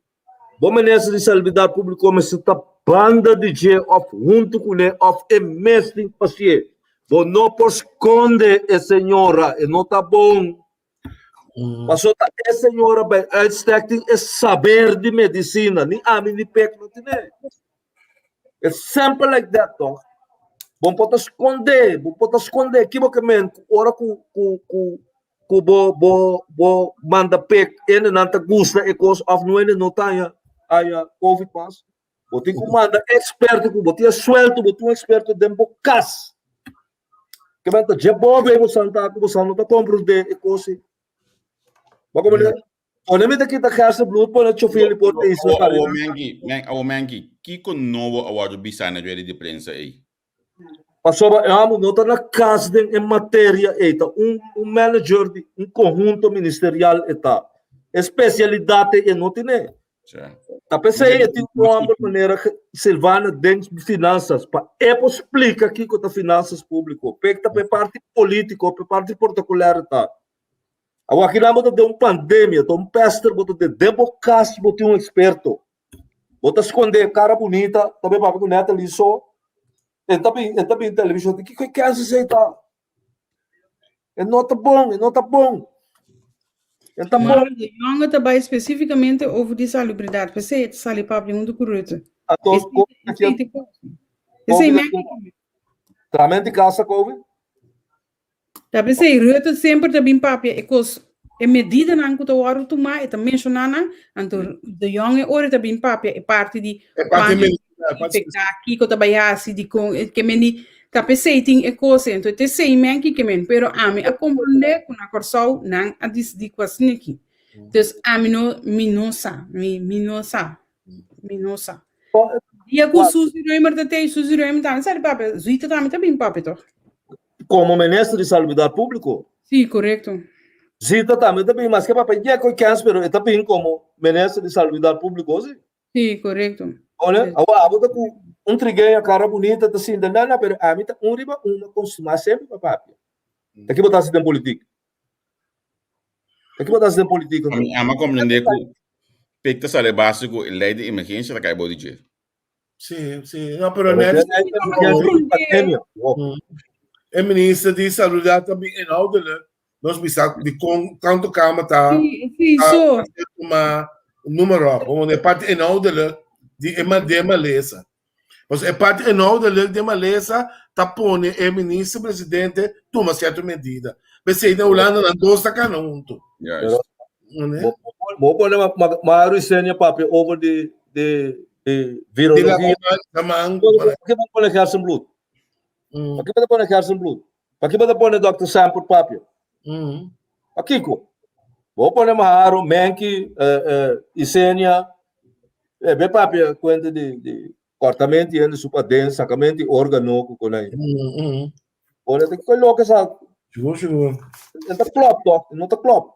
Bo minister di Salubridad Públiko mester ta banda di dje òf huntu kuné òf e mes tin ku hasié. Bo no por skonde e señora, e no ta bon. Pasobra ta e señora bij uitstek tin e saber di medisina, ni ami ni Pek no tine. It's simple like that toch. Bo por ta skonde, bo por ta skonde ki bo ke men ku ora ku ku ku ku bo bo bo manda pek hendenan ta gusta e kos òf no hende no ta haña haña covid mas. Bo tin ku manda eksperto ku bo tin e suelto, bo tin un eksperto den bo kas. Ke men ta dje bo be bo santa ku bo sa no ta komprondé e kos ei. Bo komprondé? Pone mi ta kita hersenbloed pone chofir di por isla Awo awo menki, men awo menki, kiko nobo a wòrdu bisá na rueda di prensa ei? Pasobra e hòmber no ta na kas den e materia ei, ta un un manager di un konhunto ministerial e ta. E spesialidat ei e no tine. Ta p'esei e tin un hòmber manera Silvana den finansas pa e por splika kiko ta finansas públiko. P'e ta p'e parti polítiko, p'e parti protokolèr e ta. Awor akinan bo ta den un pandemia, ta un pèster bo ta den. Den bo kas bo tin un eksperto. Bo ta skonde kara bunita, ta bin papia ku Natalie so. E ta bin, e ta bin televishon, di kiko e kèns esei ta? E no ta bon, e no ta bon. E ta bon. Maar de jonge ta bai spesifikamente over di salubridat. P'esei e ta sali papia huntu ku Rutte. Anto, Esei ko- esei ta kos. Esei Covid, Tramenti kasa Covid? Ta p'esei Rutte semper ta bin papia e kos, e medidanan ku ta wòrdu tumá, e ta menshoná nan, anto De Jong e ora e ta bin papia e parti di E parti kuantu medida, e parti infektá, kiko ta bai hasi, dikon, e ke men di, ta p'esei tin e kos ei. Anto e ta esei men ki ke men, pero ami a komprondé ku na Kòrsou nan a disidí ku asina aki. Dus ami no, mi no sa, mi mi no sa, mi no sa. Dia ku Suzy Römer ta tei, Suzy Römer tambe sa di papia, Zita tambe ta bin papia toch? Komo minister di Salubridat Públiko. Sí, korekto. Zita tambe ta bin, maske papia yek oi kens, pero e ta bin komo minister di Salubridat Públiko, sí. Sí, korekto. Ora, awor abo ta ku un trigueña kara bunita ta sinta, no, no, pero ami ta un riba un, a konsumá semper pa papia. Ta ki bo ta hasi den politik? Ta ki bo ta hasi den politik? Ami ama komprendé ku pek ta sali base ku e lei di emergensia ta kai bou di dje. Sí, sí. No, pero net e minister di Salubridad también inhoudelijk nos bisa di con tanto kama ta Sí, sí, so. tuma número op. Como de parte inhoudelijk di e ma de malesa. Pues e parte inhoudelijk de malesa ta pone e minister presidente tuma cierto medida. P'esei na Hulanda nan dos ta cana hunto. Juist. Bo bo pone ma ma ma Ruisenia papia over di di di virologia. Pakiko bo pone hersenbloed? Pakiko bo pone hersenbloed? Pakiko bo pone Dr. Sanford papia? Pakiko? Bo pone Maharo, Menki, eh, eh, Isenia, eh, be papia cuenta di di cortamento y su paden, sacamento y órgano ku konai. Pone te kiko loke sa. Sigur, sigur. E ta klop toch? No ta klop.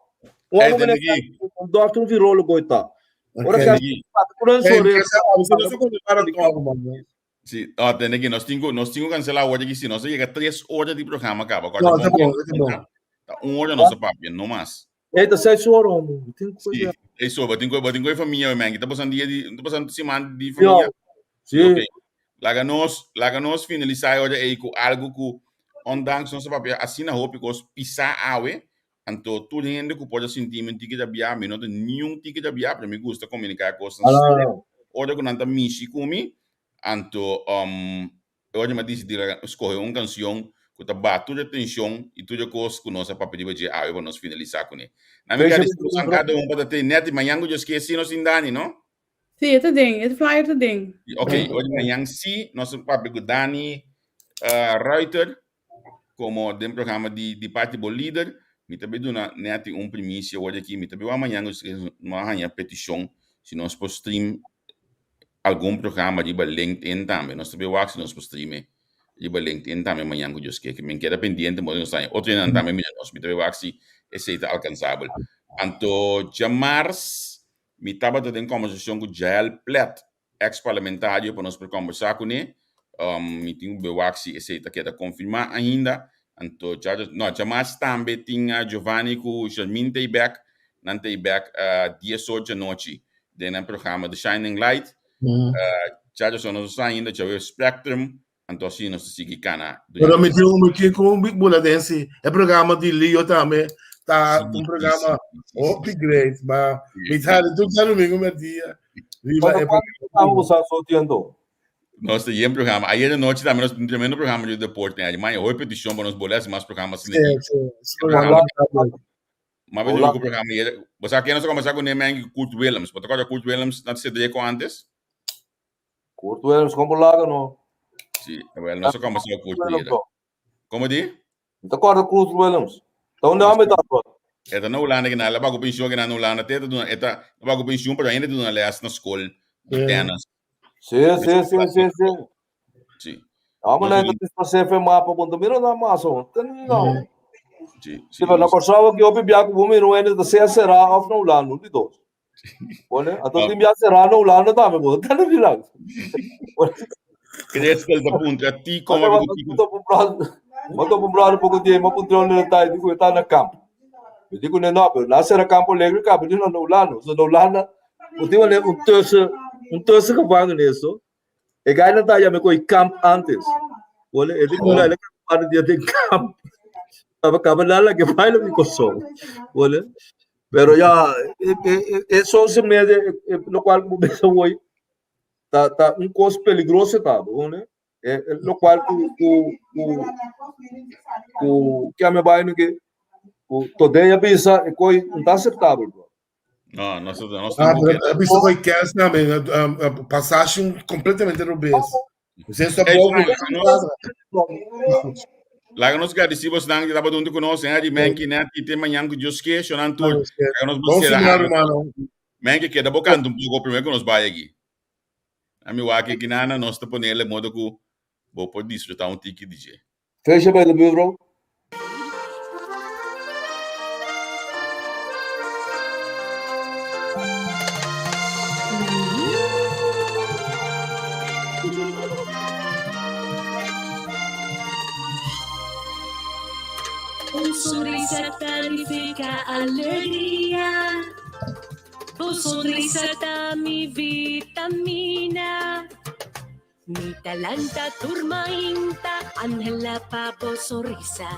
Un Hey, anu tende meneer aquí. un dokter un virologo e ta. Ora Ok. que para Hey, esa- esa no se conectaron todo, man. Si, oh, tende ki nos tin ku nos tin ku kanselá awor aki si nos a yega tres ora di programa kaba. Kòrda No, ta bon bon, ta bon. Ta un ora nos a papia, no mas. Ei, ta seis ora, homo. Tin ku Si, ei so, bo tin ku bo tin ku e famia, man. Ki ta pasando dia di, ta pasando siman di Ja. famia. Si. Ok. Laga nos, laga nos finalisá e ora ei ku algu ku ondanks nos a papia asina hopi kos pisá awe, anto tur hende ku por a sinti mi un tiki rabiá, mi no ta niun tiki rabiá, pero mi gusta komuniká e kosnan Ah, no, straight. no. Ora ku nan ta mishi ku mi, anto um, e ora mi a disidí laga skohe un kanshon ku ta baha tur e tenshon i tur e kos ku nos a papia riba dje awe pa nos finalisá kuné. Na mi Fecha gradisí boso kada un pa ta tei nèt i mañan ku Dios ke si nos tin Dani, no? Sí, e ta den, e flyer ta den. Ok, ora mañan si nos a papia ku Dani uh, Ruiter komo den programa di di parti bo lider, mi ta bai duna nèt un primisia ora aki, mi ta bai wak mañan ku nos a haña petishon si nos por stream algun programa riba LinkedIn tambe. Nos ta bai wak si nos por stream e riba LinkedIn tambe mañan ku Dios ke. Mi keda pendiente modo nos haña otro hendenan tambe mira nos. Mi ta bai wak si esei ta alkansabel. Anto djamars mi tabata den kombersashon ku Jael Plet, ex parlamentario pa nos por kombersá kuné. Mi tin ku bai wak si esei ta keda konfirmá ainda. Anto dja, no, djamars tambe tin Giovanni ku Shermin ta ei bèk. Nan ta ei bèk diesocho djanochi den nan programa The Shining Light. Djaduson nos no sa ainda, djawe Spectrum, anto asina nos ta sigui kana. Pero mi tin mi tin ku un bula den si. E programa di Leo tambe ta un programa hopi great. Ma mi ta hari tur djadumingu merdia riba e programa. Usa so tiempo. Nos ta yen programa. Ayer anochi tambe nos tin tremendo programa di deporte. Ayer hopi peticion pa nos bolbe hasi mas programa asina aki. Sí, sí. Programa. Ma vez ku programa yera. Bo sa ken nos a komensá ku ne men Kurt Willems. Bo ta kòrda Kurt Willems na Cedreco antes? Kurt Willems, kon bo laga no? Sí, wel, nos a komensá ku Kurt yera. Komo di? Mi ta kòrda Kurt Willems. Ta unda hòmber ta awor? E ta na Hulanda kina, el a baku penshun kina na Hulanda. Te ta duna, e ta baku penshun, pero ainda ta duna lès na skol di tènis. Sí, sí, sí, sí, sí. Sí. Amo na ito pa sefe mapa bom mira na masa no. Sí, sí. na Kòrsou aki hopi bia ku bo mira un hende ta sea será òf na Hulanda, un di dos. Bone, anto tin bia será na Hulanda tambe bo ta na bilang. Crystal ta puntra ti como Ma to comprado poco dia, ma puntra un detalhe, dico ta na campo. Mi dico ne no, pero na será Campo Alegre, campo di na Hulanda. So na Hulanda, bo tin un tussen, un tussengevangenis, so. E gainan ta yama koi kamp antes. Wole, e di kula ele para dia den kamp. Taba kaba nala ke baila mi koso. Wole. Pero ya, e, e, e, e social media, e, e, lo cual como bisa hoy, ta, ta un cos peligroso ta, wole. E, e, lo cual ku, ku, ku, ku, que me vai que, ku todeia bisa, e koi, não tá aceitável, bro. No, nos nos Ah, pero he visto koi kens na me passage completamente robes. Você está Ei, bom. Laga nos gradeci bos nan que tava junto com nós, hè, di menki net e tem manhã que Deus quer, chonan tur. Laga nos Bom buscar. final, hermano. Menki queda bo canto un pouco primeiro que nos vai aqui. A mi wak que nana nos te ponerle modo que bo por disfrutar un tiki DJ. Feestje bij de buurvrouw. Un sonrisa ta nifica alegria. Un sonrisa ta mi vitamina. Mi ta lanta tur mainta, anhela pa bo sonrisa.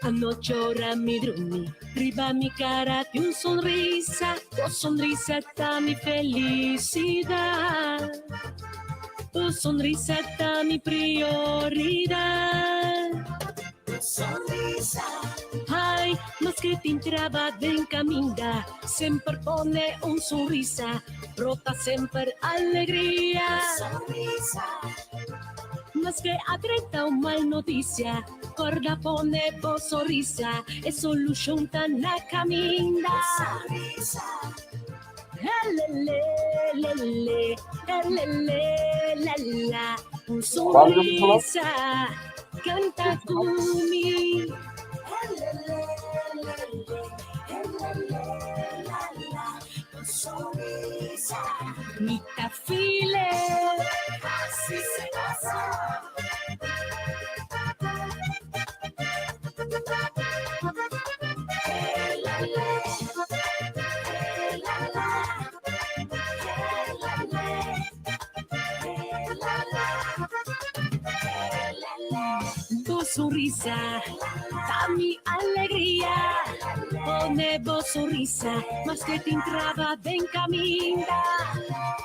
Anochi ora mi drumi, riba mi cara tin un sonrisa. Bo sonrisa ta mi felicidad. Bo sonrisa ta mi prioridad. Sonrisa. Ay, maske tin traba den caminda, semper pone un sonrisa. Brota semper alegria. Sonrisa. Maske a drenta un mal noticia, corda pone bo sonrisa. E solucion ta na caminda. Sonrisa. Elele, lele, elele, la la. Un sonrisa. Canta cu mi. Elele, lele, elele, la la. Mi ta feel it. Bo sonrisa ta mi alegria. Pone bo sonrisa, maske tin traba den caminda,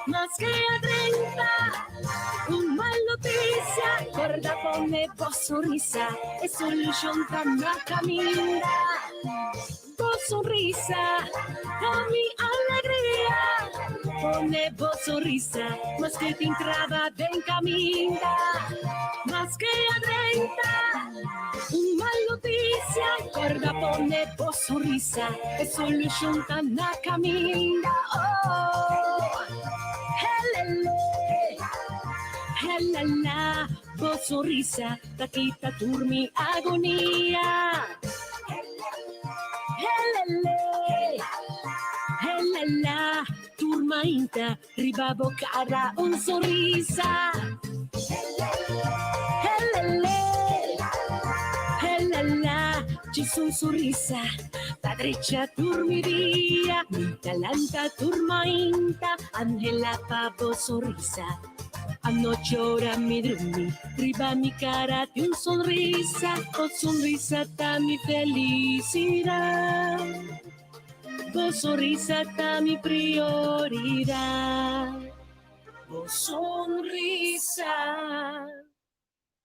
maske a drenta un mal noticia, corda pone bo sonrisa, e solucion ta na caminda. Bo sonrisa ta mi alegria. Pone bo sonrisa, maske tin traba den caminda, maske a drenta un mal noticia, corda pone bo sonrisa, e solucion ta na caminda. Oh, helele, helala, bo sonrisa ta kita tur mi agonia. Helele, helala, tur mainta, riba bo cara un sonrisa. Helele, helala, djis un sonrisa, ta drecha tur mi dia. Mi ta lanta tur mainta, anhela pa bo sonrisa. Anochi ora mi drumi, riba mi cara tin un sonrisa, bo sonrisa ta mi felicidad. Bo sonrisa ta mi prioridad. Bo sonrisa.